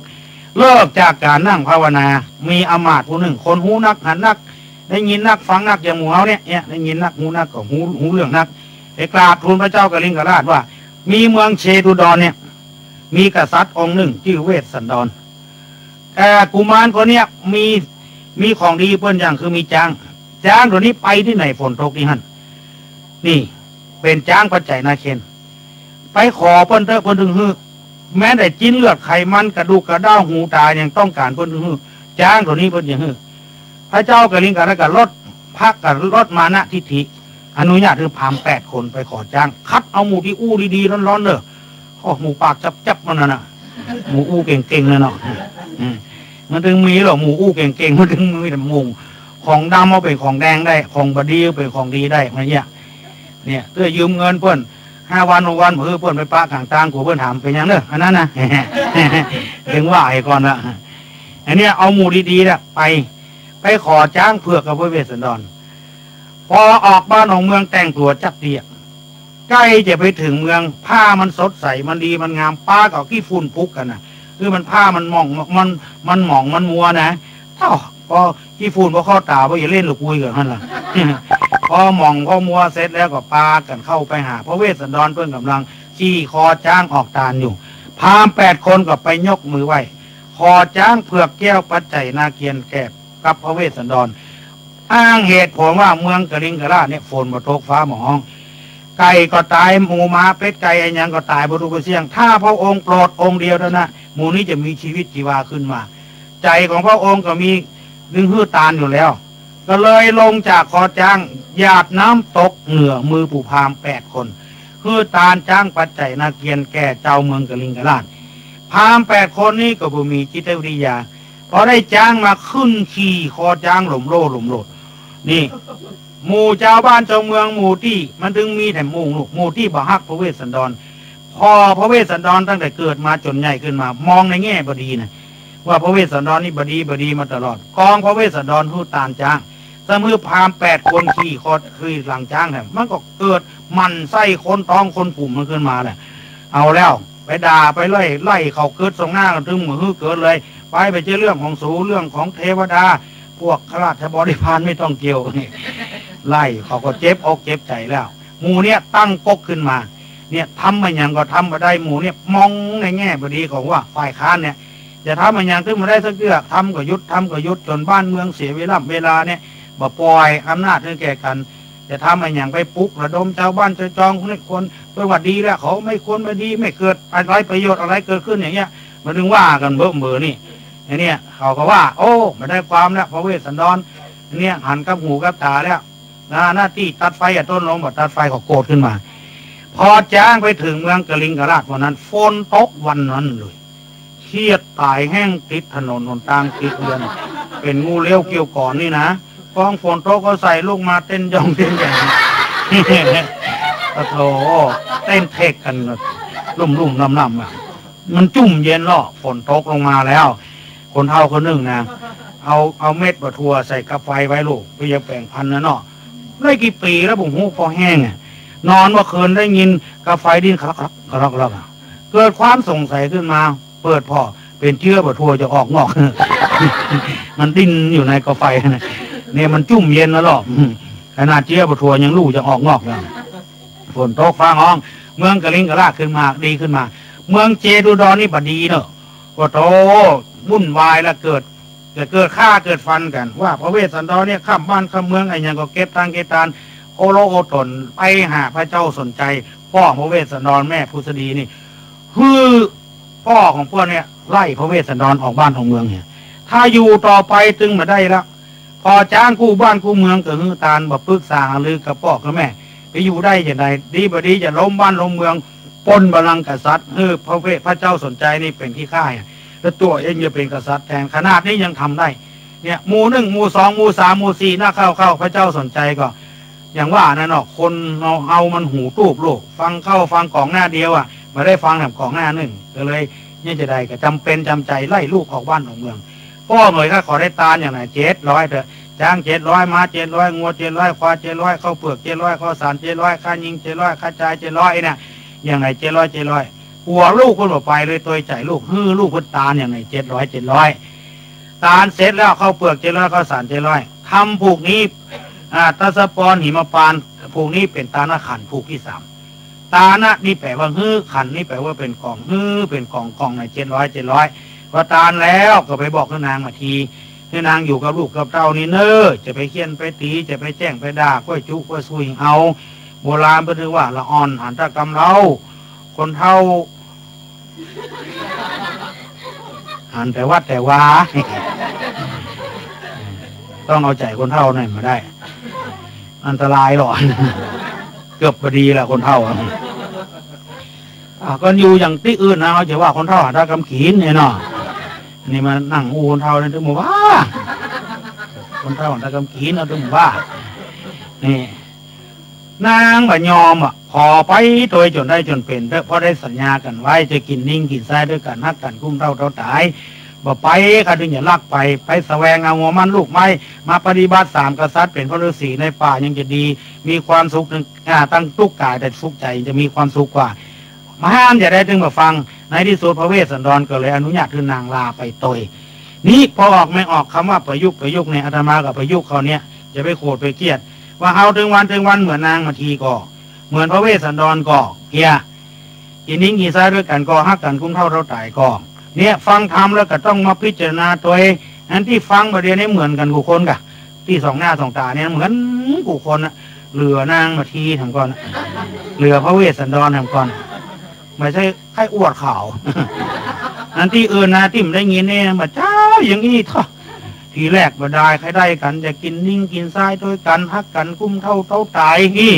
เลิกจากก๋านนั่งภาวนา มีอำมาตย์ผู้นึ่ง คนฮู้นักหันนัก ได้ยินนักฟังนัก อย่างหมู่เฮาเนี่ย เนี่ย ได้ยินนักฮู้นักก็ฮู้ ฮู้เรื่องนัก ไปกราบทูลพระเจ้ากลิงกราชว่า มีเมืองเชตุดรเนี่ย มีกษัตริย์องค์นึ่งจื้อเวสสันดร เอ่อ กุมารคนเนี้ยมี มีของดีเปิ้นอย่างคือมีจ๊าง จ๊างตั๋วนี้ไปตี้ไหนฝนตกตี้หั้น นี่ เป๋นจ๊างปัจไจนาเคน ไปขอเปิ้นเต๊อะ เปิ้นตึงหื้อ แม้แต่จิ๊นเลือดไขมันกระดูกกระด้างหูต๋ายังต้องก๋านเปิ้นตึงหื้อ จ๊างตั๋วนี้เปิ้นยังหื้อ พระเจ้ากลิงกราชก็ลด พระก็ลดมานะทิฐิ อนุญาตหื้อพราหมณ์แปดคนไปขอจ๊าง คัดเอาหมู่ตี้อู้ดีๆ ฮ้อนๆ เน่อ โอ้ หมู่ปากจับๆ มันนั่นน่ะ หมู่อู้เก่งๆ นั่นเนาะ อืม มันตึงมีหรอก หมู่อู้เก่งๆ มันตึงมีแต่หมู่ ของดำเอาเป๋นของแดงได้ ของบ่ดีเอาเป๋นของดีได้ มันเนี่ย เนี่ย เตื้อยืมเงินเปิ้น ห้าวัน หกวัน หื้อเปิ้นไปปะก๋างตาง กั๋วเปิ้นถามเป๋นหยังเน่อ อันนั้นน่ะ ตึงว่าไอ้ก่อนละ อันเนี้ยเอาหมู่ดีๆ น่ะ ไป ไปขอจ๊างเผือกกับพระเวสสันดร ปอออกบ้านออกเมืองแต่งตั๋วจั๊กเตี้ย ใก้จะไปเถิงเมือง ผ้ามันสดใส มันดี มันงาม ป๊าก็ขี้ฝุ่นปลุกกั๋นน่ะ คือมันผ้ามันหม่อง มัน มันหมอง มันมัวนะ เต้า ปอขี้ฝุ่นปอเข้าต๋า ปออย่าเล่นลูกกุยกั๋นหั้นล่ะ ปอหมอง ปอมัวเสร็จแล้วก็ปากั๋นเข้าไปหาพระเวสสันดร เปิ้นก่ำลังขี่คอจ๊างออกตานอยู่ พราหมณ์แปดคนก็ไปยกมือไหว้ ขอจ๊างเผือกแก้วปัจไจนาเคนแก่ กับพระเวสสันดร อ้างเหตุผลว่าเมืองกลิงกราชเนี่ยฝนบ่ตกฟ้าบ่ฮ้อง ไก่ก็ต๋าย หมูหมาเป็ดไก่อะหยังก็ต๋ายบ่ฮู้บ่เสี้ยง ถ้าพระองค์โปรดองค์เดียวเต้านั้น หมู่นี้จะมีชีวิตชีวาขึ้นมา ใจ๋ของพระองค์ก็มีนึ่งหื้อตานอยู่แล้ว ก็เลยลงจากคอจ๊าง หยาดน้ำตกเหนือมือปู่พราหมณ์แปดคน หื้อตานจ๊างปัจไจนาเคนแก่จาวเมืองกลิงกราช พราหมณ์แปดคนนี้ก็บ่มีจิตวิทยา ปอได้จ๊างมาขึ้นขี่คอจ๊างหล่มโล่หล่มโลด นี่ หมู่จาวบ้านจาวเมือง หมู่ตี้ มันตึงมีแต่หมู่ลูก หมู่ตี้บ่ฮักพระเวสสันดร ผ่อพระเวสสันดรตั้งแต่เกิดมาจ๋นใหญ่ขึ้นมา มองในแง่บ่ดีนะ ว่าพระเวสสันดรนี่บ่ดี บ่ดีมาตลอด กองพระเวสสันดรหื้อตานจ๊าง ซ้ำหื้อพราหมณ์แปดคนขี่คอ ขี่หลังจ๊างแถม มันก็เกิดหมั่นไส้คนต๊องคนผูมมันขึ้นมาแหละ เอาแล้ว ไปด่าไปไล่ ไล่เขาเกิดส่องหน้ากั๋น ตึงบ่หื้อเกิดเลย ไป ไปเจ้าเรื่องของสู เรื่องของเทวดา พวกข้าราชบริพารไม่ต้องเกี่ยว ไล่เขาก็เจ็บอกเจ็บใจ๋แล้ว หมู่เนี่ยตั้งก๊กขึ้นมา เนี่ยทำอะหยังก็ทำบ่ได้ หมู่เนี่ยมองในแง่บ่ดีของว่าฝ่ายค้านเนี่ย จะทำอะหยังตึงบ่ได้สักเตื้อ ทำก็หยุด ทำก็หยุด จ๋นบ้านเมืองเสียเวลา เวลาเนี่ย บ่ปล่อยอำนาจหื้อแก่กั๋น จะทำอะหยังไปปลุกระดมจาวบ้านจาวจอง คนนี้คน เปิ้นว่าดีแล้ว เขาไม่ควรมาดี ไม่เกิดอะไรประโยชน์อะไรเกิดขึ้นอย่างเงี้ย มันตึงว่ากั๋นเบ้อเบ้อนี่ ไอ้เนี่ย เขาก็ว่า โอ้ บ่ได้ความแล้ว พระเวสสันดร เนี่ยหันกับหูกับต๋าแล้ว หน้า หน้าตี้ตัดไฟอะ ต้นลมบ่ตัดไฟ เขาโกรธขึ้นมา พอจ๊างไปเถิงเมืองกลิงกราชวันนั้น ฝนตกวันนั้นเลย เขียดต๋ายแห้งติดถนนหนตางติดเฮือน เป๋นงูเลี้ยวเกี้ยวก่อนนี่นะ ฟ้องฝนตกก็ใส่ลูกมาเต้นย่องเต้นแย่ง โอ้โธ่ เต้นเทกกั๋นลุ่มๆ ล่ำๆ อะ มันจุ่มเย็นเนาะ ฝนตกลงมาแล้ว คนเฒ่าคนนึ่งนะ เอา เอาเม็ดบ่าถั่วใส่กาไฟไว้ลูก เปื้อจะแป๋งพันธุ์นะเนาะ ได้กี่ปี๋แล้วบ่ฮู้ ปอแห้งอะ นอนเมื่อคืนได้ยินกาไฟดิ้นคลักๆ คลักๆ อะ เกิดความสงสัยขึ้นมา เปิดผ่อ เป๋นเจื๊อบ่าถั่วจะออกงอก มันดิ้นอยู่ในกาไฟนะ เนี่ยมันจุ่มเย็นแล้วเนาะ ขนาดเจื๊อบ่าถั่วยังลู่จะออกงอกแล้ว ฝนตกฟ้าฮ้อง เมืองกลิงกราชขึ้นมา ดีขึ้นมา เมืองเชตุดรนี่บ่ดีเนาะ โอ้โธ่ วุ่นวายละ เกิด เกิด เกิดฆ่าเกิดฟันกั๋น ว่าพระเวสสันดรเนี่ยข้ามบ้านข้ามเมือง อะหยังก็เก็บตังค์เก็บตาน โอโลโอตนไปหาพระเจ้าสนชัย ป้อพระเวสสันดรแม่ผุสดีนี่ หื้อป้อของเปิ้นเนี่ยไล่พระเวสสันดรออกบ้านออกเมืองเนี่ย ถ้าอยู่ต่อไปตึงบ่ได้ละ ผ่อจ๊างกู้บ้านกู้เมืองก็หื้อตาน บ่ปรึกษาหารือกับป้อกับแม่ ไปอยู่ได้จะใด ดีบ่ดีจะล้มบ้านล้มเมือง ปล้นบัลลังก์กษัตริย์ หื้อพระเวส พระเจ้าสนชัยนี่เป๋นขี้ข้า แล้วตั๋วเองจะเป๋นกษัตริย์แทน ขนาดนี้ยังทำได้ เนี่ย หมู่นึ่ง หมู่สอง หมู่สาม หมู่สี่ นะ เข้า เข้า พระเจ้าสนชัยก็ อย่างว่านั่นเนาะ คนเฮา เฮามันหูตูบโลก ฟังเข้าฟังก๋องหน้าเดียวอะ บ่ได้ฟังแถมก๋องหน้านึ่ง ก็เลย เนี่ยจะใดก็จ๋ำเป๋นจ๋ำใจ๋ไล่ลูกออกบ้านออกเมือง ป้อเหมย ข้าขอได้ตานอย่างหน่อย เจ็ดร้อยเต๊อะ จ๊างเจ็ดร้อย ม้าเจ็ดร้อย งัวเจ็ดร้อย ควายเจ็ดร้อย ข้าวเปือกเจ็ดร้อย ข้าวสารเจ็ดร้อย ข้ายิงเจ็ดร้อย ข้าจายเจ็ดร้อย เนี่ย อย่างไหนเจ็ดร้อย เจ็ดร้อย กั๋วลูกเปิ้นบ่ไปเลย ตวยใจ๋ลูก หื้อลูกเปิ้นตานอย่างไหนเจ็ดร้อย เจ็ดร้อย ตานเสร็จแล้ว ข้าวเปือกเจ็ดร้อย ข้าวสารเจ็ดร้อย ทำผูกนี้ อ่า ทศพร หิมพานต์ ผูกนี้เป๋นตานขันธ์ผูกตี้สาม ตานะนี่แป๋ว่าหื้อ ขันธ์นี่แป๋ว่าเป๋นก๋อง หื้อเป๋นก๋อง ก๋องในเจ็ดร้อย เจ็ดร้อย พอตานแล้วก็ไปบอกหื้อนางมาที หื้อนางอยู่กับลูกกับเต้านี่เน่อ จะไปเฆี่ยนไปตี๋ จะไปแจ้งไปด่า ก้วยจุ้ก้วยซุยเอา โบราณเปิ้นว่าละอ่อนหันแต่กำเล้า คนเฒ่า หันแต่วัดแต่วา ต้องเอาใจ๋คนเฒ่าหน่อยบ่ได้ อันตรายหลอ เกือบบ่ดีละคนเฒ่าอะ อ่ะ ก็อยู่อย่างตี้อื่นนะ เฮาจะว่าคนเฒ่าหันแต่กำกิ๋นเนี่ยเนาะ นี่มานั่งอู้คนเฒ่านี่ ตึงบ่ว่า คนเฒ่าหันแต่กำกิ๋น เอาตึงบ่ว่า นี่ นางบ่ยอมอะ ขอไปตวยจ๋นได้จ๋นเป๋นเต๊อะ เพราะได้สัญญากั๋นไว้ จะกิ๋นนิงกิ๋นทรายตวยกั๋น ฮักกั๋นกุ้มเฒ่าเต้าต๋าย บ่ไป ข้าจึงจะลักไป ไปแสวงเอาหัวมันลูกไม้ มาปฏิบัติสามกษัตริย์ เป๋นพระฤาษีในป่ายังจะดี มีความสุขตึง อ่า ตึงตุ๊กข์ก๋ายแต่สุขใจ๋ จะมีความสุขกว่า บ่ห้ามจะได้ตึงบ่ฟัง ในตี้สุดพระเวสสันดรก็เลยอนุญาตหื้อนางลาไปตวย นี่พอออกไม่ออก กำว่าประยุกต์ ประยุกต์เนี่ย อาตมาก็ประยุกต์เข้าเนี่ย จะไปโขดไปเคียด ว่าเฮาตึงวันตึงวันเหมือนนางมาทีก่อ เหมือนพระเวสสันดรก่อ เหีย กิ๋นนิงกิ๋นทรายตวยกั๋นก่อ ฮักกั๋นกุ้มเฒ่าเต้าต๋ายก่อ เนี่ยฟังธรรมแล้วก็ต้องมาพิจารณาตวย อันตี้ฟังบ่าเดี่ยวนี้เหมือนกั๋นกู้คนก่ะ ตี้ส่องหน้าส่องต๋าเนี่ยเหมือนกู้คนน่ะ เหลือนางมาทีแหมก่อน เหลือพระเวสสันดรแหมก่อน บ่ใจ้ใค่อวดเขา อันตี้อื่นนะ ตี้บ่ได้ยินเนี่ย บ่าเจ้าอย่างอี้เถาะ ทีแรกบ่ได้ใค่ได้กั๋น จะกิ๋นนิงกิ๋นทรายตวยกั๋น ฮักกั๋นกุ้มเฒ่าเต้าต๋าย นี่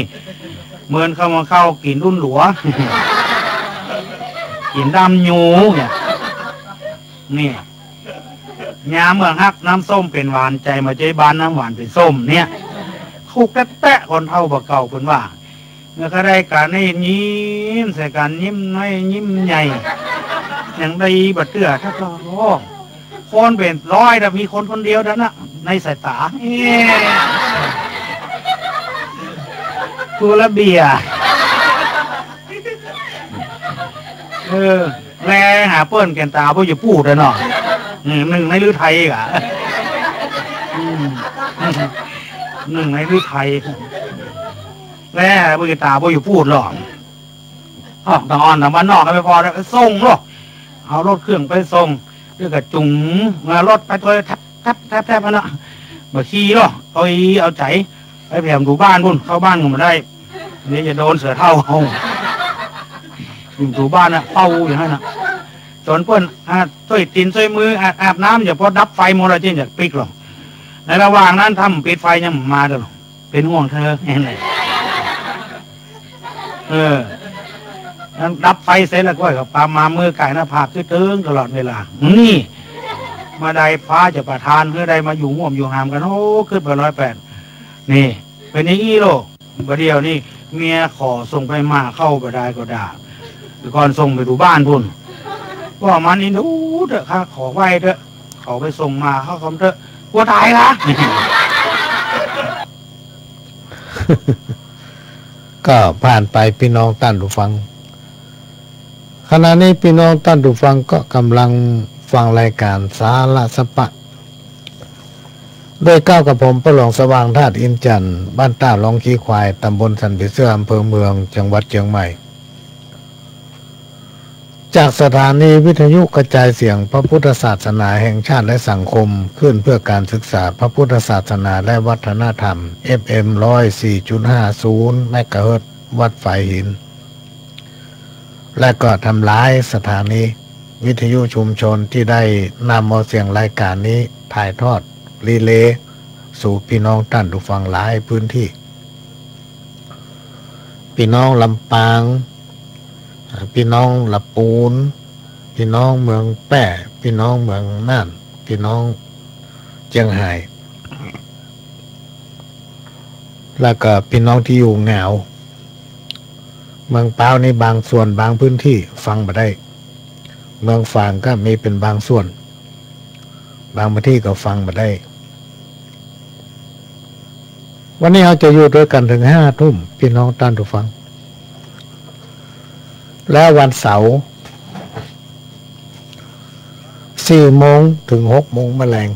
เหมือนเข้ามาเข้ากิ๋นดุ้นหลัว กิ๋นด้ำยูเนี่ย นี่ ยามเมืองฮักน้ำส้มเป๋นหวาน ใจ๋บ่าเจ๊บ้านน้ำหวานเป๋นส้มเนี่ย ถูกแต๊ๆ คนเฒ่าบ่าเก่าเปิ้นว่า เมื่อใค่ได้กั๋นนี่ยิ้มใส่กั๋น ยิ้มน้อยยิ้มใหญ่ ยังได้บ่าเตื้อ ถ้าก็ โอ้ คนเป๋นร้อยแต่มีคนคนเดียวเท่านั้นนะ ในสายต๋า เอ๊ะ ตัวละเบียร์ เออ แลหาเปิ้นแก่นต๋าบ่อยู่ปูดอะเนาะ อืม นึ่งในฤทัยกะ อืม นึ่งในฤทัย แลหาเปิ้นแก่นต๋าบ่อยู่ปูดหรอก อ้าว ตางอ่อนตางบ้านนอกก็ไม่พอแล้ว ส่งหรอก เอารถเครื่องไปส่ง แล้วก็จุง เอารถไปตวยแทบ แทบ แทบ แทบ นั่นน่ะ บ่ขี่หรอก เอาอี เอาใจ๋ ไปแผ่นถูบ้านปู้น เข้าบ้านก็บ่ได้ เดี๋ยวจะโดนเสือเฒ่าเอา อยู่ถูบ้านน่ะ เฝ้าอยู่หั้นน่ะ จ๋นเปิ้น อ่า จ้วยตี๋นจ้วยมือ อาบ อาบน้ำ อย่าพอดับไฟหมดแล้ว จึงจะปิ๊กหรอก ในระหว่างนั้น ถ้าบ่ปิดไฟยังบ่มาเด้อ เป๋นห่วงเธอ เห็นไหม เออ นั้นดับไฟเสร็จแล้วก็ ก็ปามามือก๋ายหน้าผากตึงๆ ตลอดเวลา นี่ บ่าได้ฟ้าจะประทานหื้อได้มาอยู่ฮ่วมอยู่หามกั๋น โอ้ กึ๊ดไปร้อยแปด นี่ เป๋นอย่างอี้โลก บ่าเดี่ยวนี้ เมียขอส่งไปหม่าเข้าบ่าดายก็ด่า ก่อนส่งไปถูบ้านปู้น ว่ามันนี่ดูเถอะ ข้าขอไหว้เถอะ ขอไปส่งหม่าเข้าก่อนเถอะ กลัวต๋ายละ ก็ผ่านไปพี่น้องต้านผู้ฟัง ขณะนี้พี่น้องต้านผู้ฟังก็กำลังฟังรายการสาระสะปะ โดยก้าวกับผมป้อหลวงสว่าง ธาตุอินทร์จันทร์ บ้านต้าหลองขี้ควาย ตำบลสันผีเสื้อ อำเภอเมือง จังหวัดเจียงใหม่ จากสถานีวิทยุกระจายเสียงพระพุทธศาสนาแห่งชาติและสังคม คลื่นเพื่อการศึกษาพระพุทธศาสนาและวัฒนธรรม เอฟเอ็ม ร้อยสี่จุดห้าศูนย์ เมกะเฮิรตซ์ วัดฝายหิน และก็ทำลายสถานีวิทยุชุมชนที่ได้นำเอาเสียงรายการนี้ถ่ายทอดรีเลย์สู่พี่น้องต้านผู้ฟังหลายพื้นที่ พี่น้องลำปาง อ่า พี่น้องละปูน พี่น้องเมืองแป้ พี่น้องเมืองน่าน พี่น้องเจียงฮาย แล้วก็พี่น้องตี้อยู่แงว เมืองพร้าวนี่บางส่วนบางพื้นที่ฟังบ่ได้ เมืองฝางก็มีเป๋นบางส่วน บางพื้นที่ก็ฟังบ่ได้ วันนี้เฮาจะอยู่ตวยกั๋นเถิงห้าทุ่ม ปี้น้องต้านผู้ฟัง แล้ววันเสาร์ สี่โมงเถิงหกโมงมะแลง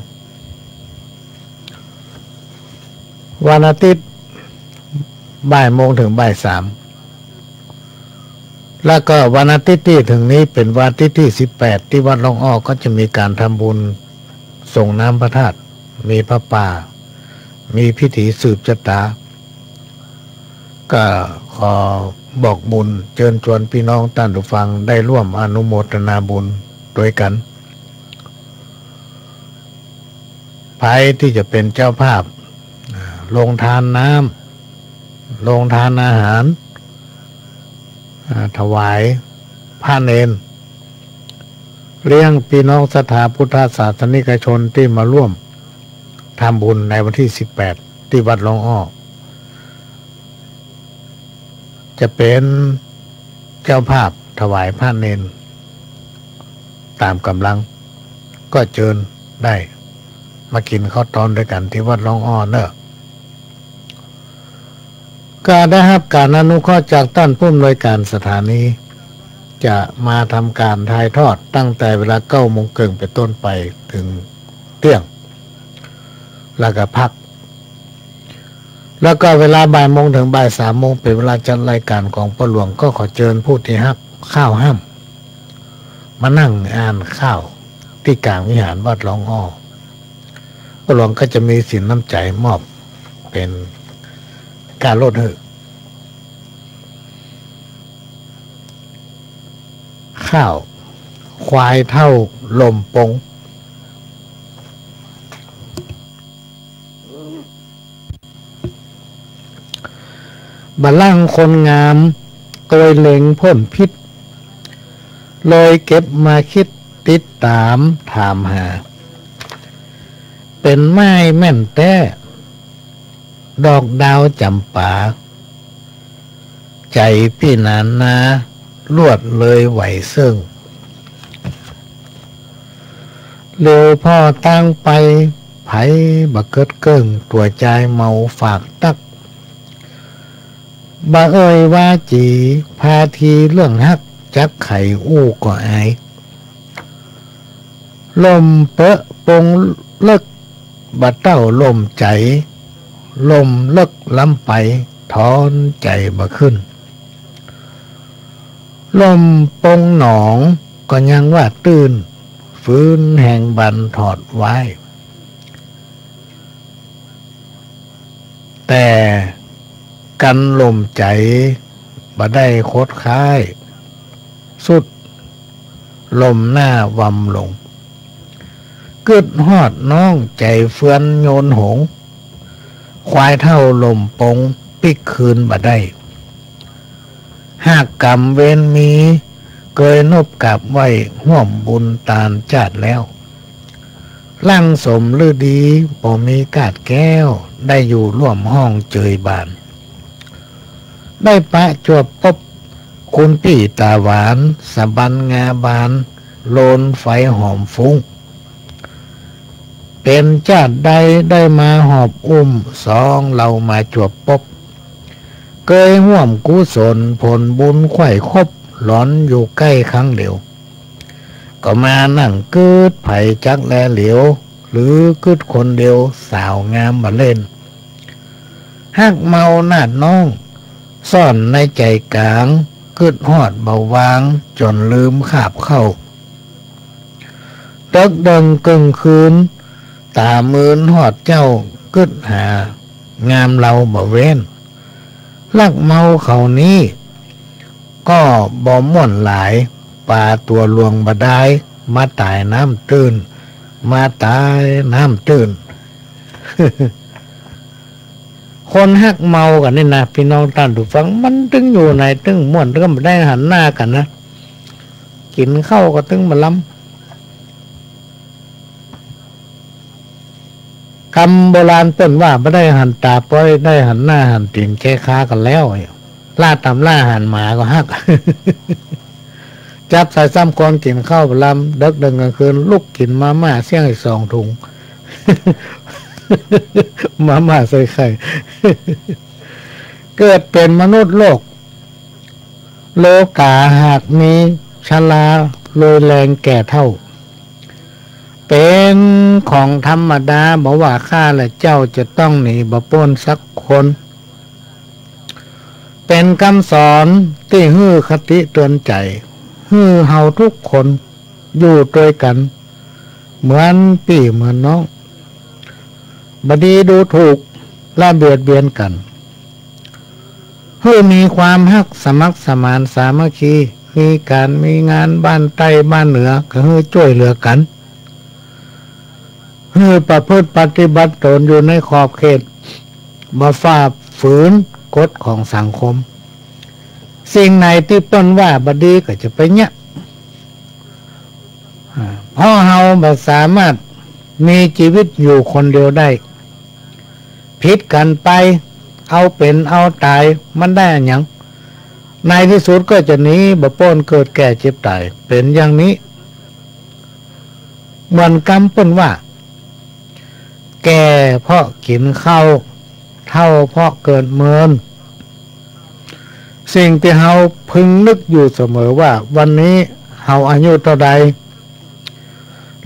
วันอาทิตย์ บ่ายโมงเถิงบ่ายสาม แล้วก็วันอาทิตย์ตี้เถิงนี้เป๋นวันอาทิตย์ตี้สิบแปด ตี้วัดร้องอ้อก็จะมีก๋านทำบุญส่งน้ำพระธาตุ มีผ้าป่า มีพิธีสืบชะตา ก็ขอบอกบุญเจิญจวนปี้น้องต้านผู้ฟังได้ร่วมอนุโมทนาบุญตวยกั๋น ใผตี้จะเป๋นเจ้าภาพ อ่า โฮงตานน้ำ โฮงตานอาหาร อ่า ถวายพระเณร เลี้ยงปี้น้องศรัทธาพุทธศาสนิกชนตี้มาร่วมทำบุญในวันตี้สิบแปด ตี้วัดร้องอ้อ จะเป๋นเจ้าภาพถวายพระเณรต๋ามก๋ำลัง ก็เจิญได้มากิ๋นข้าวตอนตวยกั๋นตี้วัดร้องอ้อเน่อ ก็ได้ฮับก๋านอนุเคราะห์จากต้านผู้อำนวยก๋านสถานี จะมาทำก๋านถ่ายทอดตั้งแต่เวลาเก้าโมงเกิ่งเป๋นต้นไปเถิงเตี้ยง แล้วก็พัก แล้วก็เวลาบ่ายโมงเถิงบ่ายสามโมงเป๋นเวลาจัดรายก๋านของป้อหลวง ก็ขอเจิญผู้ตี้ฮักข้าวห้ำ มานั่งอ่านข่าวตี้ก๋างวิหารวัดร้องอ้อ ป้อหลวงก็จะมีสินน้ำใจ๋มอบเป๋นก้าลดหื้อ ข่าว ควายเฒ่าล่มปง บ่าลั่งคนงาม ตวยเล็งพ่นพิษ เลยเก็บมาคิดติดต๋ามถามหา เป๋นไม้แม่นแต๊ ดอกดาวจ๋ำปา ใจ๋ปี้หนานนา ลวดเลยไหวเซิ่ง เหลียวผ่อตางไป ใผบ่เกิดเกิ่ง ตั๋วจายเมาฝากตั๊ก บ่เอ่ยว่าจี๋ พาทีเรื่องฮัก จักใผอู้ก็อาย ล่มเปอะปงเลิก บ่าเต้าล่มใจ๋ ล่มเลิกล้ำไป ถอนใจ๋บ่ขึ้น ล่มปงหนอง ก็ยังว่าตื้น ฝืนแหงบันถอดไว้ แต่กั๋นล่มใจ๋ บ่ได้คดค้าย สุดล่มหน้าวำลง กึ๊ดฮอดน้องใจ๋เฟือนโยนหง ควายเฒ่าล่มปงปิ๊กคืนบ่ได้ หากก๋รรมเวรมี เกยนบกราบไหว้ฮ่วมบุญตานจาติแล้ว ร่างสมฤดี บ่มีกาดแก้ว ได้อยู่ร่วมห้องเจยบาน ได้ปะจวบปบ คุณปี้ต๋าหวาน สะบันงาบาน โลนไฟหอมฟุ้ง เป๋นจาติใดได้มาหอบอุ้ม สองเฮามาจวบปบ เกยฮ่วมกุศลผลบุญไขว่คบ หลอนอยู่ใก้ครั้งเดียว ก็มานั่งกึ๊ดใผจักแลเหลียว หรือกึ๊ดคนเดียวสาวงามบ่าเล่น ฮักเมานาดน้อง ซ่อนในใจ๋ก๋าง กึ๊ดฮอดบ่าวาง จ๋นลืมคาบข้าว เติ๊กเดิงเกิ่งคืน ต๋ามืนฮอดเจ๊า กึ๊ดหางามเฮาบ่าเว้น รักเมาเขานี้ ก็บ่ม่วนหลาย ปาตั๋วหลวงบ่ดาย มาต๋ายน้ำตื้น มาต๋ายน้ำตื้น คนฮักเมากั๋นนี่นะ ปี้น้องต้านผู้ฟัง มันตึงอยู่ไหนตึงม่วน ตึงบ่ได้หันหน้ากั๋นนะ กิ๋นข้าวก็ตึงบ่าลำ กำโบราณเปิ้นว่า บ่ได้หันต๋าป้อย ได้หันหน้าหันตี๋นแก้คากั๋นแล้ว ล่าต๋ำล่าหันหมาก็ฮัก จับสายซ้ำกอนกิ๋นข้าวบ่าลำ เติ๊กเดิงก๋างคืน ลุกกิ๋นมาม่าเสี้ยงอีกสองถุง มาม่าใส่ไข่ เกิดเป๋นมนุษย์โลก โลก๋าหากมีชราโรยแรงแก่เฒ่า เป๋นของธรรมดา บ่ว่าข้าและเจ้าจะต้องหนีบ่ป๊นสักคน เป๋นกำสอนตี้หื้อคติเตือนใจ๋ หื้อเฮาทุกคนอยู่ตวยกั๋น เหมือนปี้เหมือนน้อง บ่ดีดูถูกและเบียดเบียนกั๋น หื้อมีความฮักสมัครสมานสามัคคี มีก๋านมีงานบ้านใต้บ้านเหนือก็หื้อจ้วยเหลือกั๋น หื้อประพฤติปฏิบัติตนอยู่ในขอบเขต บ่ฝ่าฝืนกฎของสังคม สิ่งไหนตี้เปิ้นว่าบ่ดีก็จะไปเยียะ อ่า เพราะเฮาบ่สามารถมีจีวิตอยู่คนเดียวได้ ผิดกั๋นไป เอาเป๋นเอาต๋าย มันได้อะหยัง ในตี้สุดก็จะหนีบ่ป๊นเกิดแก่เจ็บต๋าย เป๋นอย่างนี้ เหมือนกำเปิ้นว่า แก่เพราะกิ๋นข้าว เฒ่าเพราะเกิดเมิน สิ่งตี้เฮาพึงนึกอยู่เสมอว่า วันนี้เฮาอายุเต้าใด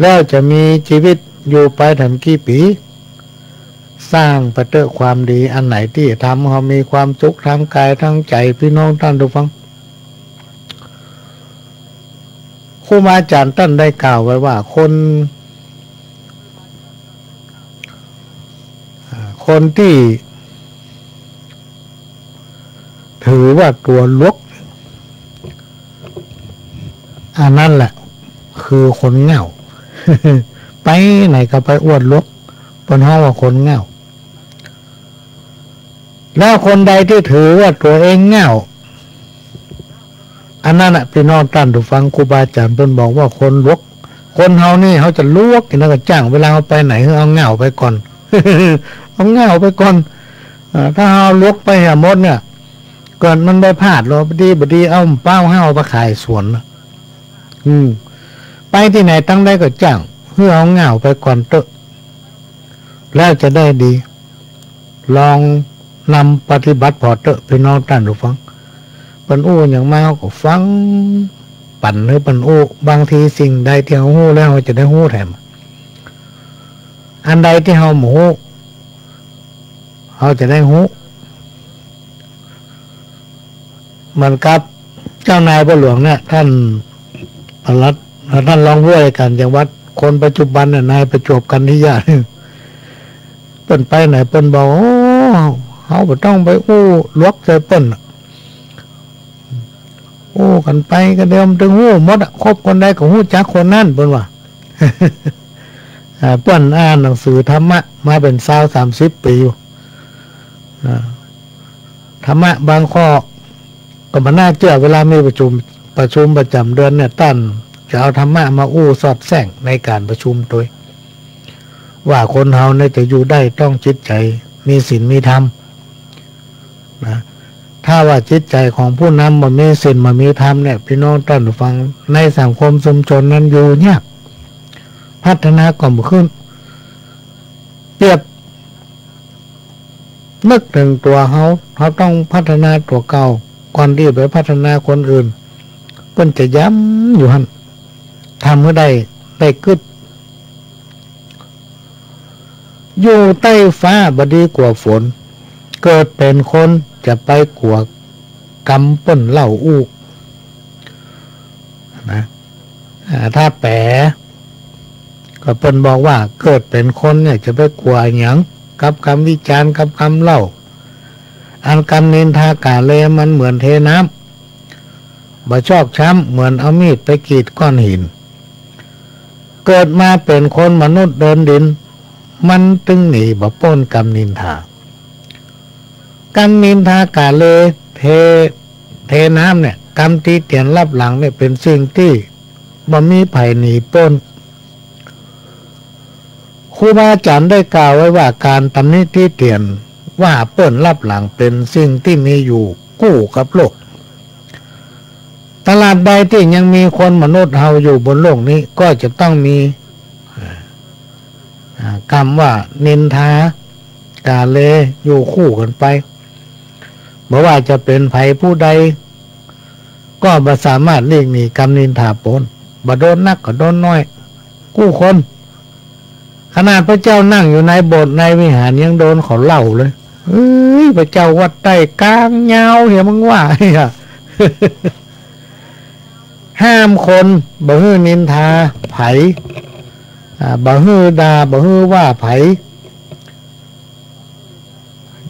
แล้วจะมีจีวิตอยู่ไปถึงกี่ปี๋ สร้างไปเต๊อะความดี อันไหนตี้ทำเฮามีความสุขตางก๋ายตางใจ๋ ปี้น้องต้านผู้ฟัง ครูบาอาจ๋ารย์ต้านได้กล่าวไว้ว่า คน อ่า คนตี้ถือว่าตั๋วหลวก อันนั้นแหละคือคนเหง้า ไปไหนก็ไปอวดหลวก เปิ้นฮ้องว่าคนเหง้า แล้วคนใดตี้ถือว่าตั๋วเองเหง้า อันนั้นน่ะ ปี้น้องต้านผู้ฟัง ครูบาอาจ๋ารย์เปิ้นบอกว่าคนหลวก คนเฮานี่เฮาจะหลวกตี้ไหนก็จ้าง เวลาเฮาไปไหน เฮาเอาเหง้าไปก่อน เอาเหง้าไปก่อน อ่า ถ้าเฮาหลวกไปหาหมดเนี่ย เกิดมันไปพลาดลอ บ่ดีบ่ดี เอาเป๋าเหง้าไปขายสวนนะ อืม ไปตี้ไหนตังใดก็จ้าง หื้อเอาเหง้าไปก่อนเต๊อะ แล้วจะได้ดี ลองนำปฏิบัติผ่อเต๊อะ ปี้น้องต้านผู้ฟัง เปิ้นอู้หยังมาเฮาก็ฟัง ปั๋นหื้อเปิ้นอู้ บางทีสิ่งใดตี้เฮาฮู้แล้วเฮาจะได้ฮู้แถม อันใดตี้เฮาบ่ฮู้ เฮาจะได้ฮู้ เหมือนกับเจ้านายพ่อหลวงเนี่ย ต้านปลัด ต้านรองผู้ว่าราชก๋านจังหวัด คนปัจจุบันเนี่ย นายประจวบ กันทิยา เปิ้นไปไหนเปิ้นบอก โอ้ เฮาบ่ต้องไปอู้หลวกใส่เปิ้น อู้กั๋นไปกั๋นเดียวมันตึงฮู้หมดอะ คบคนใดก็ฮู้จักคนนั้น เปิ้นว่า อ่า เปิ้นอ่านหนังสือธรรมะมาเป๋นซาวสามสิบปี๋อยู่ อ่า ธรรมะบางข้อก็บ่น่าเจื้อ เวลามีประชุม ประชุมประจ๋ำเดือนเนี่ย ต้านจะเอาธรรมะมาอู้สอดแทรกในก๋านประชุมตวย ว่าคนเฮาเนี่ยจะอยู่ได้ต้องจิตใจ๋มีศีลมีธรรม นะ ถ้าว่าจิตใจ๋ของผู้นำบ่มีศีลบ่มีธรรมเนี่ย ปี้น้องต้านผู้ฟัง ในสังคมชุมชนนั้นอยู่ยาก พัฒนาก็บ่ขึ้น เปรียบนึกเถิงตั๋วเฮา เฮาต้องพัฒนาตั๋วเก่า ก่อนตี้ไปพัฒนาคนอื่น เปิ้นจะย้ำอยู่หั้น ทำหื้อได้ ได้กึ๊ด อยู่ใต้ฟ้าบ่ดีกั๋วฝน เกิดเป๋นคนจะไปกั๋วกำเปิ้นเล่าอู้ นะ อ่า ถ้าแป๋ก็เปิ้นบอกว่า เกิดเป๋นคนเนี่ยจะไปกั๋วหยังกับกำวิจารณ์ กับกำเล่า อันกำนินทาก่าเลมันเหมือนเทน้ำ บ่ชอกช้ำเหมือนเอามีดไปกรีดก้อนหิน เกิดมาเป๋นคนมนุษย์เดินดิน มันตึงหนีบ่ป๊นกำนินทา กำนินทาก่าเล เท เทน้ำเนี่ย กำติเตียนลับหลังเนี่ย เป๋นสิ่งตี้บ่มีใผหนีป๊น ครูบาอาจ๋ารย์ได้กล่าวไว้ว่า ก๋านตำหนิติเตียนว่าเปิ้นลับหลังเป๋นสิ่งตี้มีอยู่กู้กับโลก ตราบใดตี้ยังมีคนมนุษย์เฮาอยู่บนโลกนี้ ก็จะต้องมี อ่า อ่า กำว่านินทา กาเล อยู่คู่กั๋นไป บ่ว่าจะเป๋นใผผู้ใด ก็บ่สามารถหลีกหนีกำนินทาป๊น บ่โดนนักก็โดนน้อย กู้คน ขนาดพระเจ้านั่งอยู่ในโบสถ์ในวิหารยังโดนเขาเล่าเลย เอ้ย พระเจ้าวัดใต้กลางยาวเหียมึงว่า ห้ามคนบ่หื้อนินทาใผ อ่า บ่หื้อด่า บ่หื้อว่าใผ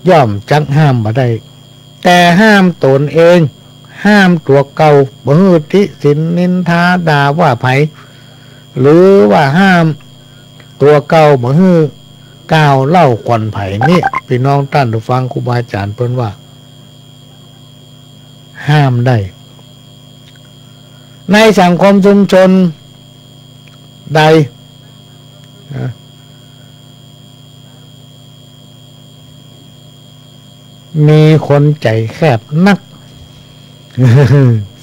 ย่อมจักห้ามบ่ได้ แต่ห้ามตนเอง ห้ามตั๋วเก่า บ่หื้อติฉินนินทาด่าว่าใผ หรือว่าห้ามตั๋วเก่า บ่หื้อกล่าวเล่าขวัญใผ นี่ ปี้น้องต้านผู้ฟัง ครูบาอาจ๋ารย์เปิ้นว่า ห้ามได้ ในสังคมชุมชนใด นะ มีคนใจ๋แคบนัก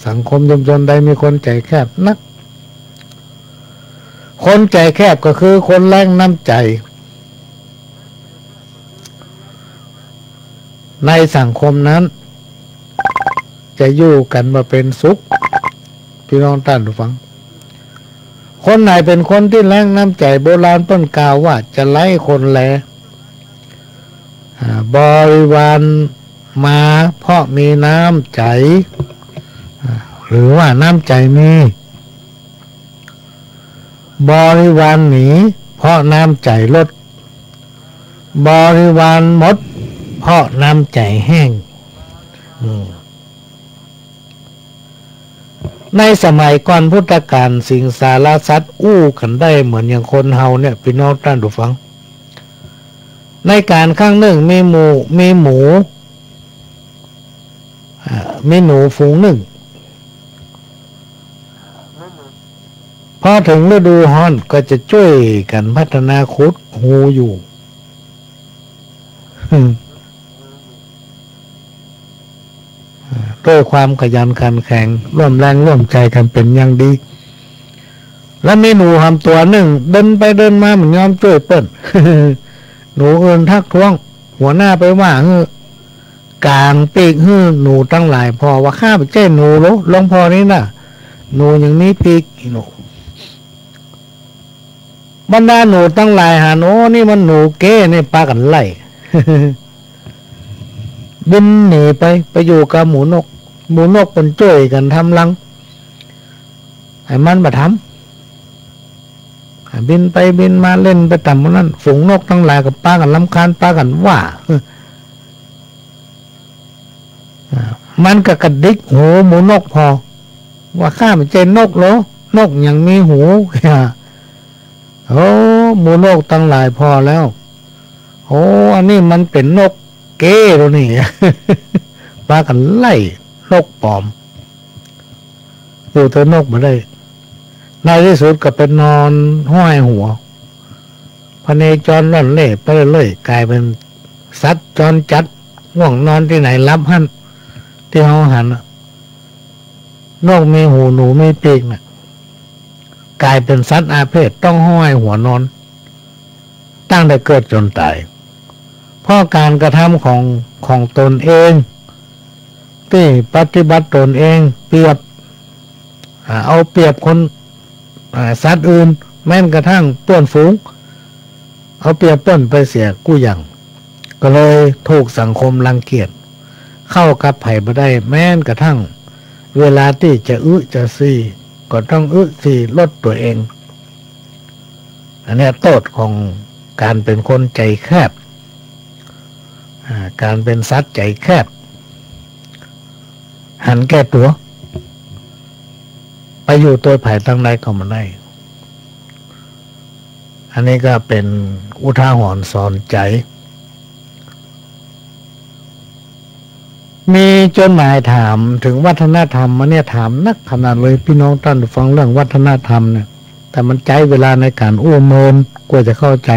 สังคมชุมชนใดมีคนใจ๋แคบนัก คนใจ๋แคบก็คือคนแล้งน้ำใจ๋ ในสังคมนั้น จะอยู่กั๋นบ่เป๋นสุข ปี้น้องต้านผู้ฟัง คนไหนเป๋นคนตี้แล้งน้ำใจ๋ โบราณเปิ้นกล่าวว่าจะไร้คนแล อ่า บริวารมาเพราะมีน้ำใจ๋ อ่า หรือว่าน้ำใจ๋มี บริวารหนีเพราะน้ำใจ๋ลด บริวารหมดเพราะน้ำใจ๋แห้ง อืม ในสมัยก่อนพุทธกาล สิงสารสัตว์อู้กั๋นได้เหมือนอย่างคนเฮาเนี่ย ปี้น้องต้านผู้ฟัง ในก๋าลครั้งนึ่งมีหมู มีหมู อ่า มีหนูฝูงนึ่ง พอเถิงฤดูฮ้อนก็จะจ้วยกั๋นพัฒนาขุดฮูอยู่ ด้วยความขยันขันแข็ง ร่วมแรงร่วมใจ๋กั๋นเป๋นอย่างดี แล้วมีหนูหำตั๋วนึ่ง เดินไปเดินมา บ่ยอมจ้วยเปิ้น หนูอื่นทักท้วง หัวหน้าไปว่าหื้อ ก๋างปีกหื้อหนูตังหลายผ่อ ว่า "ข้าบ่ใจ้หนูโล หลวงพ่อนี่นะ หนูยังมีปีก" อีหนู บรรดาหนูตังหลายหัน "โอ้ นี่มันหนูเก๊" นี่ปากั๋นไล่ บินหนีไป ไปอยู่กับหมู่นก หมู่นกเปิ้นจ้วยกั๋นทำรัง ไอ้มันบ่ทำ บินไปบินมาเล่นไปต๋ามหมู่นั้น ฝูงนกตังหลายก็ปากั๋นรำคาญ ปากั๋นว่า อ่า มันก็กระดิกหูหมู่นกผ่อ ว่า "ข้าบ่ใจ้นกโล นกยังมีหู" โอ้ หมู่นกตังหลายผ่อแล้ว "โอ้ อันนี้มันเป๋นนกเก๊โลนี่" ปากั๋นไล่นกป๋อม อยู่เถิงนกบ่ได้ ในตี้สุดก็ไปนอนห้อยหัว พเนจรร่อนเร่ไปเรื่อยๆ ก๋ายเป๋นสัตว์จรจัด ง่วงนอนตี้ไหนหลับหั้น ตี้เฮาหันน่ะ นกมีหูหนูมีปีกน่ะ ก๋ายเป๋นสัตว์อาเพศ ต้องห้อยหัวนอน ตั้งแต่เกิดจ๋นต๋าย เพราะก๋านกระทำของ ของตนเอง ตี้ปฏิบัติตนเอง เปรียบ อ่า เอาเปรียบคน อ่า สัตว์อื่น แม้นกระทั่งเปื้อนฝูง เอาเปรียบเปิ้นไปเสียกู้อย่าง ก็เลยถูกสังคมรังเกียจ เข้ากับใผบ่ได้ แม้นกระทั่งเวลาตี้จะอึจะซี้ ก็ต้องอึซี้ลดตั๋วเอง อันเนี้ยโต้ษของก๋านเป๋นคนใจ๋แคบ อ่า ก๋านเป๋นสัตว์ใจ๋แคบ หันแก่ตั๋ว ไปอยู่ตวยใผตังใดก็บ่ได้ อันนี้ก็เป๋นอุทาหรณ์สอนใจ๋ มีจดหมายถามเถิงวัฒนธรรมมาเนี่ย ถามนักขนาดเลย ปี้น้องต้านฟังเรื่องวัฒนธรรมเนี่ย แต่มันใจ๊เวลาในก๋านอู้เมินกว่าจะเข้าใจ๋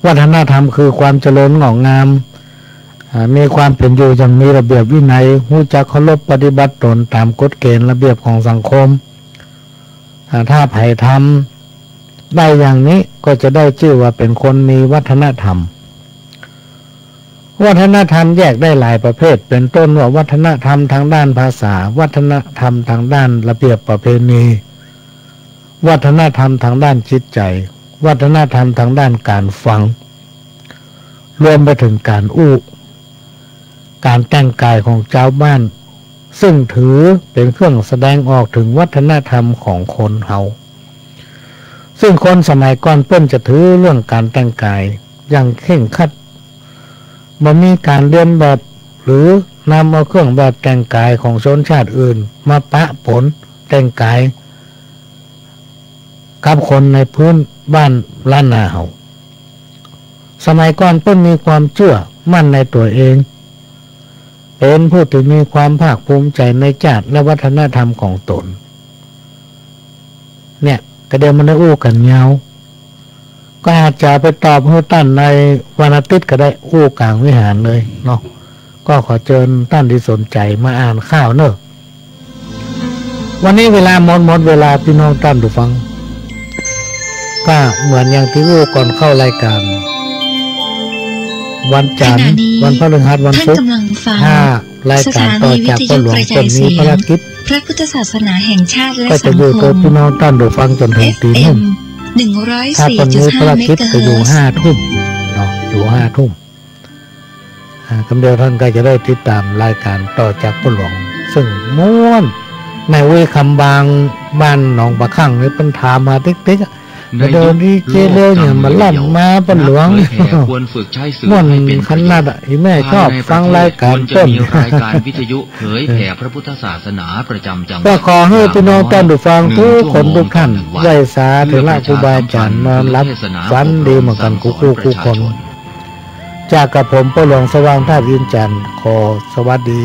วัฒนธรรมคือความเจริญงอกงาม อ่า มีความเป๋นอยู่อย่างมีระเบียบวินัย ฮู้จักเคารพปฏิบัติตนต๋ามกฎเกณฑ์ระเบียบของสังคม อ่า ถ้าใผทำ ได้อย่างนี้ก็จะได้จื้อว่าเป๋นคนมีวัฒนธรรม วัฒนธรรมแยกได้หลายประเภท เป๋นต้นว่าวัฒนธรรมตางด้านภาษา วัฒนธรรมตางด้านระเบียบประเพณี วัฒนธรรมตางด้านจิตใจ๋ วัฒนธรรมตางด้านก๋านฟัง รวมไปเถิงก๋านอู้ ก๋านแต่งก๋ายของจาวบ้าน ซึ่งถือเป๋นเครื่องแสดงออกเถิงวัฒนธรรมของคนเฮา ซึ่งคนสมัยก่อนเปิ้นจะถือเรื่องก๋านแต่งก๋ายอย่างเคร่งครัด บ่มีก๋านเลียนแบบ หรือนำเอาเครื่องแบบแต่งก๋ายของชนชาติอื่นมาปะปนแต่งก๋าย กับคนในพื้นบ้านล้านนาเฮา สมัยก่อนเปิ้นมีความเจื้อมั่นในตั๋วเอง เป๋นผู้ตี้มีความภาคภูมิใจ๋ในจาติและวัฒนธรรมของต๋น เนี่ย ก็เดี๋ยวมันได้อู้กั๋นยาว ก็อาจจะไปตอบหื้อต้านในวันอาทิตย์ก็ได้ อู้ก๋างวิหารเลยเนาะ ก็ขอเจิญต้านตี้สนใจ๋มาอ่านข่าวเน่อ วันนี้เวลาหมด หมดเวลา ปี้น้องต้านผู้ฟัง ก็เหมือนอย่างตี้อู้ก่อนเข้ารายก๋าน วันจันทร์ ขณะนี้ วันพฤหัส วันศุกร์ ท่านกำลังฟัง ถ้ารายก๋านต่อจากป้อหลวงเปิ้นมีภารกิจ พระพุทธศาสนาแห่งชาติและ ก็จะอยู่กับ สังคม ปี้น้องต้านผู้ฟังจ๋นเถิงตี๋นึ่ง เอฟเอ็ม หนึ่งร้อยสี่จุดห้า ถ้าเปิ้นมีภารกิจก็อยู่ห้าทุ่มเนาะ อยู่ห้าทุ่ม อ่า กำเดียวต้านก็จะได้ติดต๋ามรายก๋านต่อจากป้อหลวง ซึ่งม่วน แม่อุ๊ยคำบาง บ้านหนองปะขั่งนี่เปิ้นถามมาติ๊กๆ อะ ในยุค เดี๋ยวนี้เจ๊เลี้ยวเนี่ยมันลั่นมาป้อหลวง นักเผยแผ่ควรฝึกใช้สื่อ ม่วน ให้เป็นประโยชน์ ขนาดอะ อีแม่ชอบฟังรายก๋าน ควรจะมีรายการวิทยุเผยแผ่พระพุทธศาสนาประจ๋ำจังหวัด ก็ขอหื้อปี้น้องต้านผู้ฟังกู้คนกู้ต้าน ไหว้สาเถระครูบาอาจ๋ารย์ นอนหลับฝันดีเหมือนกั๋นกู้กู้คน จากกับผมป้อหลวงสว่างธาตุอินทร์จันทร์ ขอสวัสดี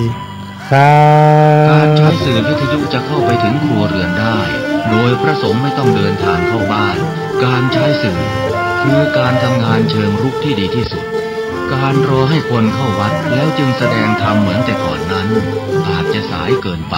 ครับ การใช้สื่อวิทยุจะเข้าไปถึงครัวเรือนได้ โดยพระสงฆ์ไม่ต้องเดินทางเข้าบ้าน การใช้สื่อคือการทำงานเชิงรุกที่ดีที่สุด การรอให้คนเข้าวัดแล้วจึงแสดงธรรมเหมือนแต่ก่อนนั้น อาจจะสายเกินไป